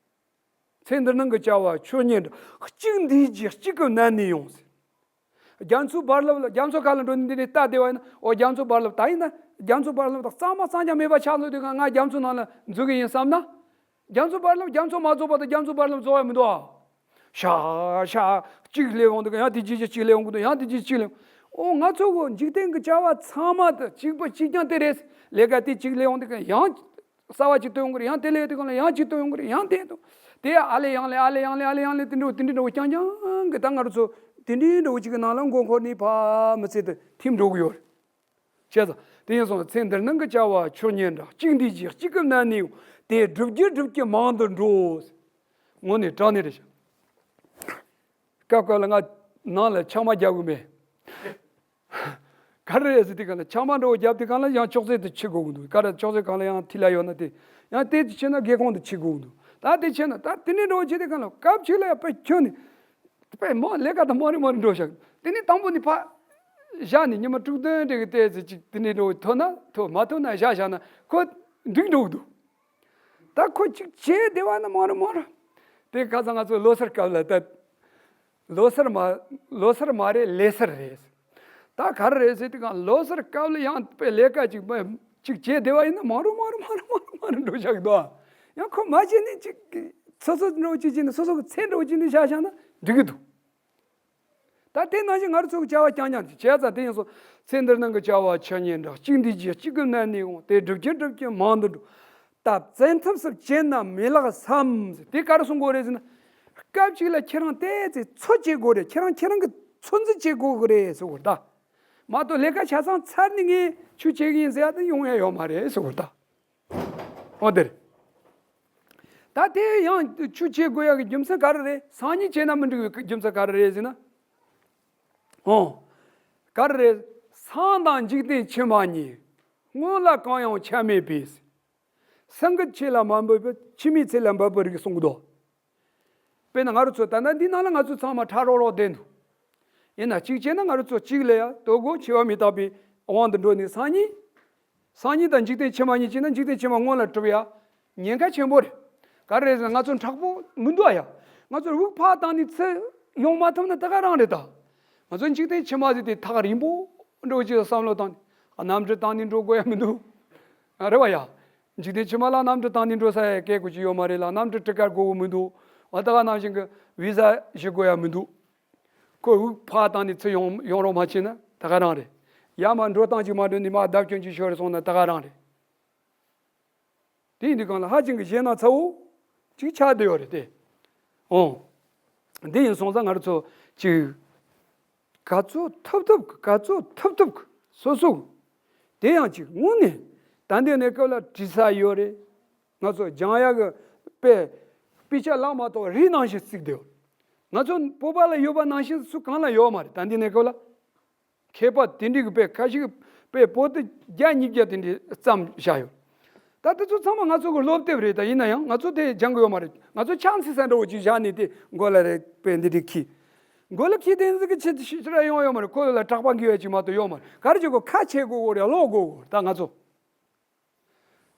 ཚེ་འདི་སྣང་གི་བྱ་བ་ཆོས་ཉིད་འདྲ། གཅིག་འདུས་ཀྱི་གཅིག་གི་ནང་ནས་ཡོང་ཟེར། རྒྱ་མཚོའི་རྦ་རླབས་ལ་རྒྱ་མཚོ་ཁ་ལ་འགྲོ་ནས་འདི་ནས་ལྟ་བསྡད་པ་ཡིན་ན། འོ་རྒྱ་མཚོའི་རྦ་རླབས་ད་ཡིན་ན་རྒྱ་མཚོའི་རྦ་རླབས་དང་གཙང་མ་གཙང་རྐྱང་མེད་པ་ཆགས་འདུག་དུས་ང་རྒྱ་མཚོའི་ནང་ལ་འཛུལ་གི་ཡིན་བསམ་ན། རྒྱ་མཚོའི་རྦ་རླབས་རྒྱ་མཚོ་མ་རྫོགས་བར་དུ་རྒྱ་མཚོའི་རྦ་རླབས་རྫོགས་ཡ་མི་འདུག་ཨ། ཤ་ཤ་གཅིག་སླེབས་འོང་དུས་ཡང་དེ་རྗེས་གཅིག་སླེབས་འོང་གི་འདུག་ཡང་དེ་རྗེས་གཅིག་སླེབས། འོ་ང་ཚོ་གི་འཇིག་རྟེན་གྱི་བྱ་བ་ཚང་མ་དང་གཅིག་པ་གཅིག་རྐྱང་དེ་རེད། ལས་ཀ་དེ་གཅིག་སླེབས་འོང་དུས་ཡང་གསར་བ་གཅིག་བཏོན་ཡོང་གི་རེད། ཡང་དེ་ལས་དེ་གང་ལ་ཡང་གཅིག་བཏོན་ཡོང་གི་རེད། ཡང་དེ་དང་དེ་ཨ་ལས་ཡང་ལས་ཨ་ལས་ཡང་ལས་ཨ་ལས་ཡང་ལས་དེ་འདྲ་བོ་དེ་འདྲ་འདྲ་བོ་རྐྱང་རྐྱང་གི་ད་ང་རང་ཚོ་དེ་འདྲའི་འདྲ་བོ་གཅིག་གི་ནང་ལ་མགོ་འཁོར་ནས་ཕར་མི་ཚེ་དེ་ཐིམ་འགྲོ་གི་ཡོད་རེད། བྱས་ཙང་དེ་ཡིན་སོང་ཚེ་འདིར་སྣང་གི་བྱ་བ་ཆོས་ཉིད་འདྲ། གཅིག་འདུས་ཀྱི་གཅིག་གི་ནང་ནས་དེ་བསྒྲུབ་རྒྱུ་བསྒྲུབ་རྒྱུ་མང་དུ་འགྲོ། དངོས་གནས་དྲང་གནས་རེད་ཤག་སྐབས་སྐབས་ལ་ང་ནང་ལ་ཆང་མ་རྒྱག་གི་མེད། ག་རེ་རེད་ཟེར་དུས་གང་ལ་ཆང་མ་འདྲ་བོ་རྒྱབ་དུས་གང་ལ་ཡང་ཅོག་ཙེ་དེ་ཕྱི་དགོས་ཀྱི་འདུག་ག་རེ་ཅོག་ཙེ་གང་ལ་ཡང་མཐིལ་ལ་ཡོད་ན་དེ། ཡང་དེ་ཕྱི་ན་སྒེའུ་ཁུང་དེ་ཕྱི་དགོས་ཀྱི་འདུག་ད་དེ་ཕྱི་ན་ད་དེ་ནས་འདྲ་བོ་བྱེད་དུས་གང་ལ་སྐབས་ཅིག་ལ་ཡང་དཔེ་ཁྱོན་ནས་དཔེ་མ་ལས་ཀ་དང་མ་རེད་མ་རེད་འགྲོ་བཞག་དེ་ནས་དང་པོ་ནས་ཕ་བཞག་ནས་ཉི་མ་དྲུག་བདུན་དེ་གི་ལྟས་ཟེར་ཅིག་དེ་ནས་འདྲ་བོ་ཐོན་ན་ཐོན་མ་ཐོན་ན་བཞག་བཞག་ན་ཁོ་འགྲིག་འགྲོ་གི་འདུག་ད་ཁོ་གཅིག་བྱས་བསྡད་པ་ན་མ་རུང་མ་རུང་། དེ་ཁ་སང་ང་ཚོ་ལོ་སར་སྐབས་ལ་ད། ལོ་སར་མ། ལོ་སར་མ་རེད་ལས་སར་རེད། ད་ག་རེ་རེད་ཟེར་དུས་གང་ལོ་སར་སྐབས་ལ་ཡང་དཔེ་ལས་ཀ་གཅིག་མ་གཅིག་བྱས་བསྡད་པ་ཡིན་ན་མ་རུང་མ་རུང་མ་རུང་མ་རུང་མ་རུང་འགྲོ་བཞག་གི་འདུག་ཡང་ཁོ་མ་བྱས་ནས་གཅིག་སོ་སོ་འགྲོ་གཅིག་བྱས་ནས་སོ་སོ་གི་ཚེ་འགྲོ་གཅིག་ནས་བཞག་བཞག་ན་འགྲིག་གི་འདུག་ད་དེ་ནང་བཞིན་ང་རང་ཚོ་གི་བྱ་བ་རྐྱང་རྐྱང་ཅིག་བྱས་ཙང་དེ་ཡིན་སོང་ཚེ་འདིར་སྣང་གི་བྱ་བ་ཆོས་ཉིད་འདྲ། གཅིག་འདུས་ཀྱི་གཅིག་གི་ནང་ནས་འོང་། དེ་བསྒྲུབ་ཀྱི་བསྒྲུབ་ཀྱི་མང་དུ་འགྲོ། ད་བཙན་ཐབས་སུ་བྱས་ན་མི་ལེགས་སམ། དེ་ག་རེ་གསུང་གི་ཡོད་རེད་ཟེར་ན། སྐབས་གཅིག་ལ་ཁྱེད་རང་ཏོག་ཙམ་ཚོད་བྱེད་དགོས་རེད། ཁྱེད་རང་ཁྱེད་རང་གི་ཚོད་འཛིན་བྱེད་དགོས་གི་རེད་ཟེར་གི་ད། མ་གཏོགས་ལས་ཀ་ཆ་ཚང་ཚར་ནས་ངས་ཆོས་བྱེད་གི་ཡིན་ཟེར་ཡ་དེ་ཡོང་ཡ་ཡོད་མ་རེད་ཟེར་གི་ད། འོ་དེ་རེད། ད་དེ་ཡང་ཆོས་བྱེད་དགོས་ཡ་གི་རྒྱུ་མཚན་ག་རེ་རེད། སང་ཉིན་བྱས་ན་མི་འགྲིག་པའི་རྒྱུ་མཚན་ག་རེ་རེད་ཟེར་ན། འོ། ག་རེ་རེད། སངས་དང་འཇིག་རྟེན་ཕྱི་མ་གཉིས། སྔོན་ལ་གང་ཡང་ཆ་མེད་པས། སེང་གེ་ཆོས་ལ་མ་འབད་པར། ཕྱི་མའི་ཚེ་ལ་འབད་པར་རིགས་གསུང་གི་འདུག་དཔེར་ན་ང་རང་ཚོ་ད་ལྟ་འདི་ནང་ལ་ང་ཚོ་ཚང་མ་ཕྲ་རོག་རོག་བསྡད་འདུག་ཡིན་ན་གཅིག་བྱས་ན་ང་རང་ཚོ་གཅིག་ལ་ཡ་དོ་དགོང་འཆི་བ་མི་རྟག་པའི་དབང་དུ་འགྲོ་ནས་སང་ཉིན། སང་ཉིན་དང་འཇིག་རྟེན་ཕྱི་མ་གཉིས་བྱས་ན་འཇིག་རྟེན་ཕྱི་མ་སྔོན་ལ་གྲུབ་ཡ། ཉེན་ཁ་ཆེན་པོ་རེད། ག་རེ་རེད་ཟེར་ན་ང་ཚོ་མཁྲེགས་པོ་མི་འདུག་ཨ་ཡ། ང་ཚོར་དབུགས་ཕར་བཏང་ནས་ཚུར་ཡོང་མ་ཐུབ་ན་ད་ག་རང་རེད་ད། ང་ཚོ་འཇིག་རྟེན་ཕྱི་མ་ཟེར་དེ་ཐག་རིང་པོ་འགྲོ་ཅིག་བསམ་བློ་བཏང་ནས་གནམ་གྲུ་བཏང་ནས་འགྲོ་དགོས་ཡ་མི་འདུག་ཨ་རེད་བ་ཡ། འཇིག་རྟེན་ཕྱི་མ་ལ་གནམ་གྲུ་བཏང་ནས་འགྲོ་ས་ཡ་སྐད་དགོས་ཀྱི་ཡོད་མ་རེད་ལ། གནམ་གྲུ་ཊི་ཀེ་ཊི་དགོས་གི་མི་འདུག་འོ་ད་ག་ནང་བཞིན་གི་བི་ཟ་ཞིག་དགོས་ཡ་མི་འདུག་ཁོས་དབུགས་ཕར་བཏང་ནས་ཚུར་ཡོང་ཡོང་རོགས་མ་བྱས་ན་ད་ག་རང་རེད། ཡ་མ་འགྲོ་སྟངས་ཅིག་མ་འགྲོ་ནས་མ་བརྡབ་སྐྱོན་ཅིག་ཤོར་སོང་ན་ད་ག་རང་རེད། དེ་ཡིན་དུས་གང་ལ་ཧ་ཅང་གི་ཞེད་སྣང་ཚ་བོ་ཅིག་ཆགས་བསྡད་ཡོད་རེད་དེ། འོང་། འདི་ཡིན་སོང་ཙང་ང་རང་ཚོ་ཅིག་ག་ཚོད་ཐུབ་ཐུབ་གི་ག་ཚོད་ཐུབ་ཐུབ་གི་སོ་སོ་གི་དེ་ཡང་ཅིག་དངོས་གནས་ད་འདི་ནས་སྐབས་ལ་བྲིས་ས་ཡོད་རེད། ང་ཚོ་སྦྱང་ཡག་གི་དཔེ་དཔེ་ཆ་བཀླགས་མ་གཏོགས་རིས་ནང་བཞིན་བརྩིགས་བསྡད་ཡོད། ང་ཚོ་བོད་པ་ལ་ཡོད་པ་ནང་བཞིན་སུ་གང་ལ་ཡོད་མ་རེད་ད་འདི་ནས་སྐབས་ལ། མཁས་པ་དེ་འདྲའི་གི་དཔེ་ཁ་ཤས་ཀྱི་དཔེ་པོ་ཏི་བརྒྱ་ཉིས་བརྒྱ་དེ་འདྲའི་བརྩམས་བཞག་ཡོད། ད་དེ་ཚོ་ཚང་མ་ང་ཚོ་གི་སློབ་དེབ་རེད། ད་ཡིན་ན་ཡང་ང་ཚོ་དེ་སྦྱང་གི་ཡོད་མ་རེད། ང་ཚོ་ཆང་སི་ས་འདྲ་བོ་ཅིག་བཞག་ནས་དེ་མགོ་ལ་རེ་དཔེ་འདི་འདྲའི་ཁྱི། མགོ་ལ་ཁྱི་དེ་འཛི་གི་ཆེད་དུ་ཤི་ཤི་ར་ཡོང་ཡོད་མ་རེད། ཁོ་ལ་གྲགས་པ་འགི་ཡོད་ཅིག་མ་གཏོགས་ཡོད་མ་རེད། ག་རེ་བྱེད་དགོས། ཁ་ཕྱེ་དགོས་དགོས་རེད། ཀློག་དགོས་དགོས་རེད། ད་ང་ཚོ།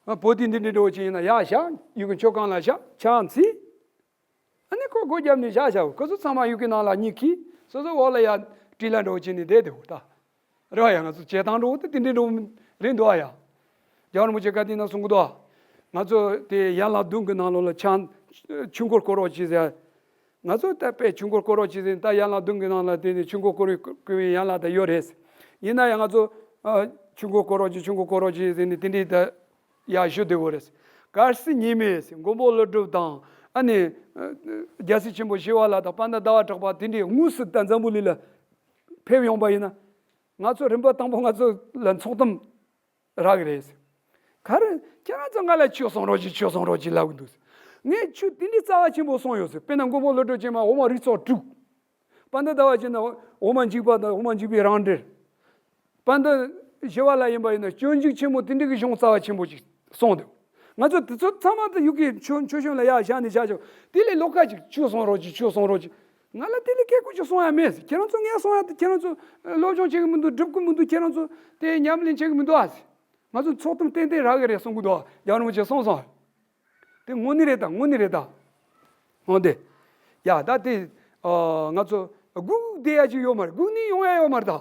ཨ། པོ་ཏི་འདི་འདྲ་འདྲ་བོ་ཅིག་ཡིན་ན་ཡར་བཞག་ཡུལ་གི་མཆོད་ཁང་ལ་བཞག་ཆང་འཛི། ཨ་ནི་ཁོ་སྒོ་བརྒྱབ་ནས་བཞག་བཞག་ཁོ་ཚོ་ཚང་མ་ཡུལ་གི་ནང་ལ་གཉིད་ཁུག་སོ་སོ་འོག་ལ་ཡར་དྲིལ་ལ་འདྲ་བོ་བྱས་ནས་བསྡད་དེ་འོ་ད། རེད་བ་ཡ། ང་ཚོ་བྱེད་སྟངས་འདྲ་བོ་དེ་དེ་འདྲ་འདྲ་བོ་རེད་འདུག་ཨ་ཡ། རྒྱལ་བ་རིན་པོ་ཆེ་བཀའ་དྲིན་ནང་གསུང་གི་འདུག་ཨ། ང་ཚོ་དེ་ཡན་ལག་བདུན་གི་ནང་ལོགས་ལ་ཆང་ཆུ་འཁོར་བསྐོར་རོགས་གྱིས་ཟེར། ང་ཚོ་ད་དཔེ་ཆུ་འཁོར་བསྐོར་རོགས་གྱིས་ཟེར། ད་ཡན་ལག་བདུན་གི་ནང་ལ་དེ་ནི་ཆུ་འཁོར་བསྐོར་བའི་བསྐོར་བའི་ཡན་ལག་ད་ཡོད་རེད། ཡིན་ན་ཡང་ང་ཚོ་ཨ་ཆུ་འཁོར་བསྐོར་རོགས་གྱིས་ཆུ་འཁོར་བསྐོར་རོགས་གྱིས་ཟེར་ནས་དེ་འདྲའི་ད་ཡར་ཞུ་བསྡད་ཡོད་རེད། གལ་སྲིད་ཉེས་མེད་ཟེར་མགོན་པོ་ཀླུ་སྒྲུབ་དང་ཨ་ནི་ཨ་རྒྱལ་སྲས་ཆེན་པོ་ཞི་བ་ལྷ་དང་དཔལ་ལྡན་ཟླ་བ་གྲགས་པ་དེ་འདྲའི་དངོས་སུ་ད་འཛམ་བུ་གླིང་ལ་ཕེབས་ཡོང་པ་ཡིན་ན། ང་ཚོ་རིམ་པ་དང་པོ་ང་ཚོ་ལ་ཚོགས་གཏམ་རག་གི་རེད། ད་རེས་ཁྱེད་རང་ཚོ་ང་ལ་ཆོས་གསུང་རོགས་གྱིས། ཆོས་གསུང་རོགས་གྱིས་ལབ་གི་འདུག་ངས་ཆོས་དེ་འདྲའི་རྩ་བ་ཆེན་པོ་གསུངས་ཡོད་ཟེར། དཔེར་ན་མགོན་པོ་ཀླུ་སྒྲུབ་ཀྱིས་མར་འོག་མ་རིགས་ཚོགས་དྲུག་པ་འདི་ཟླ་བ་ཅན་དང་འོག་མ་འཇིགས་པ་དང་འོག་མ་འཇིགས་པའི་རང་འགྲེལ། པ་འདི་ཞི་བ་ལྷ་ཡིན་པ་ཡིན་ན་སྤྱོད་འཇུག་ཆེན་མོ་དེ་འདྲ་གི་གཞུང་རྩ་བ་ཆེན་པོ་ཅིག་གསུངས་འདུག་ང་ཚོ་དེ་ཚོ་ཚང་མ་དུ་ཡུག་གི་མཆོད་མཆོད་གཞུང་ལ་ཡར་བཞག་ནས་བཞག་ཆོག་དེ་ལས་ལོགས་ཀ་ཅིག་ཆོས་གསུང་རོགས་གྱིས། ཆོས་གསུང་རོགས་གྱིས། ང་ལ་དེ་ལས་སྐད་ཁུར་ཅིག་གསུང་ཡ་མེད་ཟེར། ཁྱེད་རང་ཚོ་ངས་གསུང་ཡ་དེ་ཁྱེད་རང་ཚོ་སློབ་སྦྱོང་བྱེད་གི་མི་འདུག་སྒྲུབ་གི་མི་འདུག་ཁྱེད་རང་ཚོ་དེ་ཉམས་ལེན་བྱེད་གི་མི་འདུག་ཨ་ཟེར། ང་ཚོ་ཚོགས་གཏམ་ཏན་ཏན་རག་གི་རེད་གསུང་གི་འདུག་རྒྱལ་བ་རིན་པོ་ཆེས་གསུངས་སོང་། དེ་དངོས་གནས་རེད་ད། དངོས་གནས་རེད་ད། འོ་དེ། ཡ་ད་དེ། ཨ་ང་ཚོ་སྒུག་བསྡད་ཡ་ཅིག་ཡོད་མ་རེད། སྒུག་ནས་ཡོང་ཡ་ཡོད་མ་རེད་ད།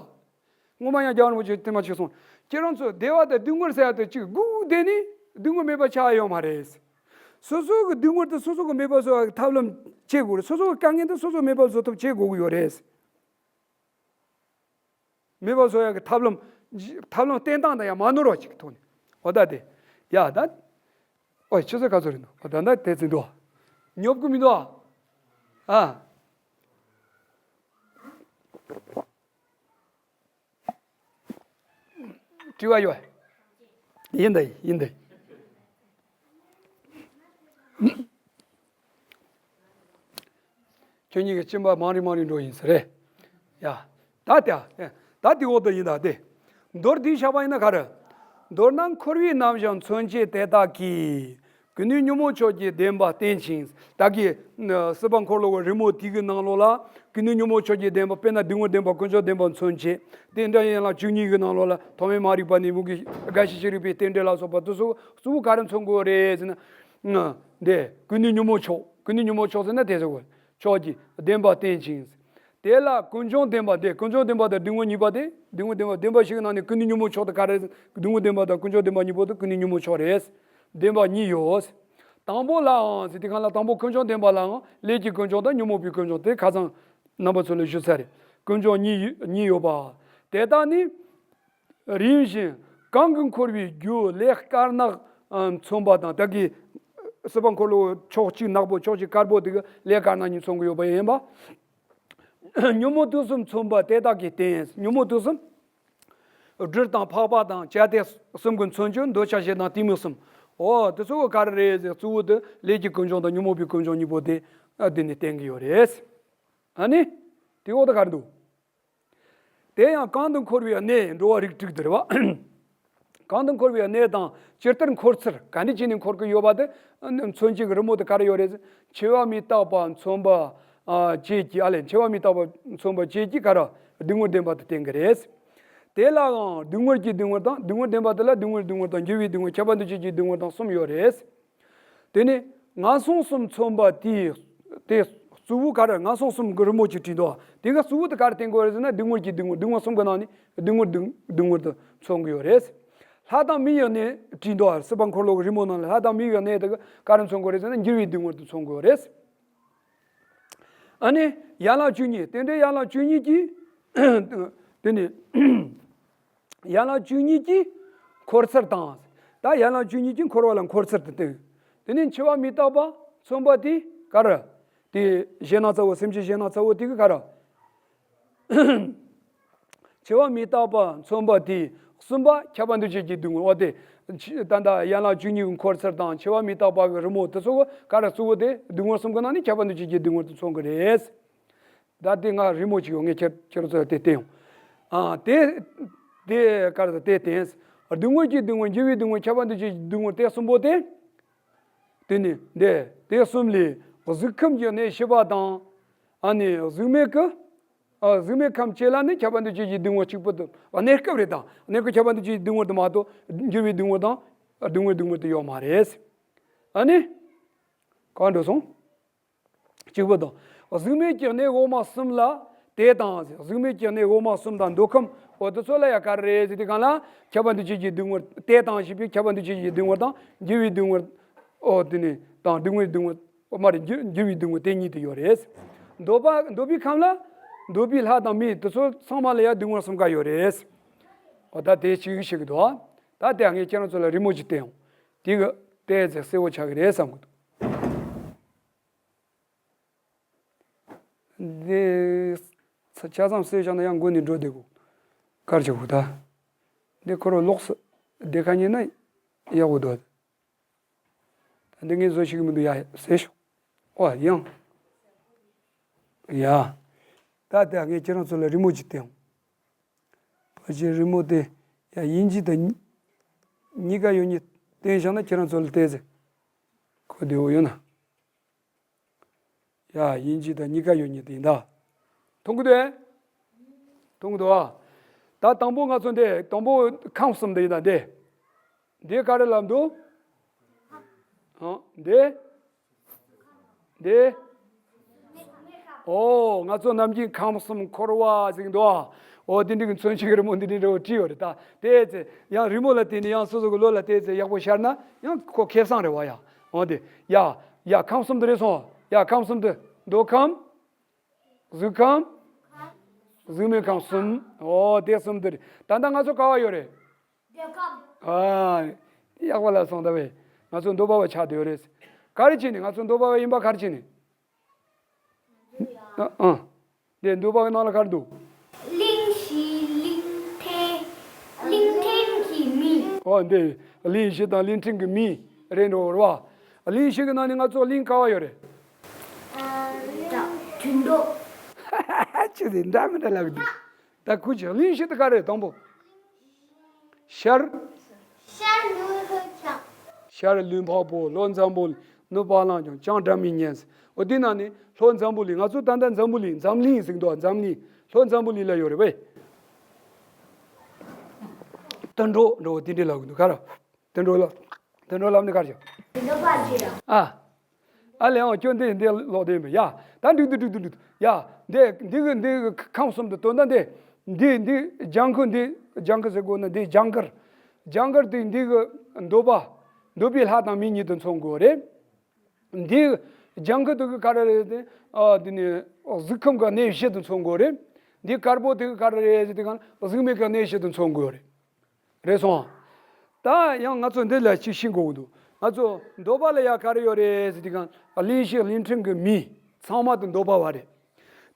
སྔོན་མ་ཡང་རྒྱལ་བ་རིན་པོ་ཆེས་དེ་མ་ཅིག་གསུངས། ཁྱེད་རང་ཚོ་བདེ་བ་དང་སྡུག་བསྔལ་ཟེར་ཡ་དེ་ཅིག་སྒུག་བསྡད་ནས་སྡུག་བསྔལ་མེད་པ་ཆགས་ཡ་ཡོད་མ་རེད། སོ་སོ་གི་སྡུག་བསྔལ་དེ་སོ་སོ་གི་མེད་པ་བཟོ་ཡ་གི་ཐབས་ལམ་བྱེད་དགོས་རེད། སོ་སོ་གི་དཀའ་ངལ་དེ་སོ་སོ་མེད་པ་བཟོ་ཐབས་བྱེད་དགོས་ཀྱི་ཡོད་རེད། མེད་པ་བཟོ་ཡག་གི་ཐབས་ལམ། ཐབས་ལམ་བསྟེན་སྟངས་དང་ཡང་མ་ནོར་བ་ཞིག་གི་ཐོག་ནས། འོ་ད་དེ། ཡ་ད། ཨོ་ཆུ་ཚོད་ག་ཚོད་རེད་འདུག་འོ་ད་ད་དེ་ཚོད་འདུག་ཉོབ་ཀི་མི་འདུག་ཨ། དྲི་བ་ཡོད། ཡིན་ད་ཡིན་ད། ཁྱོད་གཉིས་ཀྱི་སྦྱིན་པ་མང་རིང་མང་རིང་འགྲོ་ཡིན་ཟེར་རེད། ཡ། ད་དེ། ད་དེ་འོག་ཏུ་ཡིན་ད་དེ། མདོར་བསྡུས་བཞག་པ་ཡིན་ན་ག་རེ། མདོར་ན་འཁོར་བའི་རྣམ་གཞག་མཚོན་བྱེད་དེ་དག་གིས། ཀུན་ནས་ཉོན་མོངས་ཕྱོགས་ཀྱི་བདེན་པ་བསྟན་ཅིང་། ད་གི། སྲིད་པ་འཁོར་ལོ་གི་རི་མོ་དེ་གི་ནང་ལོགས་ལ། ཀུན་ནས་ཉོན་མོངས་ཕྱོགས་ཀྱི་བདེན་པ་དཔེར་ན་སྡུག་བསྔལ་བདེན་པ་ཀུན་འབྱུང་བདེན་པ་མཚོན་བྱེད། དེ་འདྲ་ཡན་ལག་བཅུ་གཉིས་ཀྱི་ནང་ལོགས་ལ་ཐོག་མའི་མ་རིག་པ་ནས་མུ་གེ་རྒ་ཤི་ཤི་རིག་པའི་རྟེན་འབྲེལ་ལ་སོགས་པ་དེ་ཚོ་གཙོ་བོ་ག་རེ་མཚོན་དགོས་རེད་ཟེར་ན། འདི་ཀུན་ནས་ཉོན་མོངས་ཕྱོགས། ཀུན་ནས་ཉོན་མོངས་ཕྱོགས་ཟེར་ན་དེ་ཚོ་གོ། ཕྱོགས་ཀྱི་བདེན་པ་བསྟན་ཅིང་། དེ་ལ་ཀུན་འབྱུང་བདེན་པ་སྟེ། ཀུན་འབྱུང་བདེན་པ་དང་སྡུག་བསྔལ་གཉིས་པོ་སྟེ། སྡུག་བསྔལ་བདེན་པ། བདེན་པ་བཞི་གི་ནང་ནས་ཀུན་ནས་ཉོན་མོངས་ཕྱོགས་དེ་ག་རེ། སྡུག་བསྔལ་བདེན་པ་དང་ཀུན་འབྱུང་བདེན་པ་གཉིས་པོ་དེ་ཀུན་ནས་ཉོན་མོངས་ཕྱོགས་རེད། བདེན་པ་གཉིས་ཡོད། དང་པོ་ལའང་ཟེར་དུས་སྒང་ལ་དང་པོ་ཀུན་འབྱུང་བདེན་པ་ལའང་ལས་ཀྱི་ཀུན་འབྱུང་དང་ཉོན་མོངས་པའི་ཀུན་འབྱུང་དེ་ཁ་སང་རྣམ་པ་ཚོ་ལ་ཞུས་ཚར་རེད། ཀུན་འབྱུང་གཉིས་གཉིས་ཡོད་པ། དེ་དག་ནི། རིམ་བཞིན་གང་གིས་འཁོར་བའི་རྒྱུ་ལས་དཀར་ནག་མཚོན་པ་དང་། ད་གི་སྲིད་པ་འཁོར་ལོ་ཕྱོགས་གཅིག་ནག་པོ་ཕྱོགས་གཅིག་དཀར་པོ་དེ་གི་ལས་དཀར་ནག་གཉིས་མཚོན་གྱི་ཡོད་པ་ཡིན་པ། ཉོན་མོངས་དུག་གསུམ་མཚོན་པ་དེ་དག་གིས་བསྟན། ཉོན་མོངས་དུག་གསུམ། སྦྲུལ་དང་ཕག་པ་དང་བྱ་དེ་གསུམ་གྱིས་མཚོན་གྱི། འདོད་ཆགས་ཞེ་སྡང་གཏི་མུག་གསུམ། འོ་དེ་ཚོ་ག་རེ་རེད་ཟེར། གཙོ་བོ་དེ་ལས་ཀྱི་ཀུན་འབྱུང་དང་ཉོན་མོངས་པའི་ཀུན་འབྱུང་གཉིས་པོ་དེ་འདི་ནས་བསྟན་གྱི་ཡོད་རེད། ཨ་ནི། དེ་འོག་ཏུ་ག་རེ་འདུག་དེ་ཡང་གང་དུ་འཁོར་བའི་གནས། འགྲོ་བ་རིགས་དྲུག་དེ་རེད་བ། གང་དུ་འཁོར་བའི་གནས་དང་ཇི་ལྟར་འཁོར་ཚུལ། ག་འདྲ་བྱས་ནས་འཁོར་གྱི་ཡོད་པ་དེ་མཚོན་བྱེད་ཀྱི་རི་མོ་དེ་ག་རེ་ཡོད་རེད། འཆི་བ་མི་རྟག་པ་མཚོན་པ་བཅས་ཀྱིས། ཨ་ལས། འཆི་བ་མི་རྟག་པ་མཚོན་པ་བཅས་ཀྱིས་ག་རེ། སྡུག་བསྔལ་བདེན་པ་དེ་བསྟན་གྱི་རེད། དེ་ལའང་སྡུག་བསྔལ་གྱི་སྡུག་བསྔལ་དང་། སྡུག་བསྔལ་བདེན་པ་དེ་ལ་སྡུག་བསྔལ་སྡུག་བསྔལ་དང་། འགྱུར་བའི་སྡུག་བསྔལ། ཁྱབ་པ་འདུ་བྱེད་ཀྱི་སྡུག་བསྔལ་དང་གསུམ་ཡོད་རེད། དེ་ནས་ངན་སོང་གསུམ་མཚོན་པ་དེས། དེ་གཙོ་བོ་ག་རེ། ངན་སོང་གསུམ་གྱི་རི་མོ་ཅིག་བྲིས་འདུག་དེ་ག་གཙོ་བོ་དེ་ག་རེ་བསྟན་དགོས་རེད་ཟེར་ན། སྡུག་བསྔལ་གྱི་སྡུག་བསྔལ། སྡུག་བསྔལ་གསུམ་གྱི་ནང་ནས་སྡུག་བསྔལ་སྡུག་སྡུག་བསྔལ་དུ་མཚོན་གྱི་ཡོད་རེད། ལྷ་དང་མི་ཡི་གནས་བྲིས་འདུག་སྲིད་པ་འཁོར་ལོ་གི་རི་མོ་ནང་ལ་ལྷ་དང་མི་ཡི་གནས་དེ་ག་ག་རེ་མཚོན་དགོས་རེད་ཟེར་ན། འགྱུར་བའི་སྡུག་བསྔལ་དུ་མཚོན་དགོས་རེད། ཨ་ནི་ཡན་ལག་བཅུ་གཉིས། རྟེན་འབྲེལ་ཡན་ལག་བཅུ་གཉིས་ཀྱིས། དེ་ནི། ཡན་ལག་བཅུ་གཉིས་ཀྱིས་འཁོར་ཚུལ་དང་། ད་ཡན་ལག་བཅུ་གཉིས་ཀྱིས་འཁོར་བ་ལ་འཁོར་ཚུལ་དུ་བསྟན། དེ་ནས་འཆི་བ་མི་རྟག་པ་མཚོན་པ་དེ་ག་རེ། དེ་གཞན་སྣང་ཚ་བོ། སེམས་ཅན་གཞན་སྣང་ཚ་བོ་དེ་གི་ག་རེ། འཆི་བ་མི་རྟག་པ་མཚོན་པ་དེ་གསུམ་པ་ཁྱབ་པ་འདུ་བྱེད་ཀྱི་སྡུག་བསྔལ། འོ་དེ། ད་ལྟ་ཡན་ལག་བཅུ་གཉིས་ཀྱི་འཁོར་ཚུལ་དང་། འཆི་བ་མི་རྟག་པ་གི་རི་མོ་དེ་ཚོ་ག་རེ། གཙོ་བོ་དེ་སྡུག་བསྔལ་གསུམ་གྱི་ནང་ནས་ཁྱབ་པ་འདུ་བྱེད་ཀྱི་སྡུག་བསྔལ་དུ་མཚོན་གྱི་རེད། ད་དེ་ང་རི་མོ་ཅིག་ཡོད། ངས་ཁྱེད་ཁྱེད་རང་ཚོ་ལ་དེ་བསྟན་ཡོང་། ཨ་དེ་དེ་ག་རེ་ཟེར། དེ་བསྟན། སྡུག་བསྔལ་གྱི་སྡུག་བསྔལ། འགྱུར་བའི་སྡུག་བསྔལ། ཁྱབ་པ་འདུ་བྱེད་ཀྱི་སྡུག་བསྔལ་དེ་གསུམ་པོ་དེ། དེ་ནི་འདི་དེ་གསུམ་ལས་གཟུགས་ཁམས་ཀྱི་གནས་ཤི་བ་དང་། ཨ་ནི་གཟུགས་མེད་ཀྱི། ཨ་གཟུགས་མེད་ཁམས་བཅས་ལ་ནི་ཁྱབ་པ་འདུ་བྱེད་ཀྱི་སྡུག་བསྔལ་གཅིག་པུ་དུ། གནས་སྐབས་རེད་ད། གནས་སྐབས་ཁྱབ་པ་འདུ་བྱེད་ཀྱི་སྡུག་བསྔལ་དུ་མ་གཏོགས། འགྱུར་བའི་སྡུག་བསྔལ་དང་སྡུག་བསྔལ་སྡུག་བསྔལ་དུ་ཡོད་མ་རེད། ཨ་ནི་གང་འགྲོ་སོང་། གཅིག་པུ་དང་། གཟུགས་མེད་ཀྱི་གནས་འོག་མ་གསུམ་ལ་དེ་དང་ཟེར། གཟུགས་མེད་ཀྱི་གནས་འོག་མ་གསུམ་དང་མདོ་ཁམས། འོ་དེ་ཚོ་ལ་ཡ་ག་རེ་རེད་ཟེར་དུས་སྒང་ལ། ཁྱབ་པ་འདུ་བྱེད་ཀྱི་སྡུག་བསྔལ། དེ་དང་ཞེས་པའི་ཁྱབ་པ་འདུ་བྱེད་ཀྱི་སྡུག་བསྔལ་དང་། འགྱུར་བའི་སྡུག་བསྔལ། འོ་དེ་ནི་དང་སྡུག་བསྔལ་སྡུག་བསྔལ། འོ་མ་རེད། འགྱུར་འགྱུར་བའི་སྡུག་བསྔལ་དེ་གཉིས་དེ་ཡོད་རེད། འདོད་པ་འདོད་པའི་ཁམས་ལ་འདོད་པའི་ལྷ་དང་མི་དེ་ཚོ་ཚང་མ་ལ་ཡ་སྡུག་བསྔལ་གསུམ་ཀ་ཡོད་རེད། འོ་ད་དེ་གཅིག་བཤད་གི་འདུག་ད་དེ་ངས་ཁྱེད་རང་ཚོ་ལ་རི་མོ་ཅིག་བསྟན་ཡོང་། དེ་གི་དེ་ཚེ་གསལ་བོ་ཆགས་ཀྱི་རེད་བསམ་གི་འདུག་འདི་ཆ་ཚང་སེ་བྱས་ན་ཡང་མགོ་ནས་འགྲོ་བསྡད་གོ། གར་བྱེད་གོ་ད། འདི་ཁོ་རང་ལོགས་སུ་བསྡད་ཁ་ཉན་ན་ ཡག་པོ་འདུག་ད་འདི་ངས་བཟོ་ཤེས་ཀྱི་མི་འདུག་ཡ། ཟེར་ཤོག་ཨོ་ཡང་། ཡ། ད་ལྟ་ངས་ཁྱེད་རང་ཚོ་ལ་རི་མོ་ཅིག་སྟོན། ཕལ་ཆེར་རི་མོ་དེ་ཡ་དབྱིན་ཇི་དང་གཉིས་ཀ་ཡོད་ཉིད་བསྟན་བཞག་ན། ཁྱེད་རང་ཚོ་ལ་བལྟས་ཚེ་གོ་བདེ་བོ་ཡོད་ན། ཡ། དབྱིན་ཇི་དང་གཉིས་ཀ་ཡོད་ཉིད་དེ་ཡིན་ད། མཐོང་གི་འདུག་མཐོང་གི་འདུག་ཨ། ད་དང་པོ་ང་ཚོ་འདི་དང་པོ་ཁམས་གསུམ་འདི་ཡིན་ད་འདི། འདི་ག་རེ་ལབ་འདུག་ཨ། འདི། འདི། ཨོ། ང་ཚོ་ནམ་རྒྱུན་ཁམས་གསུམ་འཁོར་བ་ཟེར་གྱི་འདུག་ཨ། ཨོ། འདི་འདྲའི་གི་མཚོན་བྱེད་ཀྱི་རི་མོ་འདི་འདྲའི་འདྲ་བོ་བྲིས་ཡོད་རེད་ད། དེ་ཚེ་ཡང་རི་མོ་ལ་བརྟེན་ནས་ཡང་སོ་སོ་གི་བློ་ལ་བལྟས་ཚེ་ཡག་པོ་ཤར་ན་ཡང་ཁོ་ཁེ་བཟང་རེད་བ་ཡ། འོ་དེ། ཡ། ཡ། ཁམས་གསུམ་དུ་རེད་སོང་། ཡ། ཁམས་གསུམ་དུ། མདོ་ཁམས། གཟུགས་ཁམས། གཟུགས་མེད་ཁམས་གསུམ། འོ་དེ་གསུམ་དུ་རེད། ད་ལྟ་ང་ཚོ་ག་བ་ཡོད་རེད། མདོ་ཁམས། ཨ། ཡག་པོ་ལབ་སོང་ད་བས། ང་ཚོ་འདོད་པ་བ་ཆགས་བསྡད་ཡོད་རེད། ག་རེ་བྱས་ནས་ང་ཚོ་འདོད་པ་བ་ཡིན་པ་ག་རེ་བྱས་ནས། ཨ། ཨ། དེ་འདོད་པ་གི་ནང་ལ་ག་རེ་འདུག་གླིང་བཞི་གླིང་ཕྲན། གླིང་ཕྲན་གྱི་མི། ཨོ་འདི། གླིང་བཞི་དང་གླིང་ཕྲན་གྱི་མི་རེད་འགྲོ་རེད་བ། གླིང་བཞི་གི་ནང་ནས་ང་ཚོ་གླིང་ག་བ་ཡོད་རེད། ཨ། དུད་འགྲོ། ཅི་ཟེར་འདྲ་མི་འདྲ་ལབ་གི་འདུག་ད་ཁུ་ཆེ་གླིང་བཞི་དེ་ག་རེ་དང་པོ། ཤར། ཤར་ལུས་ལྷོ་བྱང་། ཤར་ལུས་འཕགས་པོ། ལྷོ་འཛམ་བུ་གླིང་། ནུབ་བ་ལང་སྤྱང་། བྱང་སྒྲ་མི་སྙན། འོ་དེ་ནང་ནས་ལྷོ་འཛམ་བུ་གླིང་། ང་ཚོ་ད་ལྟ་འཛམ་བུ་གླིང་འཛམ་གླིང་ཟེར་གྱི་འདུག་འཛམ་གླིང་། ལྷོ་འཛམ་བུ་གླིང་ལ་ཡོད་རེད་པས། དུད་འགྲོ་འགྲོ་དེ་འདྲས་ལབ་གི་འདུག་ག་རེ། དུད་འགྲོ་ལ། དུད་འགྲོ་ལབ་ནི་ག་རེ་བྱ། དུད་འགྲོ་པ་ཅི་ར། ཨ། ཨ་ལས་ཨང་ཁྱོད་འདི་འདི་ལོག་བསྡད་པས་ཡ། ད་འགྲིག་འདུག་འགྲིག་འདུག་འགྲིག་འདུག་ཡ། འདི་འདི་གི་འདི་གི་ཁམས་གསུམ་དུ་དོན་དག་འདི། འདི་འདི་ལྗང་ཁུ་འདི། ལྗང་ཁུ་ཟེར་དགོས་ན་འདི་ལྗང་དཀར། ལྗང་དཀར་དེ་འདི་གི་འདོད་པ། འདོད་པའི་ལྷ་དང་མི་གཉིས་དུ་མཚོན་དགོས་རེད། འདི་ལྗང་ཁུ་དེ་གི་ག་རེ་རེད་དེ། ཨ། འདི་ནི་གཟུགས་ཁམས་ཀྱི་གནས་བཞི་དུ་མཚོན་དགོས་རེད། འདི་དཀར་པོ་དེ་གི་ག་རེ་རེད་ཟེར་དེ་གང་གཟུགས་མེད་ཀྱི་གནས་བཞི་དུ་མཚོན་དགོས་རེད། རེད་སོང་། ད་ཡང་ང་ཚོ་འདི་ལ་ཅིག་ཤེས་དགོས་ཀྱི་འདུག་ང་ཚོ་འདོད་པ་ལ་ཡ་ག་རེ་ཡོད་རེད་ཟེར་དུས་གང་གླིང་བཞི་གླིང་ཕྲན་གྱི་མི་ཚང་མ་དེ་འདོད་པ་བ་རེད།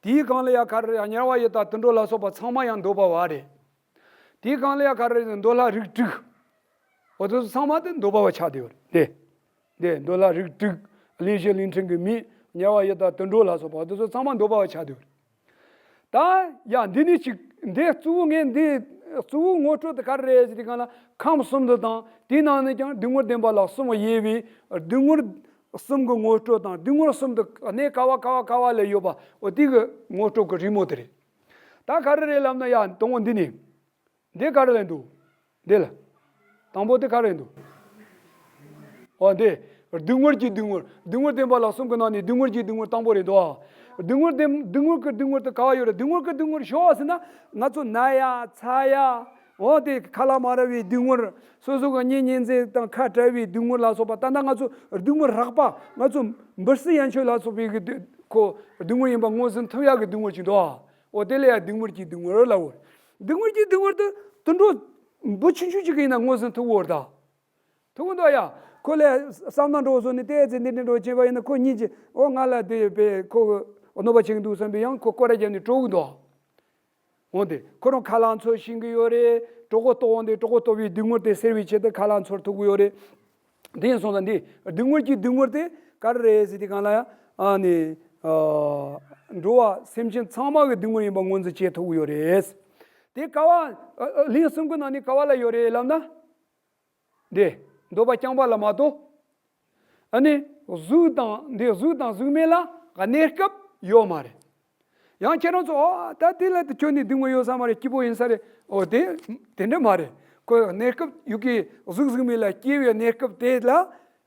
དེའི་སྒང་ལ་ཡ་ག་རེ་རེད། དམྱལ་བ་ཡི་དྭགས་དུད་འགྲོ་ལ་སོགས་པ་ཚང་མ་ཡང་འདོད་པ་བ་རེད། དེའི་སྒང་ལ་ཡ་ག་རེ་རེད། འདོད་ལྷ་རིགས་དྲུག་འོ་དེ་ཚོ་ཚང་མ་དེ་འདོད་པ་བ་ཆགས་བསྡད་ཡོད་རེད། དེ། འདི་འདོད་ལྷ་རིགས་དྲུག་གླིང་བཞི་གླིང་ཕྲན་གྱི་མི། དམྱལ་བ་ཡི་དྭགས་དུད་འགྲོ་ལ་སོགས་པ་འདི་ཚོ་ཚང་མ་འདོད་པ་བ་ཆགས་བསྡད་ཡོད་རེད། ད་ཡ་འདི་ནི་ཅིག་འདི་གཙོ་བོ་ངས་འདི་གཙོ་བོ་ངོ་སྤྲོད་དེ་ག་རེ་རེད་ཟེར་དུས་གང་ལ་ཁམས་གསུམ་དུ་དང་དེའི་ནང་ནས་ཀྱང་སྡུག་བསྔལ་བདེན་པ་ལ་གསུམ་དབྱེ་བའི་སྡུག་བསྔལ་གསུམ་གྱི་ངོ་སྤྲོད་དང་སྡུག་བསྔལ་གསུམ་དུ་གནས་ག་བ་ག་བ་ག་བ་ལ་ཡོད་པ་འོ་དེ་གི་ངོ་སྤྲོད་ཀྱི་རི་མོ་དེ་རེད། ད་ག་རེ་རེད་ལབ་ན་ཡ་དང་པོ་འདི་ནི། འདི་ག་རེ་ལབ་འདུག་འདི་ལ། དང་པོ་དེ་ག་རེ་འདུག་ཨོ་འདི། སྡུག་བསྔལ་གྱི་སྡུག་བསྔལ། སྡུག་བསྔལ་བདེན་པ་ལ་གསུམ་གྱི་ནང་ནས་སྡུག་བསྔལ་གྱི་སྡུག་བསྔལ་དང་པོ་རེད་འདུག་སྡུག་བསྔལ་བདེན། སྡུག་བསྔལ་གྱི་སྡུག་བསྔལ་དེ་ག་བ་ཡོད་རེད། སྡུག་བསྔལ་གྱི་སྡུག་བསྔལ་ཞོག་ཟེར་ན། ང་ཚོ་ན་ཡ་ཚ་ཡ། འོ་དེ་ཁ་ལག་མ་རག་པའི་སྡུག་བསྔལ། སོ་སོ་གི་གཉེན་ཉེ་ཚན་དང་ཁ་བྲལ་བའི་སྡུག་བསྔལ་ལ་སོགས་པ། ད་ལྟ་ང་ཚོ་སྡུག་བསྔལ་རགས་པ། ང་ཚོ་འབུ་སྲིན་ཡན་ཆོད་ལ་སོགས་པའི་གི་སྡུག་ཁོ་སྡུག་བསྔལ་ཡིན་པ་ངོས་འཛིན་ཐུབ་ཡག་གི་སྡུག་བསྔལ་ཅིག་འདུག་འོ་དེ་ལ་ཡང་སྡུག་བསྔལ་གྱི་སྡུག་བསྔལ་ལབ་འོ། སྡུག་བསྔལ་གྱི་སྡུག་བསྔལ་དེ་དུད་འགྲོ་འབུ་ཆུང་ཆུང་ཅིག་གིས་ཡིན་ན་ངོས་འཛིན་ཐུབ་འོ་ད། ཐུབ་ཀྱི་འདུག་ཡ། ཁོ་ལ་བསམ་ན་འགྲོ་སོང་ནས་ཏོག་ཙམ་འདི་འདྲ་འགྲོ་བྱས་པ་ཡིན་ན་ཁོ་གཉིད་ཀྱི་འོ་ང་ལ་དེ་བས་ཁོ་གནོད་པ་བྱེད་ཀྱི་འདུག་བསམ་པའི་ཡང་ཁོ་སྐོར་ར་བརྒྱབ་ནས་འགྲོ་གི་འདུག་འོ་དེ་ཁོ་རང་ཁ་ལག་འཚོལ་ཤེས་ཀྱི་ཡོད་རེད། གྲོད་ཁོག་ལྟོགས་འོང་དེ་གྲོད་ཁོག་ལྟོགས་པའི་སྡུག་བསྔལ་དེ་སེལ་བའི་ཆེད་དུ་ཁ་ལག་འཚོལ་ཐུབ་ཀྱི་ཡོད་རེད། དེ་ཡིན་སོང་ཙང་འདི་སྡུག་བསྔལ་གྱི་སྡུག་བསྔལ་དེ་ག་རེ་རེད་ཟེར་དུས་གང་ལ་ཡང་ཨ་ནི་འགྲོ་བ་སེམས་ཅན་ཚང་མ་གི་སྡུག་བསྔལ་ཡིན་པ་ངོས་འཛིན་བྱེད་ཐུབ་ཀྱི་ཡོད་རེད། དེ་ག་བ་གླིང་གསུམ་གྱི་ནང་ནས་ག་བ་ལ་ཡོད་རེད་ལབ་ན། འདི་འདོད་པ་རྐྱང་པ་ལ་མ་གཏོགས། ཨ་ནི་གཟུགས་དང་འདི་གཟུགས་དང་གཟུགས་མེད་ལ་གནས་སྐབས་ཡོད་མ་རེད། ཡང་ཁྱེད་རང་ཚོ་ཨོ་ད་དེ་ལ་དེ་ཁྱོད་ནི་སྡུག་བསྔལ་ཡོད་ས་མ་རེད། སྐྱིད་པོ་ཡིན་ས་རེད། ཨོ་དེ་དེ་འདྲ་མ་རེད། ཁོ་གནས་སྐབས་ཡུལ་གྱི་གཟུགས་གཟུགས་མེད་ལ་སྐྱེ་བའི་གནས་སྐབས་དེ་ལ་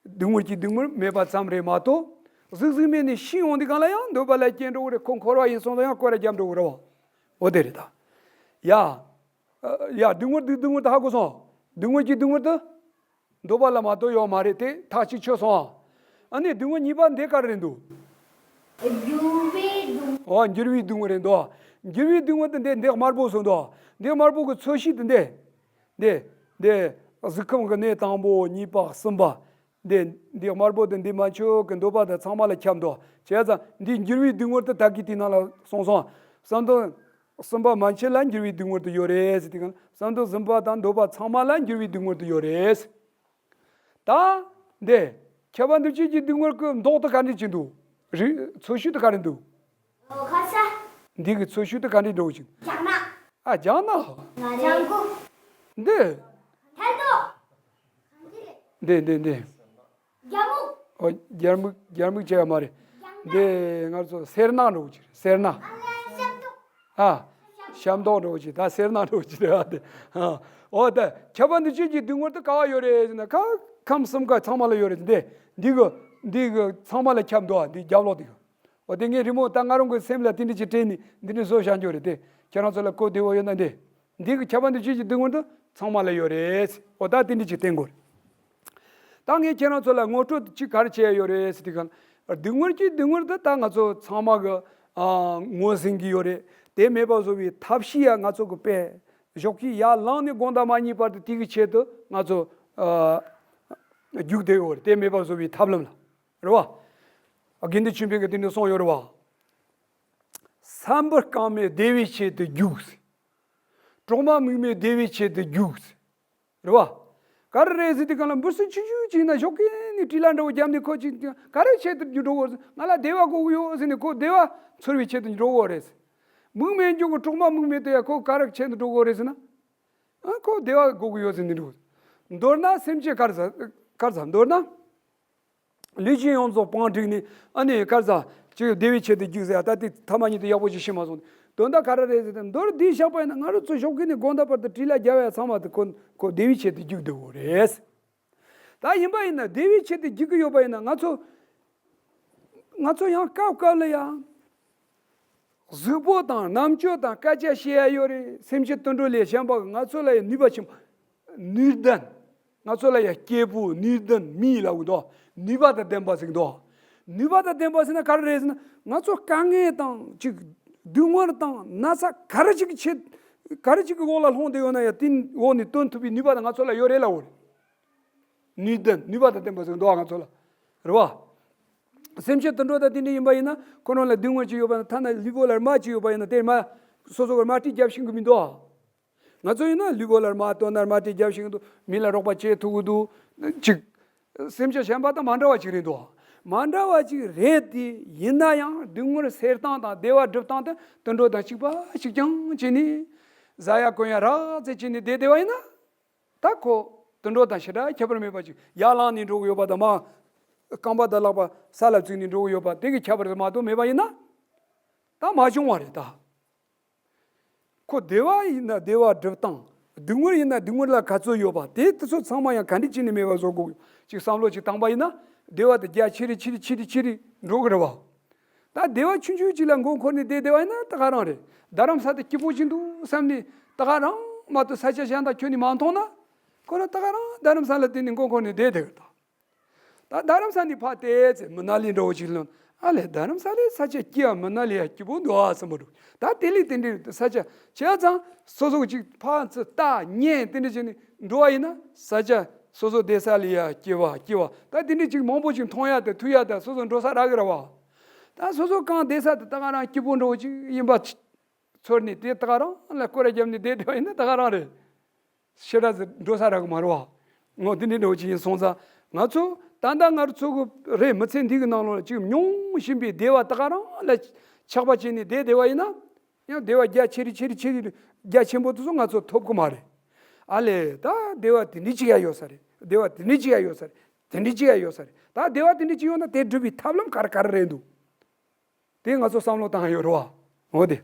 སྡུག་བསྔལ་གྱི་སྡུག་བསྔལ་མེད་པ་ཙམ་རེད་མ་གཏོགས། གཟུགས་གཟུགས་མེད་ནས་ཤི་ཡོང་དུས་གང་ལ་ཡང་འདོད་པ་ལ་སྐྱེ་འགྲོ་གི་རེད། ཁོ་འཁོར་བ་ཡིན་སོང་ཙང་ཡང་སྐོར་ར་རྒྱབ་འགྲོ་གི་རེད་བ། ཨོ་དེ་རེད་ད། ཡ། ཡ་སྡུག་བསྔལ་དེ་སྡུག་བསྔལ་དེ་ཧ་གོ་སོང་། སྡུག་བསྔལ་གྱི་སྡུག་བསྔལ་དེ། འདོད་པ་ལ་མ་གཏོགས་ཡོད་མ་རེད་དེ་ཐག་གཅིག་ཆོད་སོང་། ཨ་ནི་སྡུག་བསྔལ་གཉིས་པ་འདི་ག་རེ་རེད་འདུག་འགྱུར་བའི་སྡུག་ཨོ་འགྱུར་བའི་སྡུག་བསྔལ་རེད་འདུག་འགྱུར་བའི་སྡུག་བསྔལ་དེ་འདི་འདི་དམར་པོ་སོང་འདུག་འདི་དམར་པོ་གི་ཚོས་གཞི་དེ་འདི། འདི། འདི། གཟུགས་ཁམས་ཀྱི་གནས་དང་པོ་གཉིས་པ་གསུམ་པ། འདི། འདི་དམར་པོ་དེ་འདི་མ་ཆོག་གི་འདོད་པ་དང་ཚང་མ་ལ་ཁྱབ་འདུག་བྱས་ཙང་འདི་འགྱུར་བའི་སྡུག་བསྔལ་དེ་ད་གི་དེ་ནང་ལ་སོང་སོང་། བསམ་དོན། གསུམ་པ་མན་ཆད་ལ་འགྱུར་བའི་སྡུག་བསྔལ་དུ་ཡོད་རེད་ཟེར་དུས་གང་བསམ་དོན་གསུམ་པ་དང་འདོད་པ་ཚང་མ་ལ་འགྱུར་བའི་སྡུག་བསྔལ་དུ་ཡོད་རེད། ད་འདི་ཁྱབ་པ་འདུ་བྱེད་ཀྱི་སྡུག་བསྔལ་གྱི་མདོག་དེ་ག་འདྲ་ཅིག་འདུག། རིགས་འཚོ་བྱེད་དེ་ག་འདྲ་འདུག། འོ་ཁ་ས། འདི་གི་འཚོ་བྱེད་དེ་ག་འདྲ་འདྲ་བོ་ཅིག། ལྗང་ནག། ཨ་ལྗང་ནག། ལྗང་གུ། འདི། ཐལ་རྡོ། འདི་འདི་འདི། རྒྱ་སྨུག། ཨོ་རྒྱ་སྨུག་རྒྱ་སྨུག་བྱས་ཡ་མ་རེད། ལྗང་ནག། འདི་ང་ཚོ་སེར་ནག་འདྲ་བོ་ཅིག་རེད། སེར་ནག། ཨ་ལས་ཤམ་ཏོག། ཨ། ཤམ་ཏོག་འདྲ་བོ་ཅིག། ད་སེར་ནག་འདྲ་བོ་ཅིག་རེད་བ་དེ། ཨ། འོ་ད་ཁྱབ་པ་འདུ་བྱེད་ཀྱི་སྡུག་བསྔལ་དེ་ག་བ་ཡོད་རེད་ཟེར་ན། ཁ་ཁམས་གསུམ་ཀ་ཚང་མ་ལ་ཡོད་རེད། འདི་འདི་གི་འདི་གི་ཚང་མ་ལ་ཁྱབ་འདུག་ཨ། འདི་རྒྱབ་ལོགས་འདི་གི། འོ་དེ་ངས་རི་མོ་ད་ང་རང་གི་སེམས་ལ་དེ་འདྲ་ཅིག་དྲན་ནས་འདི་འདྲ་བཟོ་བཞག་རྒྱུ་རེད་དེ། ཁྱེད་རང་ཚོ་ལ་གོ་བདེ་བོ་ཡོད་ན་འདི། འདི་གི་ཁྱབ་པ་འདུ་བྱེད་ཀྱི་སྡུག་བསྔལ་དེ་ཚང་མ་ལ་ཡོད་རེད། འོ་ད་དེ་འདྲ་ཅིག་བསྟན་དགོས་རེད། ད་ངས་ཁྱེད་རང་ཚོ་ལ་ངོ་སྤྲོད་ཅིག་ག་རེ་བྱས་ཡོད་རེད་ཟེར་དུས་ག་ལ། སྡུག་བསྔལ་གྱི་སྡུག་བསྔལ་དེ་ད་ང་ཚོ་ཚང་མ་གི་ཨ་ངོས་ཟིན་གྱི་ཡོད་རེད། དེ་མེད་པ་བཟོ་བའི་ཐབས་ཤེས་ཡ་ང་ཚོ་གི་དཔེ་ཞོགས་ཀྱི་ཡར་ལངས་ནས་དགོང་དག་མ་ཉལ་བར་དུ་དེ་གི་ཆེད་དུ་ང་ཚོ་ཨ་རྒྱུགས་བསྡད་ཡོད་རེད། དེ་མེད་པ་བཟོ་བའི་ཐབས་ལམ་ལ། རེད་བ། དགེ་འདུན་ཆོས་འཕེལ་གྱིས་དེ་འདྲ་གསུངས་ཡོད་རེད་བ། ས་འབུ་རྐང་མའི་བདེ་བའི་ཆེད་དུ་རྒྱུགས། གྲོག་མ་མིག་མེད་བདེ་བའི་ཆེད་དུ་རྒྱུགས། རེད་བ། ག་རེ་རེད་ཟེར་དུས་ག་ལ་འབུ་སྲིན་ཆུང་ཆུང་ཅིག་ཡིན་ན་ཞོགས་ཀས་ནི་དྲིལ་ལ་འདྲ་བོ་བརྒྱབ་ནས་ཁོ་ཅིག་ག་རེ་ཆེད་དུ་རྒྱུགས་འགྲོ་གི་ཡོད་ཟེར། ང་ལ་བདེ་བ་དགོས་ཀྱི་ཡོད་ཟེར་ནས་ཁོ་བདེ་བ་འཚོལ་བའི་ཆེད་དུ་འགྲོ་གི་ཡོད་རེད། མིག་མེད་མགྱོགས་ཀྱི་གྲོག་མ་མིག་མེད་དེ་ཡ་ཁོ་ག་རེ་ཆེད་དུ་འགྲོ་གི་ཡོད་རེད་ཟེར་ན། ཨ་ཁོ་བདེ་བ་དགོས་ཀྱི་ཡོད་ཟེར་ནས་འགྲོ། མདོར་ན་སེམས་ཅན་ག་རེ་ཟ་ག་རེ་ཟ་མདོར་ན། ལུས་ཅན་ཡོངས་རྫོགས་བང་བསྒྲིགས་ནས་ཨ་ནི་ག་རེ་ཟ་ཅིག་བདེ་བའི་ཆེད་དུ་རྒྱུགས་ཟེར་ཡ། ད་དེ་ཐ་མ་ཉིད་དུ་ཡག་པོ་ཅིག་ཤེས་མ་སོང་། དོན་དག་ག་རེ་རེད་ཟེར་ན། མདོར་བསྡུས་བཞག་པ་ཡིན་ན་ང་རང་ཚོ་ཞོགས་ཀས་ནས་དགོང་དག་བར་དུ་དྲིལ་ལ་རྒྱབ་ཡ་ཚང་མ་དེ་ཁོ་ཁོ་བདེ་བའི་ཆེད་དུ་རྒྱུགས་བསྡད་ཡོད་རེད། ད་ཡིན་པ་ཡིན་ན་བདེ་བའི་ཆེད་དུ་རྒྱུགས་ཀྱི་ཡོད་པ་ཡིན་ན། ང་ཚོ་ང་ཚོ་ཡང་སྐབས་སྐབས་ལ་ཡང་གཟུགས་པོ་དང་རྣམ་དཔྱོད་དང་སྐད་ཆ་བཤད་ཡ་ཡོད་རེད། སེམས་ཅན་དུད་འགྲོ་ལས་གཞན་པ་ང་ཚོ་ལ་ཡང་ནུས་པ་ཆེན་པོ། ནུས་ལྡན། ང་ཚོ་ལ་ཡང་སྐྱེས་བུ་ནུས་ལྡན་མི་ལབ་གི་འདུག། ནུས་པ་དང་ལྡན་པ་ཟེར་གི་འདུག། ནུས་པ་དང་ལྡན་པ་ཟེར་ན་ག་རེ་རེད་ཟེར་ན། ང་ཚོ་དཀའ་ངལ་དང་ཅིག་སྡུག་བསྔལ་དང་ན་ཚ་ག་རེ་ཅིག་གི་ཆེད། ག་རེ་ཅིག་གི་འོག་ལ་ལྷུང་བསྡད་ཡོད་ན་ཡང་དེ་འོག་ནས་བཏོན་ཐུབ་པའི་ནུས་པ་དང་ང་ཚོ་ལ་ཡོད་རེད་ལབ་ཡོད་རེད། ནུས་ལྡན་ནུས་པ་དང་ལྡན་པ་ཟེར་གི་འདུག་ང་ཚོ་ལ། རེད་བ། སེམས་ཅན་དུད་འགྲོ་དང་དེ་འདྲ་ཡིན་པ་ཡིན་ན་ཁོ་རང་ལ་སྡུག་བསྔལ་ཅིག་ཡོད་པ་ན། ཐ་ན་ལུས་པོ་ལ་རྨ་ཅིག་ཡོད་པ་ཡིན་ན་དེ་རྨ་སོ་སོ་གི་རྨ་དཀྲིས་རྒྱབ་ཤེས་གི་མི་འདུག། ང་ཚོ་ཡིན་ན་ལུས་པོ་ལ་རྨ་བཏོན་ན་རྨ་དཀྲིས་རྒྱབ་ཤེས་གི་འདུག། མི་ལ་རོགས་པ་བྱེད་ཐུབ་གི་འདུག། ཅིག། སེམས་ཅན་གཞན་པ་དང་མ་འདྲ་བ་ཅིག་རེད་འདུག། མ་འདྲ་བ་ཅིག་རེད་དེ། ཡིན་ན་ཡང་སྡུག་བསྔལ་སེལ་སྟངས་དང་བདེ་བ་སྒྲུབ་སྟངས་དེ་དུད་འགྲོ་དང་གཅིག་པ་གཅིག་རྐྱང་བྱས་ནས་ཟ་ཡ་གོན་ཡ་རག་ཚད་བྱས་ནས་བསྡད་བསྡད་པ་ཡིན་ན། ད་ཁོ་དུད་འགྲོ་དང་ཞེ་དྲག་ཁྱད་པར་མེད་པ་ཅིག། ཡར་ལངས་ནས་འགྲོ་གི་ཡོད་པ་དང་མར་རྐང་པ་དང་ལག་པ་ས་ལ་བཙུགས་ནས་འགྲོ་གི་ཡོད་པ་དེ་གི་ཁྱད་པར་དུ་མ་གཏོགས་མེད་པ་ཡིན་ན་ད་མ་བྱུང་བ་རེད་ད། ཁོ་བདེ་བ་ཡིན་ན་བདེ་བ་སྒྲུབ་སྟངས། སྡུག་བསྔལ་ཡིན་ན་སྡུག་བསྔལ་ལ་ག་ཚོད་ཡོད་པ་དེ་དེ་ཚོ་ཚང་མ་ཡང་ག་འདྲ་བྱས་ནས་མེད་པ་བཟོ་དགོས་ཅིག་བསམ་བློ་ཅིག་བཏང་པ་ཡིན་ན་བདེ་བ་དེ་རྒྱ་ཆེ་རེ་ཆེ་རེ་ཆེ་རེ་ཆེ་རེ་འགྲོ་གི་རེད་བ། ད་བདེ་བ་ཆུང་ཆུང་ཅིག་ལ་མགོ་འཁོར་ནས་བསྡད་བསྡད་པ་ཡིན་ན་ད་ག་རང་རེད། རྡ་རམ་ས་དེ་སྐྱིད་པོ་ཅིག་འདུག་བསམ་ནས་ད་ག་རང་མ་གཏོགས་ས་ཆ་གཞན་དང་ཁྱོན་ནས་མ་མཐོང་ན། ཁོ་རང་ད་ག་རང་རྡ་རམ་ས་ལ་བསྡད་ནས་མགོ་འཁོར་ནས་བསྡད་བསྡད་གི་རེད་ད། ད་རྡ་རམ་ས་ནས་ཕར་བལྟས་ཚེ་མི་ན་ལི་འདྲ་བོ་ཅིག་ལོན། ཨ་ལས་རྡ་རམ་ས་ལས་ས་ཆ་སྐྱིད་ཨ། མི་ན་ལི་ཡ་སྐྱིད་པོ་འདུག་ཨ་བསམ་པ་འདུག། ད་དེ་ལས་དེ་འདྲའི་ས་ཆ་བྱས་ཙང་སོ་སོ་ཅིག་ཕར་ཚུར་ལྟ་ཉན་དེ་འདྲ་བྱས་ནས་འགྲོ་བ་ཡིན་ན་ས་ཆ་སོ་སོ་བསྡད་ས་ལ་ཡ་སྐྱིད་པ་སྐྱིད་པ། ད་དེ་འདྲ་ཅིག་མང་པོ་ཅིག་མཐོང་ཡ་དང་ཐོས་ཡ་དང་སོ་སོ་འགྲོ་ས་རག་གི་རེད་བ། ད་སོ་སོ་གང་བསྡད་ས་དེ་ད་ག་རང་སྐྱིད་པོ་འདྲ་བོ་ཅིག་ཡིན་པ་ཚོར་ནས་དེ་ད་ག་རང་ལ་སྐོར་ར་བརྒྱབ་ནས་བསྡད་བསྡད་པ་ཡིན་ན་ད་ག་རང་རེད། ཞེ་དྲག་ཙམ་འགྲོ་ས་རག་གི་མ་རེད་བ། ངོ་དེ་འདྲའི་འདྲ་བོ་ཅིག་ཡིན་སོང་ཙང་། ང་ཚོ་ད་ལྟ་ང་ཚོ་གི་རེས་མི་ཚེ་འདི་གི་ནང་ལོགས་ལ་ཅིག་མྱོང་བཞིན་པའི་བདེ་བ་ད་ག་རང་ལ་ཆགས་པ་བྱས་ནས་བསྡད་བསྡད་པ་ཡིན་ན། ཡང་བདེ་བ་རྒྱ་ཆེ་རེ་ཆེ་རེ་ཆེ་རེ་རྒྱ་ཆེན་པོ་དེ་ཚོ་ང་ཚོ་ཐོབ་གི་མ་རེད། ཨ་ལས་ད་བདེ་བ་དེ་འདྲའི་ཅིག་ཡ་ཡོད་ས་རེད། བདེ་བ་དེ་འདྲའི་ཅིག་ཡ་ཡོད་ས་རེད། དེ་འདྲའི་ཅིག་ཡ་ཡོད་ས་རེད། ད་བདེ་བ་དེ་འདྲའི་ཅིག་ཡོད་ན་དེ་སྒྲུབ་པའི་ཐབས་ལམ་ག་རེ་ག་རེ་རེད་འདུག། དེ་ང་ཚོ་བསམ་བློ་བཏང་ཡ་ཡོད་རེད་བ། འོ་དེ།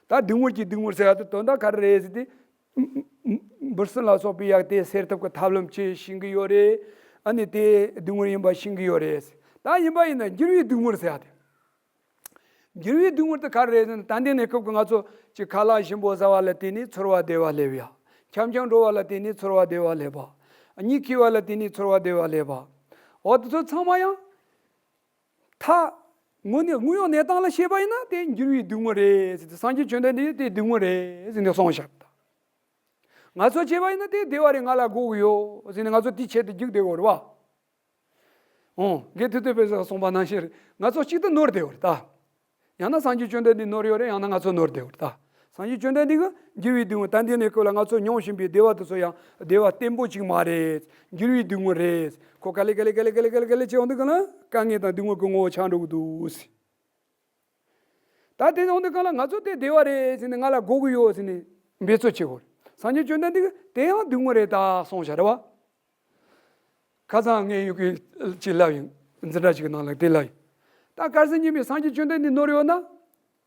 ད་སྡུག་བསྔལ་གྱི་སྡུག་བསྔལ་ཟེར་ཡ་དེ་དོན་དག་ག་རེ་རེད་ཟེར་དུས། འབུ་སྲིན་ལ་སོགས་པའི་ཡ་དེ་སེལ་ཐབས་ཀྱི་ཐབས་ལམ་ཅིག་ཤེས་ཀྱི་ཡོད་རེད། ཨ་ནི་དེ་སྡུག་བསྔལ་ཡིན་པ་ཤེས་ཀྱི་ཡོད་རེད། ད་ཡིན་པ་ཡིན་ན་འགྱུར་བའི་སྡུག་བསྔལ་ཟེར་ཡ་དེ། འགྱུར་བའི་སྡུག་བསྔལ་དེ་ག་རེ་རེད་ཟེར་ན། ད་ལྟའི་གནས་སྐབས་ཀྱི་ང་ཚོ་ཅིག་ཁ་ལག་ཞིམ་པོ་ཟ་བ་ལ་བརྟེན་ནས་ཚོར་བ་བདེ་བ་སླེབས་ཡ། འཁྱམ་འཁྱམ་འགྲོ་བ་ལ་བརྟེན་ནས་ཚོར་བ་བདེ་བ་སླེབས་པ། གཉིད་ཁུག་པ་ལ་བརྟེན་ནས་ཚོར་བ་བདེ་བ་སླེབས་པ། འོ་དེ་ཚོ་ཚང་མ་ཡང་། ཐ། དངོས་གནས་དངོས་ཡོད་གནས་སྟངས་ལ་བཤད་པ་ཡིན་ན་དེ་འགྱུར་བའི་སྡུག་བསྔལ་རེད་ཟེར་ཏེ། སངས་རྒྱས་བཅོམ་ལྡན་འདས་དེ་སྡུག་བསྔལ་རེད་ཟེར་ནས་གསུངས་བཞག་ད། ང་ཚོ་བྱས་པ་ཡིན་ན་དེ་བདེ་བ་རེད། ང་ལ་དགོས་ཀྱི་ཡོད་ཟེར་ནས་ང་ཚོ་དེའི་ཆེད་དུ་རྒྱུག་བསྡད་ཡོད་རེད་བ། འོང་། དགེ་ཐུབ་བསྟན་པའི་གསུངས་པ་ནང་བཞིན་རེད། ང་ཚོ་གཅིག་ཏུ་ནོར་བསྡད་ཡོད་རེད་ད། ཡང་ན་སངས་རྒྱས་བཅོམ་ལྡན་འདས་ནོར་ཡོད་རེད། ཡང་ན་ང་ཚོ་ནོར་བསྡད་ཡོད་རེད་ད། སངས་རྒྱས་བཅོམ་ལྡན་འདས་ཀྱིས་འགྱུར་བའི་སྡུག་བསྔལ། ད་འདི་ནས་ཁོ་ལ་ང་ཚོ་མྱོང་བཞིན་པའི་བདེ་བ་དེ་ཚོ་ཡང་བདེ་བ་བརྟན་པོ་ཅིག་མ་རེད། འགྱུར་བའི་སྡུག་བསྔལ་རེད། ཁོ་ག་ལེ་ག་ལེ་ག་ལེ་ག་ལེ་ག་ལེ་ག་ལེ་བྱས་ཡོང་དུས་གང་ལ་དཀའ་ངལ་དང་སྡུག་བསྔལ་གྱི་ངོ་བོ་ཆགས་འགྲོ་གི་འདུག་ཟེར། ད་དེ་ཡོང་དུས་གང་ལ་ང་ཚོ་དེ་བདེ་བ་རེད་ཟེར་ནས་ང་ལ་དགོས་ཀྱི་ཡོད་ཟེར་ནས་འབད་རྩོལ་བྱེད་དགོས་རེད། སངས་རྒྱས་བཅོམ་ལྡན་འདས་ཀྱིས་དེ་ཡང་སྡུག་བསྔལ་རེད་ད་གསུངས་བཞག་རེད་བ། ཁ་སང་ངས་ཡུལ་གྱི་ཅིག་ལབ་ཡིན། འཛིན་གྲྭ་ཅིག་གི་ནང་ལ་དེ་ལབ་ཡིན། ད་གལ་སྲིད་ཉིན་མོའི་སངས་རྒྱས་བཅོམ་ལྡན་འདས་ནོར་ཡོད་ན།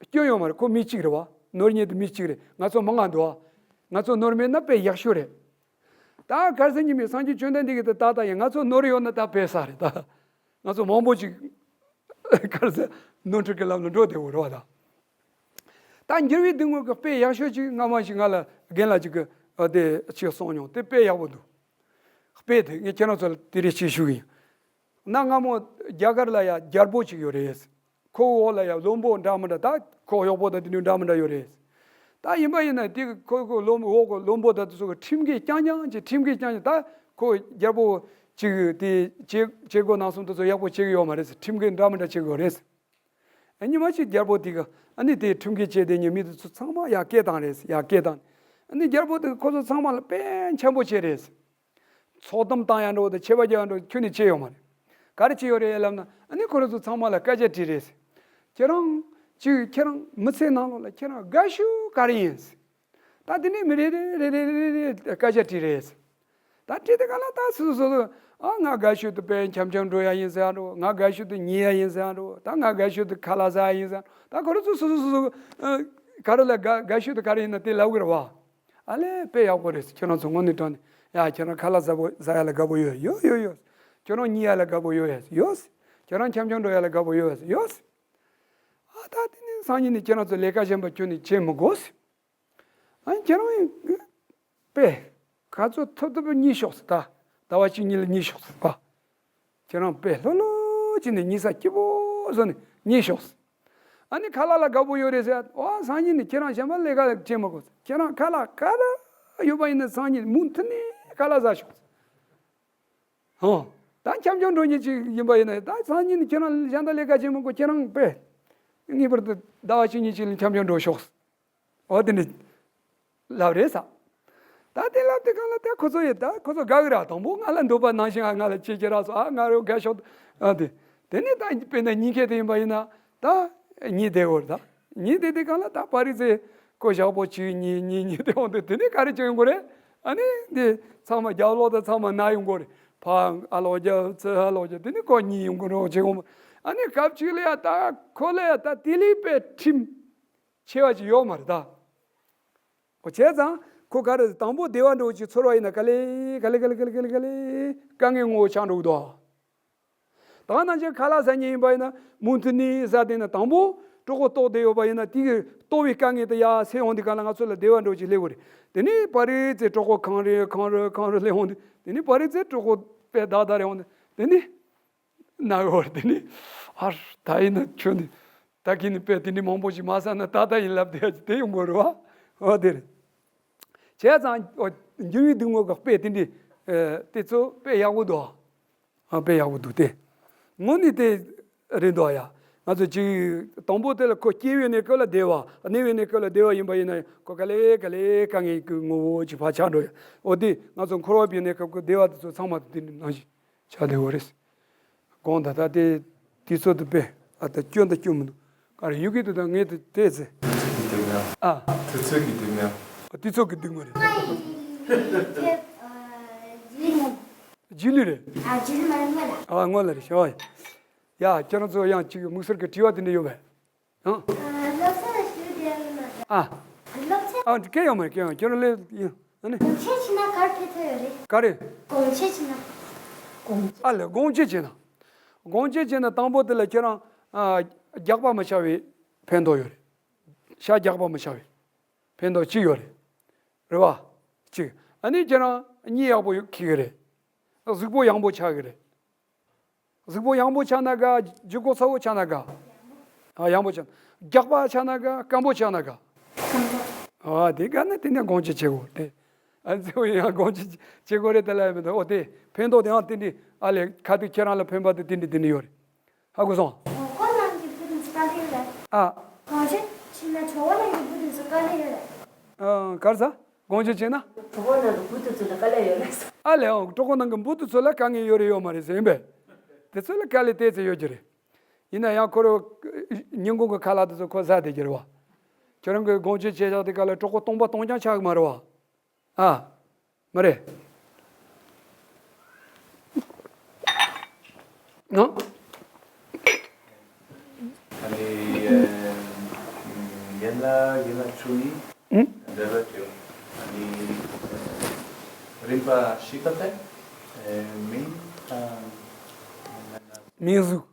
སྐྱོན་ཡོད་མ་རེད། ཁོ་མི་གཅིག་རེད་བ། ནོར་མཁན་དེ་མི་གཅིག་རེད། ང་ཚོ་མང་ང་འདུག་བ། ང་ཚོ་ནོར་མེད་ན་དཔེ་ཡག་ཤོས་རེད། ད་གལ་སྲིད་ཉིན་མོའི་སངས་རྒྱས་བཅོམ་ལྡན་འདས་ཀྱིས་དེ་ད་ལྟ་ཡང་ང་ཚོ་ནོར་ཡོད་ན་ད་དཔེ་ས་རེད་ད། ང་ཚོ་མང་པོ་ཅིག་གལ་སྲིད་ནོར་འཁྲུལ་གྱི་ལམ་ལ་འགྲོ་བདེ་བོ་རེད་བ་ད། ད་འགྱུར་བའི་སྡུག་བསྔལ་གྱི་དཔེ་ཡག་ཤོས་ཅིག་སྔ་མ་ཞིག་ང་ལ་རྒན་ལགས་ཅིག་གིས་དེ་ཅིག་གསུངས་མྱོང་། དེ་དཔེ་ཡག་པོ་འདུག་དཔེ་དེ་ངས་ཁྱེད་རང་ཚོ་ལ་དེ་རིང་ཅིག་ཞུ་གི་ཡིན། གནའ་སྔ་མོ་རྒྱ་གར་ལ་ཡ་རྒྱལ་པོ་ཅིག་ཡོད་རེད། ཁོའི་འོག་ལ་ཡ་བློན་པོ་འདྲ་མི་འདྲ། ད་ཁོ་གཡོག་པོ་དང་དེ་འདྲ་འདྲ་མི་འདྲ་ཡོད་རེད། ད་ཡིན་པ་ཡིན་ན་དེ་ཁོ་ཁོ་བློན་པོ་འོག་གི་བློན་པོ་དང་དེ་ཚོ་གིས་ཁྲིམས་འགལ་རྐྱང་རྐྱང་བྱས། ཁྲིམས་འགལ་རྐྱང་རྐྱང་། ད་ཁོ་རྒྱལ་པོ་ཅིག་དེ་བྱེད་བྱེད་སྒོ་ནང་སོང་དེ་ཚོ་ཡག་པོ་བྱེད་ཀྱི་ཡོད་མ་རེད་ཟེར། ཁྲིམས་འགལ་འདྲ་མི་འདྲ་བྱེད་ཀྱི་ཡོད་རེད་ཟེར། ཨ་ཉི་མ་ཅིག་རྒྱལ་པོ་དེ་གིས་ཨ་ནི་དེ་ཁྲིམས་འགལ་བྱས་དེ་ཉིད་མི་དེ་ཚོ་ཚང་མ་ཡར་སྐད་བཏང་རེད་ཟེར། ཡར་སྐད་བཏང་། ཨ་ནི་རྒྱལ་པོ་དེ་གིས་ཁོ་ཚོ་ཚང་མ་ལ་དཔེ་འཆམ་པོ་བྱས་རེད་ཟེར། ཚོགས་གཏམ་བཏང་ཡག་འདྲ་བོ་དང་ཆད་པ་རྒྱག་ཡག་འདྲ་བོ་ཁྱོན་ནས་བྱས་ཡོད་མ་རེད། ག་རེ་བྱས་ཡོད་རེད་ལབ་ན། ཨ་ནི་ཁོ་རང་ཚོ་ཚང་མ་ལ་སྐད་ཆ་དྲིས་རེད་ཟེར། ཁྱེད་རང་ཅིག་ཁྱེད་རང་མི་ཚེ་ནང་ལོགས་ལ་ཁྱེད་རང་དགའ་ཤོས་ག་རེ་ཡིན་ཟེར། ད་དེ་ནས་མི་རེ་རེ་རེ་རེ་རེ་རེ་སྐད་ཆ་དྲིས་རེད་ཟེར། ད་དྲིས་དེ་ག་ལ་ད་སོ་སོ་སོ་སོ། ཨ་ང་དགའ་ཤོས་དེ་དཔེ་འཆམ་འཆམ་འགྲོ་ཡག་ཡིན་ཟེར་ཡག་འདྲ་བོ། ང་དགའ་ཤོས་དེ་ཉལ་ཡག་ཡིན་ཟེར་ཡག་འདྲ་བོ། ད་ང་དགའ་ཤོས་དེ་ཁ་ལག་ཟ་ཡག་ཡིན་ཟེར་ཡག་འདྲ་བོ། ད་ཁོ་རང་ཚོ་སོ་སོ་སོ་སོ་ཨ་ག་རེ་ལ་དགའ་དགའ་ཤོས་དེ་ག་རེ་ཡིན་ན་དེ་ལབ་གི་རེད་བ། ཨ་ལས་དཔེ་ཡག་པོ་རེད། ཁྱོད་རང་ཚོ་དངོས་གནས་དྲང་གནས་ཡ་ཁྱེད་རང་ཁ་ལག་ཟ་པོ་ཟ་ཡག་ལ་དགའ་པོ་ཡོད་ཡོད་ཡོད་ཡོད། ཁྱོད་རང་ཉལ་ཡག་ལ་དགའ་པོ་ཡོད་ཡོད་ཡོད། ཁྱོད་རང་འཆམ་འཆམ་འགྲོ་ཡག་ལ་དགའ་པོ་ཡོད་ཡོད་ཡོད། ཨ་ད་དེ་ནས་སང་ཉིན་ནས་ཁྱེད་རང་ཚོ་ལས་ཀ་གཞན་པ་ཁྱོན་ནས་བྱེད་མི་དགོས་ཟེར། ཨ་ཁྱེད་རང་དཔེ་ག་ཚོད་ཐུབ་ཐུབ་གཉིད་ཤོག་ཟེར། ད་ཟླ་བ་གཅིག་གཉིས་ལ་གཉིད་ཤོག་ཟེར་བ། ཁྱེད་རང་དཔེ་ལྷོད་ལྷོད་བྱས་ནས་གཉིད་ས་སྐྱིད་པོ་བཟོ་ནས་གཉིད་ཤོག་ཟེར། ཨ་ནི་ཁ་ལག་ལ་དགའ་པོ་ཡོད་རེད་ཟེར། ཨོ་སང་ཉིན་ནས་ཁྱེད་རང་གཞན་པ་ལས་ཀ་བྱེད་མི་དགོས་ཟེར། ཁྱེད་རང་ཁ་ལག་ག་རེ་ཡོད་པ་ཡིན་ན་སང་ཉིན་མུ་མཐུད་ནས་ཁ་ལག་ཟ་ཤོག་ཟེར། ཨོ། ད་འཆམ་འཆམ་འགྲོ་མཁན་ཅིག་ཡིན་པ་ཡིན་ན། ད་སང་ཉིན་ཁྱེད་རང་གཞན་དག་ལས་ཀ་བྱེད་མི་དགོས། ཁྱེད་རང་དཔེ་ངེས་པར་དུ་ཟླ་བ་གཅིག་གཉིས་ཅིག་ལ་འཆམ་འཆམ་འགྲོ་ཤོག་ཨོ་དེ་ནི་ལབ་རེད་ས། ད་དེ་ལབ་དེ་གང་ལ་ད་ཁོ་ཚོ་ཡི་ད་ཁོ་ཚོ་དགའ་གི་ར། དང་པོ་ང་ལ་འདོད་པ་ནང་བཞིན་ང་ལ་ཅི་ཅི་རག་སོང་། ཨ་ང་རོ་དགའ་ཤོག་ཨ་དེ་དེ་ནི་ད་དཔེར་ན་ཉིན་འཁོར་དེ་ཡིན་པ་ཡིན་ན་ད་གཉིད་བདེ་བོར་ད། གཉིད་བདེ་དེ་གང་ལ་ད་པ་རི་ཚེ་ཁོ་ཞག་པོ་གཅིག་གཉིས་གཉིས་གཉིད་དེ་འོང་དུས་དེ་ནི་ག་རེ་བྱེད་ཡོང་གི་རེད། ཨ་ནི་འདི་ཚང་མ་རྒྱབ་ལོག་དང་ཚང་མ་ན་ཡོང་གི་རེད། ཕ་ཨ་ལོག་རྒྱབ་ཚུར་ཨ་ལོག་རྒྱབ་དེ་ནི་ཁོ་གཉིད་ཡོང་གི་རེད་བྱེད་ཡོང་། ཨ་ནི་སྐབས་གཅིག་ལ་ཡ་ད་ཁོ་ལ་ཡ་ད་དེ་ལས་པའི་ཁྲིམས་ཆེ་བ་ཅིག་ཡོད་མ་རེད་ད། འོ་བྱས་ཙང་ཁོ་ག་རེ་དང་པོ་བདེ་བ་འདྲ་བོ་ཅིག་ཚོར་བ་ཡིན་ན་ག་ལེ་ག་ལེ་ག་ལེ་ག་ལེ་ག་ལེ་དཀའ་ངལ་ངོ་བོ་ཆགས་འགྲོ་གི་འདུག་ད་ནང་བཞིན་ཁ་ལག་ཟ་མཁན་ཡིན་པ་ཡིན་ན་མུ་མཐུད་ནས་ཟ་བསྡད་ན། དང་པོ་གྲོད་ཁོག་ལྟོགས་བསྡད་ཡོད་པ་ཡིན་ན་དེ་གི་ལྟོགས་པའི་དཀའ་ངལ་དེ་ཡར་སེལ་ཡོང་དུས་གང་ལ་ང་ཚོ་ལ་བདེ་བ་འདྲ་བོ་ཅིག་སླེབས་ཀྱི་རེད། དེ་ནས་པ་རི་ཚེ་གྲོད་ཁོག་གང་རེད་གང་རེད་གང་རེད་སླེབས་ཡོང་དུས། དེ་ནས་པ་རི་ཚེ་གྲོད་ཁོག་དཔེ་ལྡག་ལྡག་རེད་ཡོང་དུས། དེ་ནས་ན་གི་བར་དེ་ནས་ཨར་ད་ཡིན་ན་ཁྱོད་ནི་ད་གིན་ནི་དཔེ་དེ་འདྲའི་མང་པོ་ཞིག་མ་ཟ་ན་ད་ལྟ་ཡིན་ལབ་བསྡད་ཡ་ཅིག་དེ་ཡོང་གི་རེད་བ། འོ་དེ་རེད། བྱས་ཙང་འོ་འགྱུར་བའི་སྡུག་བསྔལ་གྱི་དཔེ་དེ་འདྲའི་ཨེ་དེ་ཚོ་དཔེ་ཡག་པོ་འདུག་ཨ་དཔེ་ཡག་པོ་འདུག་སྟེ། དངོས་གནས་དེ་རེད་འདུག་ཨ་ཡ། ང་ཚོ་ཅིག་དང་པོ་དེ་ལ་ཁོ་སྐྱེ་བའི་གནས་སྐབས་ལ་བདེ་བ། གནས་པའི་གནས་སྐབས་ལ་བདེ་བ་ཡིན་པ་ཡིན་ན་ཁོ་ག་ལེ་ག་ལེ་དཀའ་ངལ་གྱི་ངོ་བོ་ཅིག་ཕར་ཆགས་འགྲོ་ཡ། འོ་དེ་ང་ཚོ་འཁོར་བ་པའི་གནས་སྐབས་ཀྱི་བདེ་བ་དེ་ཚོ་ཚང་མ་དེ་འདྲ་ནང་བཞིན་ཆགས་བསྡད་ཡོད་རེད། དགོངས་དག་ད་ལྟའི་དུས་ཚོད་དུ་དཔེ་ཨ་ད་སྐྱོན་དང་སྐྱོན་མི་འདུག་ག་རེ་ཡུ་གི་དུ་ད་ངས་དུ་བལྟས་ཚེ། དུས་ཚོད་ཀྱི་དུས་ངན། ཨ། དུས་ཚོད་ཀྱི་དུས་ངན། དུས་ཚོད་ཀྱི་དུས་ངན་རེད། རྗེས་ལུས་རེད། ཨ་རྗེས་ལུས་མ་རེད་སྔོན་ལ། ཨ་སྔོན་ལ་རེད་ཤོ། ཡ་ཁྱེད་རང་ཚོ་ཡང་ཅིག་དམིགས་བསལ་གྱི་དྲི་བ་དེ་འདྲ་ཡོད་པས། ཨང་། སློབ་ཚན་ཞུ་བདེ་ཡོད་མ་རེད། ཨ། སློབ་ཚན། ཨ་སྐད་ཡོད་མ་རེད་སྐད་ཡོད་ཁྱེད་རང་ལས་ཡིན། ཨ་ནི། དགོངས་ཆེན་བྱས་ན་ག་རེ་ཕན་ཐོགས་ཡོད་རེད། ག་རེ། དགོངས་ཆེན་བྱས་ན། དགོངས་ཆེན། ཨ་ལས་དགོངས་ཆེན་བྱས་ན། དགོངས་ཆེན་བྱས་ན་དང་པོ་དེ་ལ་ཁྱེད་རང་ཨ་རྒྱགས་པ་མི་ཆགས་པའི་ཕན་ཐོགས་ཡོད་རེད། ཤ་རྒྱགས་པ་མི་ཆགས་པའི་ཕན་ཐོགས་གཅིག་ཡོད་རེད། རེད་བ། གཅིག་ཨ་ནི་ཁྱེད་རང་གཉིད་ཡག་པོ་ཡོད་འཁྱིལ་གི་རེད། གཟུགས་པོ་ཡང་པོ་ཆགས་གི་རེད། གཟུགས་པོ་ཡང་པོ་ཆགས་ན་དགའ། ལྗིད་ཁོག་ཚ་བོ་ཆགས་ན་དགའ། ཨ་ཡང་པོ་ཆགས། རྒྱགས་པ་ཆགས་ན་དགའ། སྐམ་པོ་ཆགས་ན་དགའ། སྐམ་པོ། ཨ་དེ་དགའ་ན་དེ་ནས་དགོངས་ཆེན་བྱེད་དགོས་ཏེ། ཨ་ཚེ་བོ་ཡང་དགོངས་ཆེན་བྱེད་དགོས་རེད་དེ་ལ་ཡང་མི་འདུག་འོ་དེ་ཕན་ཐོགས་དེའང་དེ་འདྲ་ཨ་ལས་ཁ་ཐུག་ཁྱེད་རང་ལ་ཕན་པ་དེ་དེ་འདྲ་དེ་འདྲ་ཡོད་རེད། ཧ་གོ་སོང་། ཨོ་ཁོ་ནང་གི་བུ་དེ་ཚོ་དཀའ་ལས་ཡོད་རེད། ཨ། གོང་ཆེན་ཕྱིན་ན་ཇོ་བོ་ནང་གི་བུ་དེ་ཚོ་དཀའ་ལས་ཡོད་རེད། ཨ། ག་རེ་ཟ། དགོངས་ཞུ་བྱས་ན། གྲོད་ཁོག་ནང་གི་འབུ་དེ་ཚོ་ལ་དཀའ་ལས་ཡོད་རེད་ཟེར། ཨ་ལས། ཨོ། གྲོད་ཁོག་ནང་གི་འབུ་དེ་ཚོ་ལ་དཀའ་ངལ་ཡོད་རེད་ཡོད་མ་རེད་ཟེར་ཡིན་པས། དེ་ཚོ་ལ་དཀའ་ལས་ཏོག་ཙམ་ཡོད་ཀྱི་རེད། ཡིན་ན་ཡང་ཁོ་རང་ཉིན་གུང་གི་ཁ་ལག་དེ་ཚོ་ཁོ་ཟ་བསྡད་ཀྱི་རེད་བ། ཁྱོད་རང་གིས་དགོངས་ཞུ་བྱས་བཞག་དེ་ག་ལ་གྲོད་ཁོག་སྟོང་པ་སྟོང་རྐྱང་ཆགས་ཀྱི་མ་རེད་བ། ཨ། མ་རེད། ཨ། ཨ་ནི། ཨེ། ཡན་ལག་ཡན་ལག་བཅུ་གཉིས། ཨུ། འགྲེལ་པ་བཅུ། ཨ་ནི། རིམ་པ་བཞི་པ་དེ། ཨེ། མིང་དང་། མིང་གཟུགས།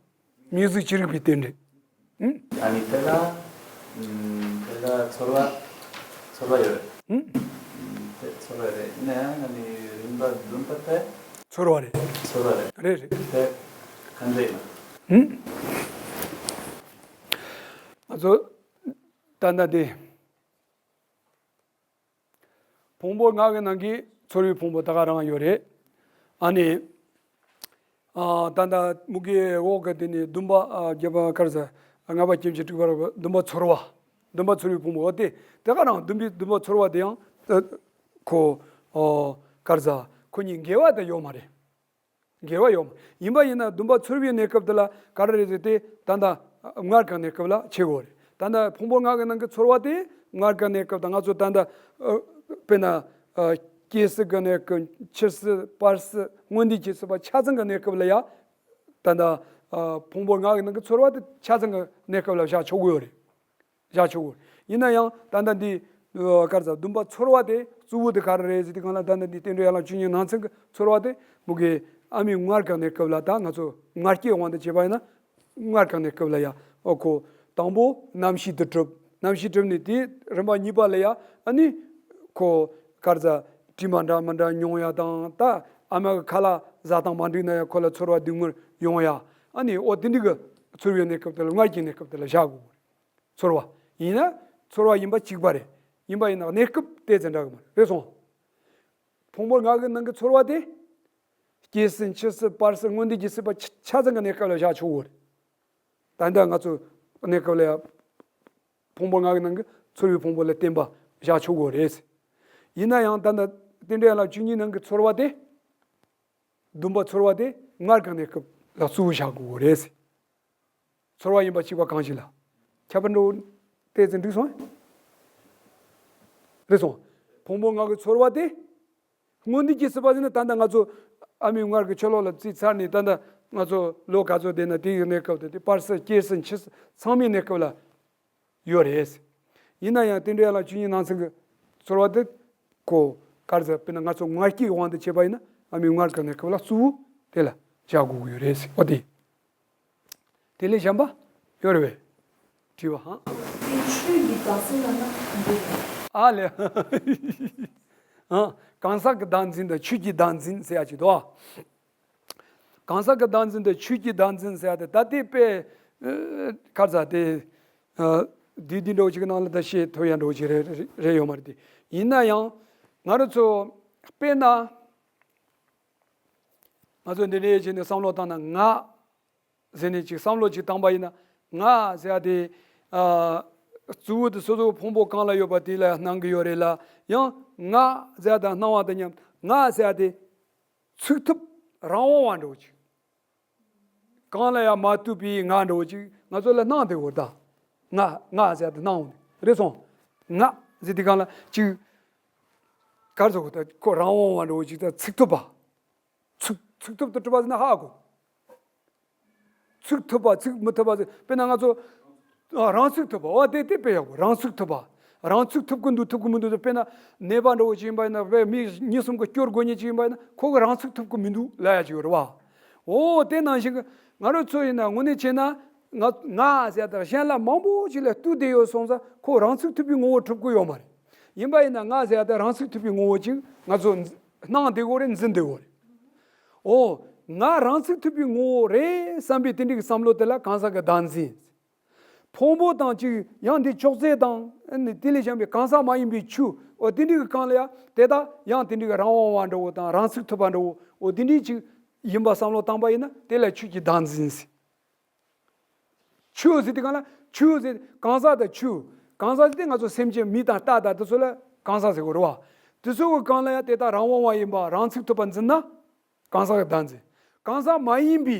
མིང་གཟུགས་ཅི་རིགས་པའི་རྟེན་འབྲེལ། ཨུ། ཨ་ནི་དེ་ལ། ཨུམ། དེ་ལ་ཚོར་བ། ཚོར་བ་ཡོད་རེད། ཨུ། ཨུམ། དེ་ཚོར་བ་རེད། ཡིན་ན་ཡང་ཨ་ནི་རིམ་པ་བདུན་པ་དེ། ཚོར་བ་རེད། ཚོར་བ་རེད། རེད་རེད། དེ་གང་འདྲ་ཡིན་ན། ཨུ། ང་ཚོ་ད་ལྟ་དེ། ཕུང་པོ་ལྔ་གི་ནང་གི་ཚོར་བའི་ཕུང་པོ་ད་ག་རང་ཡོད་རེད། ཨ་ནི། ཨ། ད་ལྟ་མུ་གེ་འོག་གི་དེ་ནི་བདུན་པ། ཨ། བརྒྱད་པ་ག་རེ་ཟ། ལྔ་པ་སྐྱེ་མཆེད། དྲུག་པ་རེག་པ། བདུན་པ་ཚོར་བ། བདུན་པ་ཚོར་བའི་ཕུང་པོ། འོ་དེ་དེ་ག་རང་བདུན་པའི་བདུན་པ་ཚོར་བ་དེ་ཡང་། ཨ། ཁོ། ཨོ། ག་རེ་ཟ། ཁོ་གཉིས་འགལ་བ་དེ་ཡོད་མ་རེད། འགལ་བ་ཡོད་མ་ཡིན་པ་ཡིན་ན། བདུན་པ་ཚོར་བའི་གནས་སྐབས་དེ་ལ་ག་རེ་རེད་ཟེར་ཏེ། ད་ལྟ་མངལ་གྱི་གནས་སྐབས་ལ་ཕྱེ་དགོས་རེད། ད་ལྟ་ཕུང་པོ་ལྔ་གི་ནང་གི་ཚོར་བ་དེ་མངལ་གྱི་གནས་སྐབས་དང་། ང་ཚོ་ད་ལྟ། ཨ། དཔེར་ན། ཨ། སྐྱེ་སྲིད་ཀྱི་གནས་སྐབས། འཆི་སྲིད། སྤར་སྲིད། སྔོན་དུས་ཀྱི་སྲིད་པ་ཆ་ཚང་གི་གནས་སྐབས་ལ་ཡ། ད་ལྟ། ཨ། ཕུང་པོ་ལྔ་གི་ནང་གི་ཚོར་བ་དེ་ཆ་ཚང་གི་གནས་སྐབས་ལ་བཞག་ཆོག་གི་ཡོད་རེད། བཞག་ཆོག་གི། ཡིན་ན་ཡང་ད་ལྟ་འདི། ཨ། ག་རེ་ཟ། བདུན་པ་ཚོར་བ་དེ་གཙོ་བོ་དེ་ག་རེ་རེད་ཟེར་དུས་སྒང་ལ། ད་ལྟ་འདི་རྟེན་འབྲེལ་ཡན་ལག་བཅུ་གཉིས་ནང་ཚན་གྱི་ཚོར་བ་དེ་མུ་གེ་ཨ་མའི་མངལ་གྱི་གནས་སྐབས་ལ། ད་ང་ཚོ་མངལ་སྐྱེས་དབང་དུ་བྱས་པ་ཡིན་ན། མངལ་གྱི་གནས་སྐབས་ལ་ཡ། ཨོ། ཁོ་དང་པོ་རྣམ་ཤེས་དེ་གྲུབ། རྣམ་ཤེས་གྲུབ་ནས་དེའི་རིམ་པ་གཉིས་པ་ལ་ཡ། ཨ་ནི་ཁོ་ག་རེ་ཟ། དྲི་མ་འདྲ་མི་འདྲ་མྱོང་ཡ་དང་། ད་ཨ་མ་གི་ཁ་ལག་ཟ་སྟངས་མ་འགྲིག་ན་ཡ་ཁོ་ལ་ཚོར་བ་སྡུག་བསྔལ་ཡོང་ཡ། ཨ་ནི་ཨོ་དེ་འདྲ་གི་ཚོར་བའི་གནས་སྐབས་དེ་ལ། མངལ་གྱི་གནས་སྐབས་དེ་ལ་བཞག་དགོས། ཚོར་བ་ཡིན་ན་ཚོར་བ་ཡིན་པ་གཅིག་པ་རེད། ཡིན་པ་ཡིན་ན་གནས་སྐབས་དེ་ཙམ་འདྲ་གི་མ་རེད། རེད་སོང་། ཕུང་པོ་ལྔ་གི་ནང་གི་ཚོར་བ་དེ། སྐྱེ་སྲིད། འཆི་སྲིད། སྤར་སྲིད། སྔོན་དུས་ཀྱི་སྲིད་པ་ཆ་ཆ་ཚང་གི་གནས་སྐབས་ལ་བཞག་ཆོག་གི་རེད། ད་ལྟ་ང་ཚོ་གནས་སྐབས་ལ་ཡ། ཕུང་པོ་ལྔ་གི་ནང་གི་ཚོར་བའི་ཕུང་པོ་ལ་བརྟེན་པ་བཞག་ཆོག་གི་རེད། ཡིན་ན་ཡང་ད་ལྟ་རྟེན་འབྲེལ་ཡན་ལག་བཅུ་གཉིས་ནང་གི་ཚོར་བ་དེ། བདུན་པ་ཚོར་བ་དེ་མངལ་གྱི་གནས་སྐབས་ལ་གཙོ་བོ་བཞག་དགོས་རེད། ཚོར་བ་ཡིན་པ་གཅིག་པ་གང་ཞིག་ལ། ཁྱད་པར་འགྲོ། ཏོག་ཙམ་འགྲིག་སོང་། རེད་སོང་། ཕུང་པོ་ལྔ་གི་ཚོར་བ་དེ། སྔོན་དུས་ཀྱི་སྲིད་པ་ཟེར་ན་ད་ལྟ་ང་ཚོ་ཨ་མའི་མངལ་གྱི་ཆུ་ལོག་ལ་བརྩིས་ཚར་ནས། ད་ལྟ་ང་ཚོ་ལོ་ག་ཚོད་བསྡད་ན་དེའི་གནས་སྐབས་དེ། དེ་སྤར་སྲིད། སྐྱེ་སྲིད། འཆི་སྲིད། ཚང་མའི་གནས་སྐབས་ལ་ཡོད་རེད། ཡིན་ན་ཡང་རྟེན་འབྲེལ་ཡན་ལག་བཅུ་གཉིས་ནང་ཚན་གྱི་ཚོར་བ་དེ། ཁོ་ག་རེ་ཟ། དཔེར་ན་ང་ཚོ་མངལ་སྐྱེས་དབང་དུ་བྱས་པ་ཡིན་ན། ཨ་མའི་མངལ་གྱི་གནས་སྐབས་ལ་གཙོ་བོ་དེ་ལ་བཞག་དགོས་ཀྱི་ཡོད་རེད། ཨོ་དེ། དེ་ལས་གཞན་པ་ཡོད་རེད་པས། དྲི་བ་ཧང་། དེ་ཆོས་ཀྱི་བདག་འཛིན་ལབ་ན་གང་འདྲ་ཡིན། ཨ་ལས། ཨ། གང་ཟག་གི་བདག་འཛིན་དང་ཆོས་ཀྱི་བདག་འཛིན་ཟེར་ཡ་ཅིག་འདུག་ཨ། གང་ཟག་གི་བདག་འཛིན་དང་ཆོས་ཀྱི་བདག་འཛིན་ཟེར་ཡ་དེ། ད་ལྟའི་དཔེ། ཨ། ག་རེ་ཟ། དེ། ཨ། དེ་འདི་འདྲ་བོ་ཅིག་གི་ནང་ལ་ད་བཤད་ཐུབ་ཡ་འདྲ་བོ་ཅིག་རེད། རེད་ཡོད་མ་རེད་དེ། ཡིན་ན་ཡང་ང་རང་ཚོ་དཔེར་ན། ང་ཚོ་འདི་འདྲ་བྱས་ནས་བསམ་བློ་བཏང་ན། ང་ཟེར་ནས་ཅིག་བསམ་བློ་ཅིག་བཏང་པ་ཡིན་ན། ང་ཟེར་ཡ་དེ། ཨ། གཙོ་བོ་དེ་སོ་སོའི་ཕུང་པོ་གང་ལ་ཡོད་པ་དེ་ལ་སྣང་གི་ཡོད་རེད་ལ། ཡང་ང་ཟེར་ཡ་དང་སྣང་བ་དང་མཉམ། ང་ཟེར་ཡ་དེ་ཚུགས་ཐུབ་རང་དབང་བ་འདྲ་བོ་ཅིག་གང་ལ་ཡང་མ་ལྟོས་པའི་ང་འདྲ་བོ་ཅིག་ང་ཚོ་ལ་སྣང་བསྡད་ཡོད་རེད་ད། ང་། ང་ཟེར་ཡ་དེ་སྣང་འོང་ནས། རེད་སོང་། ང་ཟེར་དུས་སྒང་ལ་ཅིག་ག་རེ་ཟེར་དགོས། ད་ཁོ་རང་དབང་བ་འདྲ་བོ་ཅིག་ད་ཚུགས་ཐུབ་པ། ཚུགས། ཚུགས་ཐུབ་ཏུ་གྲུབ་པ་ཟེར་ན་ཧ་གོ། ཚུགས་ཐུབ་པ། ཚུགས་མི་ཐུབ་པ་ཟེར། དཔེར་ན་ང་ཚོ། ཨ། རང་ཚུགས་ཐུབ་པ། འོ་དེ། དེ་དཔེ་ཡག་པོ། རང་ཚུགས་ཐུབ་པ། རང་ཚུགས་ཐུབ་ཀྱི་འདུག་ཐུབ་ཀྱི་མི་འདུག་ཟེར། དཔེར་ན་ནད་པ་འདྲ་བོ་ཅིག་ཡིན་པ་ཡིན་ན། དཔེ་མི་གཉིས་གསུམ་གྱིས་སྐྱོར་དགོས་མཁན་ཅིག་ཡིན་པ་ཡིན་ན། ཁོ་གིས་རང་ཚུགས་ཐུབ་ཀྱི་མི་འདུག་ལབ་ཡ་ཅིག་ཡོད་རེད་བ། འོ་དེ་ནང་བཞིན་གྱི་ང་རང་ཚོ་ཡིན་ན་དངོས་གནས་བྱས་ན། ང་། ང་ཟེར་ཡ་དང་གཞན་ལ་མང་པོ་ཅིག་ལ་ལྟོས་བསྡད་ཡོད་སོང་ཙང་། ཁོ་རང་ཚུགས་ཐུབ་པའི་ངོ་བོ་གྲུབ་ཀྱི་ཡོད་མ་རེད། ཡིན་པ་ཡིན་ན་ང་ཟེར་ཡ་དེ་རང་ཚུགས་ཐུབ་པའི་ངོ་བོ་ཅིག་ང་ཚོ་སྣང་བསྡད་ཡོད་རེད། འཛིན་བསྡད་ཡོད་རེད། འོ། ང་རང་ཚུགས་ཐུབ་པའི་ངོ་བོ་རེད་བསམ་པའི་དེ་འདྲའི་བསམ་བློ་དེ་ལ་གང་ཟག་གི་བདག་འཛིན། ཕུང་པོ་དང་གཅིག་ཡང་དེ་ཅོག་ཙེ་དང་། ཨ་ནི་དེ་ལས་གཞན་པའི་གང་ཟག་མ་ཡིན་པའི་ཆོས། འོ་དེ་འདྲའི་གི་སྒང་ལ་ཡ་དེ་དག་ཡང་དེ་འདྲའི་གི་རང་དབང་བ་འདྲ་བོ་དང་རང་ཚུགས་ཐུབ་པ་འདྲ་བོ། འོ་དེ་འདྲའི་ཅིག་ཡིན་པ་བསམ་བློ་བཏང་པ་ཡིན་ན། དེ་ལ་ཆོས་ཀྱི་བདག་འཛིན་ཟེར། ཆོས་ཟེར་དུས་སྒང་ལ། ཆོས་ཟེར། གང་ཟག་དང་ཆོས། གང་ཟག་ཟེར་དེ་ང་ཚོ་སེམས་ཅན་མི་དང་རྟ་དང་དེ་ཚོ་ལ་ གང་ཟག་ཟེར་དགོས་རེད་བ། དེ་ཚོ་གི་སྒང་ལ་ཡང་དེ་དག་རང་དབང་བ་ཡིན་པ། རང་ཚུགས་ཐུབ་པ་འཛིན་ན་གང་ཟག་གི་བདག་འཛིན། གང་ཟག་མ་ཡིན་པའི་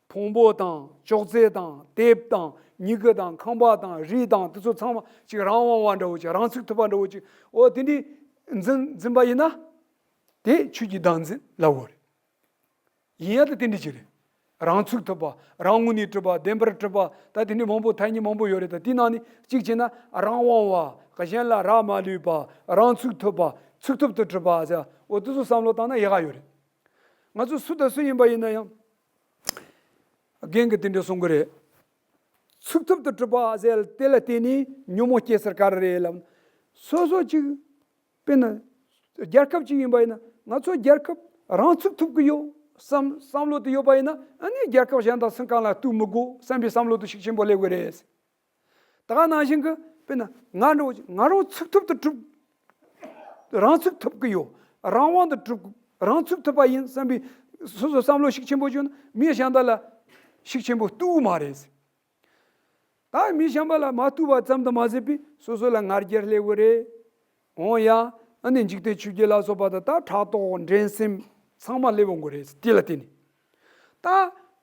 ཕུང་པོ་དང་ཅོག་ཙེ་དང་དེབ་དང་མྱུ་གུ་དང་ཁང་པ་དང་རི་དང་དེ་ཚོ་ཚང་མ་ཅིག་རང་དབང་བ་འདྲ་བོ་ཅིག་རང་ཚུགས་ཐུབ་པ་འདྲ་བོ་ཅིག་འོ་དེ་འདྲའི་འཛིན་འཛིན་པ་ཡིན་ན། དེ་ཆོས་ཀྱི་བདག་འཛིན་ལབ་དགོས་རེད། ཡིན་ཡ་ད་དེ་འདྲ་ཅིག་རེད། རང་ཚུགས་ཐུབ་པ། རང་ངོས་ནས་གྲུབ་པ། བདེན་པར་གྲུབ་པ། ད་དེ་འདྲའི་མང་པོ་ཐ་སྙད་མང་པོ་ཡོད་རེད། ད་དེའི་ནང་ནས་གཅིག་བྱས་ན་རང་དབང་བ། གཞན་ལ་རག་མ་ལུས་པ། རང་ཚུགས་ཐུབ་པ། ཚུགས་ཐུབ་ཏུ་གྲུབ་པ་ཟེར། འོ་དེ་ཚོ་བསམ་བློ་བཏང་ན་ཡག་ག་ཡོད་རེད། ང་ཚོ་སུ་དང་སུ་ཡིན་པ་ཡིན་ན་ཡང་། རྒན་གྱིས་དེ་འདྲ་གསུང་གི་རེད། ཚུགས་ཐུབ་ཏུ་གྲུབ་པ་ཟེར་དེ་ལ་བརྟེན་ནས་ཉོན་མོངས་སྐྱེ་སར་ག་རེ་རེད་ལབ་ན། སོ་སོ་གཅིག་དཔེར་ན། རྒྱལ་ཁབ་ཅིག་ཡིན་པ་ཡིན་ན་ང་ཚོ་རྒྱལ་ཁབ་རང་ཚུགས་ཐུབ་ཀྱི་ཡོད་བསམ་བསམ་བློ་དེ་ཡོད་པ་ཡིན་ན། ཨ་ནི་རྒྱལ་ཁབ་གཞན་དང་སུན་གང་ལ་གཏུག་མི་དགོས་བསམ་པའི་བསམ་བློ་དེ་ཤུགས་ཆེན་པོ་སླེབས་དགོས་རེད། ད་ག་ནང་བཞིན་གྱི་དཔེར་ན་ང་འགྲོ་ང་རང་ཚུགས་ཐུབ་ཏུ་གྲུབ། རང་ཚུགས་ཐུབ་ཀྱི་ཡོད། རང་དབང་དུ་གྲུབ། རང་ཚུགས་ཐུབ་པ་ཡིན་བསམ་པའི་སོ་སོ་བསམ་བློ་ཤུགས་ཆེན་པོ་བྱུང་ན་མི་གཞན་དག་ལ་ཤུགས་ཆེན་པོ་གཏུག་མ་རེད། ད་མི་གཞན་པ་ལ་མ་གཏུག་པ་ཙམ་དུ་མ་ཟད་པའི་སོ་སོ་ལ་ང་རྒྱལ་སླེབས་དགོས་རེད། འོང་ཡ། ཨ་ནི་འཇིག་རྟེན་ཆོས་བརྒྱད་ལ་སོགས་པ་དང་ད་ཕྲག་དོག་འགྲན་སེམས་ཚང་མ་སླེབས་འོང་གི་རེད་དེ་ལ་བརྟེན་ནས། ད་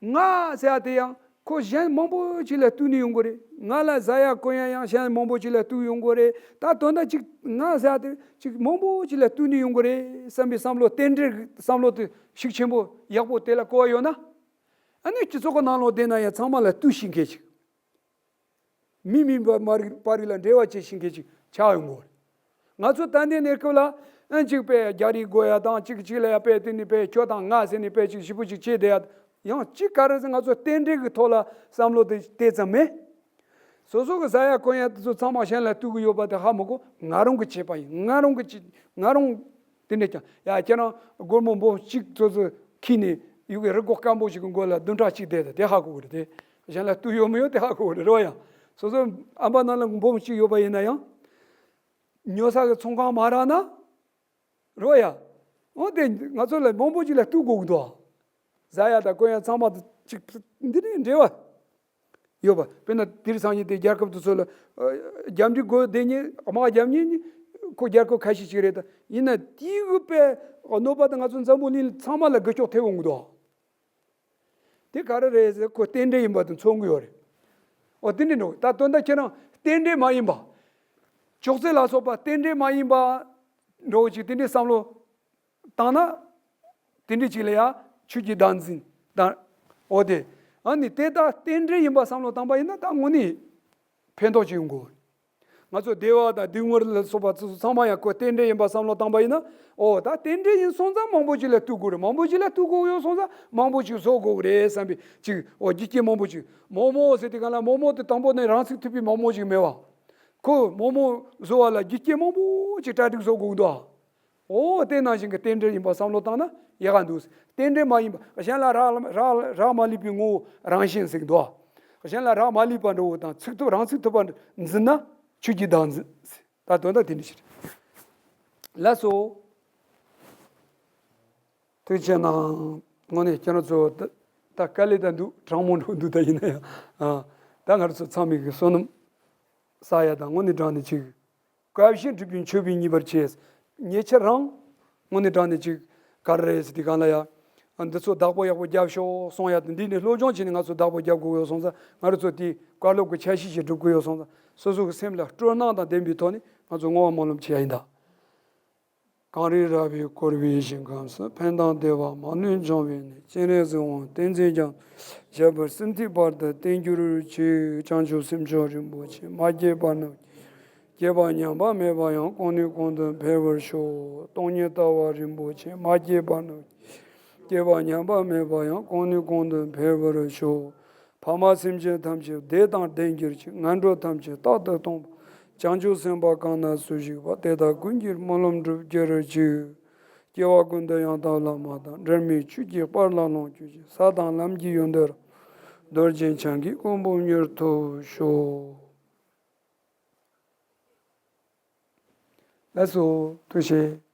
ང་ཟེར་ཡ་དེ་ཡང་ཁོ་གཞན་མང་པོ་ཅིག་ལ་གཏུག་ནས་ཡོང་གི་རེད། ང་ལ་ཟ་ཡ་གོན་ཡ་ཡང་གཞན་མང་པོ་ཅིག་ལ་གཏུག་ཡོང་གི་རེད། ད་དོན་དག་ཅིག་ང་ཟེར་ཡ་དེ་ཅིག་མང་པོ་ཅིག་ལ་གཏུག་ནས་ཡོང་གི་རེད་བསམ་པའི་བསམ་བློ་རྟེན་འབྲེལ་གྱི་བསམ་བློ་དེ་ཤུགས་ཆེན་པོ་ཡག་པོ་དེ་ལ་གོ་བ་ཡོད་ན། ཨ་ནི་སྤྱི་ཚོགས་ཀྱི་ནང་ལོགས་བསྡད་ན་ཡང་ཚང་མ་ལ་གཏུག་ཤེས་མཁན་ཅིག་མི་མིན་པ་མ་རིག་པ་རིག་ལ་འབྲེལ་བ་བྱེད་ཤེས་མཁན་ཅིག་ཆགས་ཡོང་གི་རེད། ང་ཚོ་ད་ལྟའི་གནས་སྐབས་ལ་ཨ་གཅིག་པས་རྒྱ་རིགས་དགོས་ཡ་དང་གཅིག་གཅིག་ལ་ཡ་པས་དེ་ནི་པས་ཁྱོད་དང་ང་ཟེར་ནི་པས་གཅིག་ཞིབ་པོ་གཅིག་བྱས་བསྡད་ཡ། ཡང་གཅིག་ག་རེ་ཟེར་ང་ཚོ་རྟེན་འབྲེལ་གྱི་ཐོག་ལ་བསམ་བློ་དེ་དེ་ཙམ་མེད། སོ་སོ་གི་ཟ་ཡ་གོན་ཡ་དེ་ཚོ་ཚང་མ་གཞན་ལ་གཏུག་གི་ཡོད་པ་དེ་ཧ་མི་གོ། ང་རང་གི་བྱས་པ་ཡིན། ང་རང་གི་བྱས་ང་རང་། དེ་འདྲ་ཀྱང་ཡ་ཁྱེད་རང་སྒོར་མོ་འབུམ་གཅིག་ཙོ་ཙོ་ཁྱེར་ནས་ཡུལ་གྱི་རི་སྒོ་སྐམ་པོ་ཞིག་གི་མགོ་ལ་བདུན་ཕྲག་གཅིག་བསྡད་དང་དེ་ཧ་གོ་གི་རེད་དེ། གཞན་ལ་གཏུག་ཡོད་མི་ཡོད་དེ་ཧ་གོ་གི་རེད་རོ་ཡ། སོ་སོ་ཨམ་པ་ནང་ལ་འབུམ་གཅིག་ཡོད་པ་ཡིན་ན་ཡང་། ཉོ་ས་གི་ཚོང་ཁང་མ་རག་ན། རོ་ཡ། འོ་དེ་ང་ཚོ་ལ་མང་པོ་ཅིག་ལ་གཏུག་དགོས་ཀྱི་འདུག་ཟ་ཡ་དང་གོན་ཡ་ཚང་མ་ཅིག་འདི་ནས་འབྲེལ་བ་ཡོད་པ། དཔེར་ན་དེང་སང་ཉིན་དེ་རྒྱལ་ཁབ་དེ་ཚོ་ལ་ཨ་རྒྱབ་འཇུག་དགོས་བསྡད་མཁན་དམག་རྒྱབ་མཁན་ནི་ཁོ་རྒྱལ་ཁབ་ཁ་ཤས་ཅིག་རེད། ད་ཡིན་ན་དེའི་གི་དཔེ་གནོད་པ་དེ་ང་ཚོ་འཛམ་བུ་གླིང་ཚང་མ་ལ་འགུལ་སྐྱོད་ཐེབས་འོང་གི་འདུག་དེ་ག་རེ་རེད་ཟེར་ཁོ་རྟེན་འབྲེལ་ཡིན་པ་དེ་མཚོན་གི་ཡོད་རེད། འོ་དེ་འདྲ་འགྲོ་ད་དོན་དག་ཁྱེད་རང་རྟེན་འབྲེལ་མ་ཡིན་པ། ཅོག་ཙེ་ལ་སོགས་པ་རྟེན་འབྲེལ་མ་ཡིན་པ་འགྲོ་ཅིག་དེ་འདྲའི་བསམ་བློ་བཏང་ན། དེ་འདྲའི་ཅིག་ལ་ཡང་ཆོས་ཀྱི་བདག་འཛིན་དང་། འོ་དེ། ཨ་ནི་དེ་དག་རྟེན་འབྲེལ་ཡིན་པ་བསམ་བློ་བཏང་པ་ཡིན་ན་ད་དངོས་གནས་ཕན་ཐོགས་ཅིག་ཡོང་གི་ཡོད་རེད། ང་ཚོ་བདེ་བ་དང་སྡུག་བསྔལ་ལ་སོགས་པ་ཚོ་ཚང་མ་ཡང་ཁོ་རྟེན་འབྲེལ་ཡིན་པ་བསམ་བློ་བཏང་པ་ཡིན་ན། ཨོ་ད་རྟེན་འབྲེལ་ཡིན་སོང་ཙང་མང་པོ་ཅིག་ལ་གཏུག་དགོས་རེད། མང་པོ་ཅིག་ལ་གཏུག་དགོས་ཡོད་སོང་ཙང་མང་པོ་ཅིག་བཟོ་དགོས་རེད་བསམ་པའི་ཅིག་འོ་རྒྱུ་རྐྱེན་མང་པོ་ཅིག་མོག་མོག་ཟེར་དུས་གང་ལ་མོག་མོག་དེ་དང་པོ་ནས་རང་ཚུགས་ཐུབ་པའི་མོག་མོག་ཅིག་མེད་བ། ཁོ་མོག་མོག་བཟོ་བ་ལ་རྒྱུ་རྐྱེན་མང་པོ་ཅིག་གྲ་སྒྲིག་བཟོ་དགོས་འདུག་ཨ། ཨོ་དེ་ནང་བཞིན་གྱི་རྟེན་འབྲེལ་ཡིན་པ་བསམ་བློ་བཏང་ན་ཡག་ག་འདུག་རྟེན་འབྲེལ་མ་ཡིན་པ་གཞན་ལ་རག་རག་རག་མ་ལུས་པའི་ངོ་བོ་རང་བཞིན་ཟེར་གི་འདུག་ཨ། གཞན་ལ་རག་མ་ལུས་པ་འདྲ་བོ་དང་ཚུགས་ཐུབ་རང་ཚུགས་ཐུབ་པ་འཛིན་ན་ཆོས་ཀྱི་བདག་འཛིན། ད་དོན་དག་དེ་འདྲ་ཞིག་རེད། ལགས་སོ། ཐུགས་རྗེ་གནང་། དངོས་གནས་ཁྱེད་རང་ཚོ་ད་ད་དཀའ་ལས་ད་འདུག་གྲང་མོ་འགྲོ་འདུག་ད་ཡིན་ན་ཡང་ཨ། ད་ང་རང་ཚོ་ཚང་མས་གི་བསོད་ནམས་བསགས་ཡ་དང་དངོས་གནས་དྲང་གནས་ཅིག་དཀའ་བཞིན་སྒྲུབ་པའི་མཆོད་པས་མཉེས་པར་བྱས། ཉེ་ཆར་རང་དངོས་གནས་དྲང་གནས་ཅིག་ག་རེ་རེད་ཟེར་དུས་གང་ལ་ཡ། འདི་ཚོ་བདག་པོ་ཡག་པོ་རྒྱབ་ཤོག་གསུང་ཡ་དང་འདི་ནས་སློབ་སྦྱོང་བྱས་ནས་ང་ཚོ་བདག་པོ་རྒྱབ་དགོས་ཡོད་སོང་ཙང་ང་རང་ཚོ་དེའི་བཀའ་སློབ་ཀྱི་འཆར་གཞི་ཞིག་སྒྲུབ་དགོས་ཡོད་སོང་ཙང་སོ་སོ་གི་སེམས་ལ་སྤྲོ་སྣང་དང་ལྡན་པའི་ཐོག་ནས་ང་ཚོ་བསྔོ་བ་སྨོན་ལམ་བྱེད་ཡ་ཡིན་ད། གངས་རི་ར་བས་བསྐོར་བའི་ཞིང་ཁམས་སུ། ཕན་དང་བདེ་བ་མ་ནུས་འབྱུང་བའི་གནས། སྤྱན་རས་གཟིགས་དབང་བསྟན་འཛིན་རྒྱ་མཚོ། ཞབས་པད་སྲིད་མཐའི་བར་དུ་བརྟན་གྱུར་ཅིག་བྱང་ཆུབ་སེམས་མཆོག་རིན་པོ་ཆེ། མ་སྐྱེས་པ་རྣམས་སྐྱེས་པ་ཉམས་པ་མེད་པ་ཡང་། གོང་ནས་གོང་དུ་འཕེལ་བར་ཤོག་སྟོང་ཉིད་ལྟ་བ་རིན་པོ་ཆེ། མ་སྐྱེས་པ་རྣམས་སྐྱེས་པ་ཉམས་པ་མེད་པ་ཡང་། གོང་ནས་གོང་དུ་འཕེལ་བར་ཤོག་ཕ་མ་སེམས་ཅན་ཐམས་ཅད་བདེ་དང་ལྡན་གྱུར་ཅིག་ངན་འགྲོ་ཐམས་ཅད་རྟག་ཏུ་སྟོངས་པ། བྱང་ཆུབ་སེམས་དཔའ་གང་ན་སུ་བཞུགས་པ། དེ་དག་ཀུན་གྱི་སྨོན་ལམ་འགྲུབ་གྱུར་ཅིག་སྐྱེ་བ་ཀུན་ཏུ་ཡང་དག་བླ་མ་དང་། འབྲལ་མེད་ཆོས་ཀྱི་དཔལ་ལ་ལོངས་སྤྱོད་ཅིང་། ས་དང་ལམ་གྱི་ཡོན་ཏན་རབ་རྡོ་རྗེ་འཆང་གི་གོ་འཕང་མྱུར་ཐོབ་ཤོག་ལགས་སོ། ཐུགས་རྗེ་ཆེ།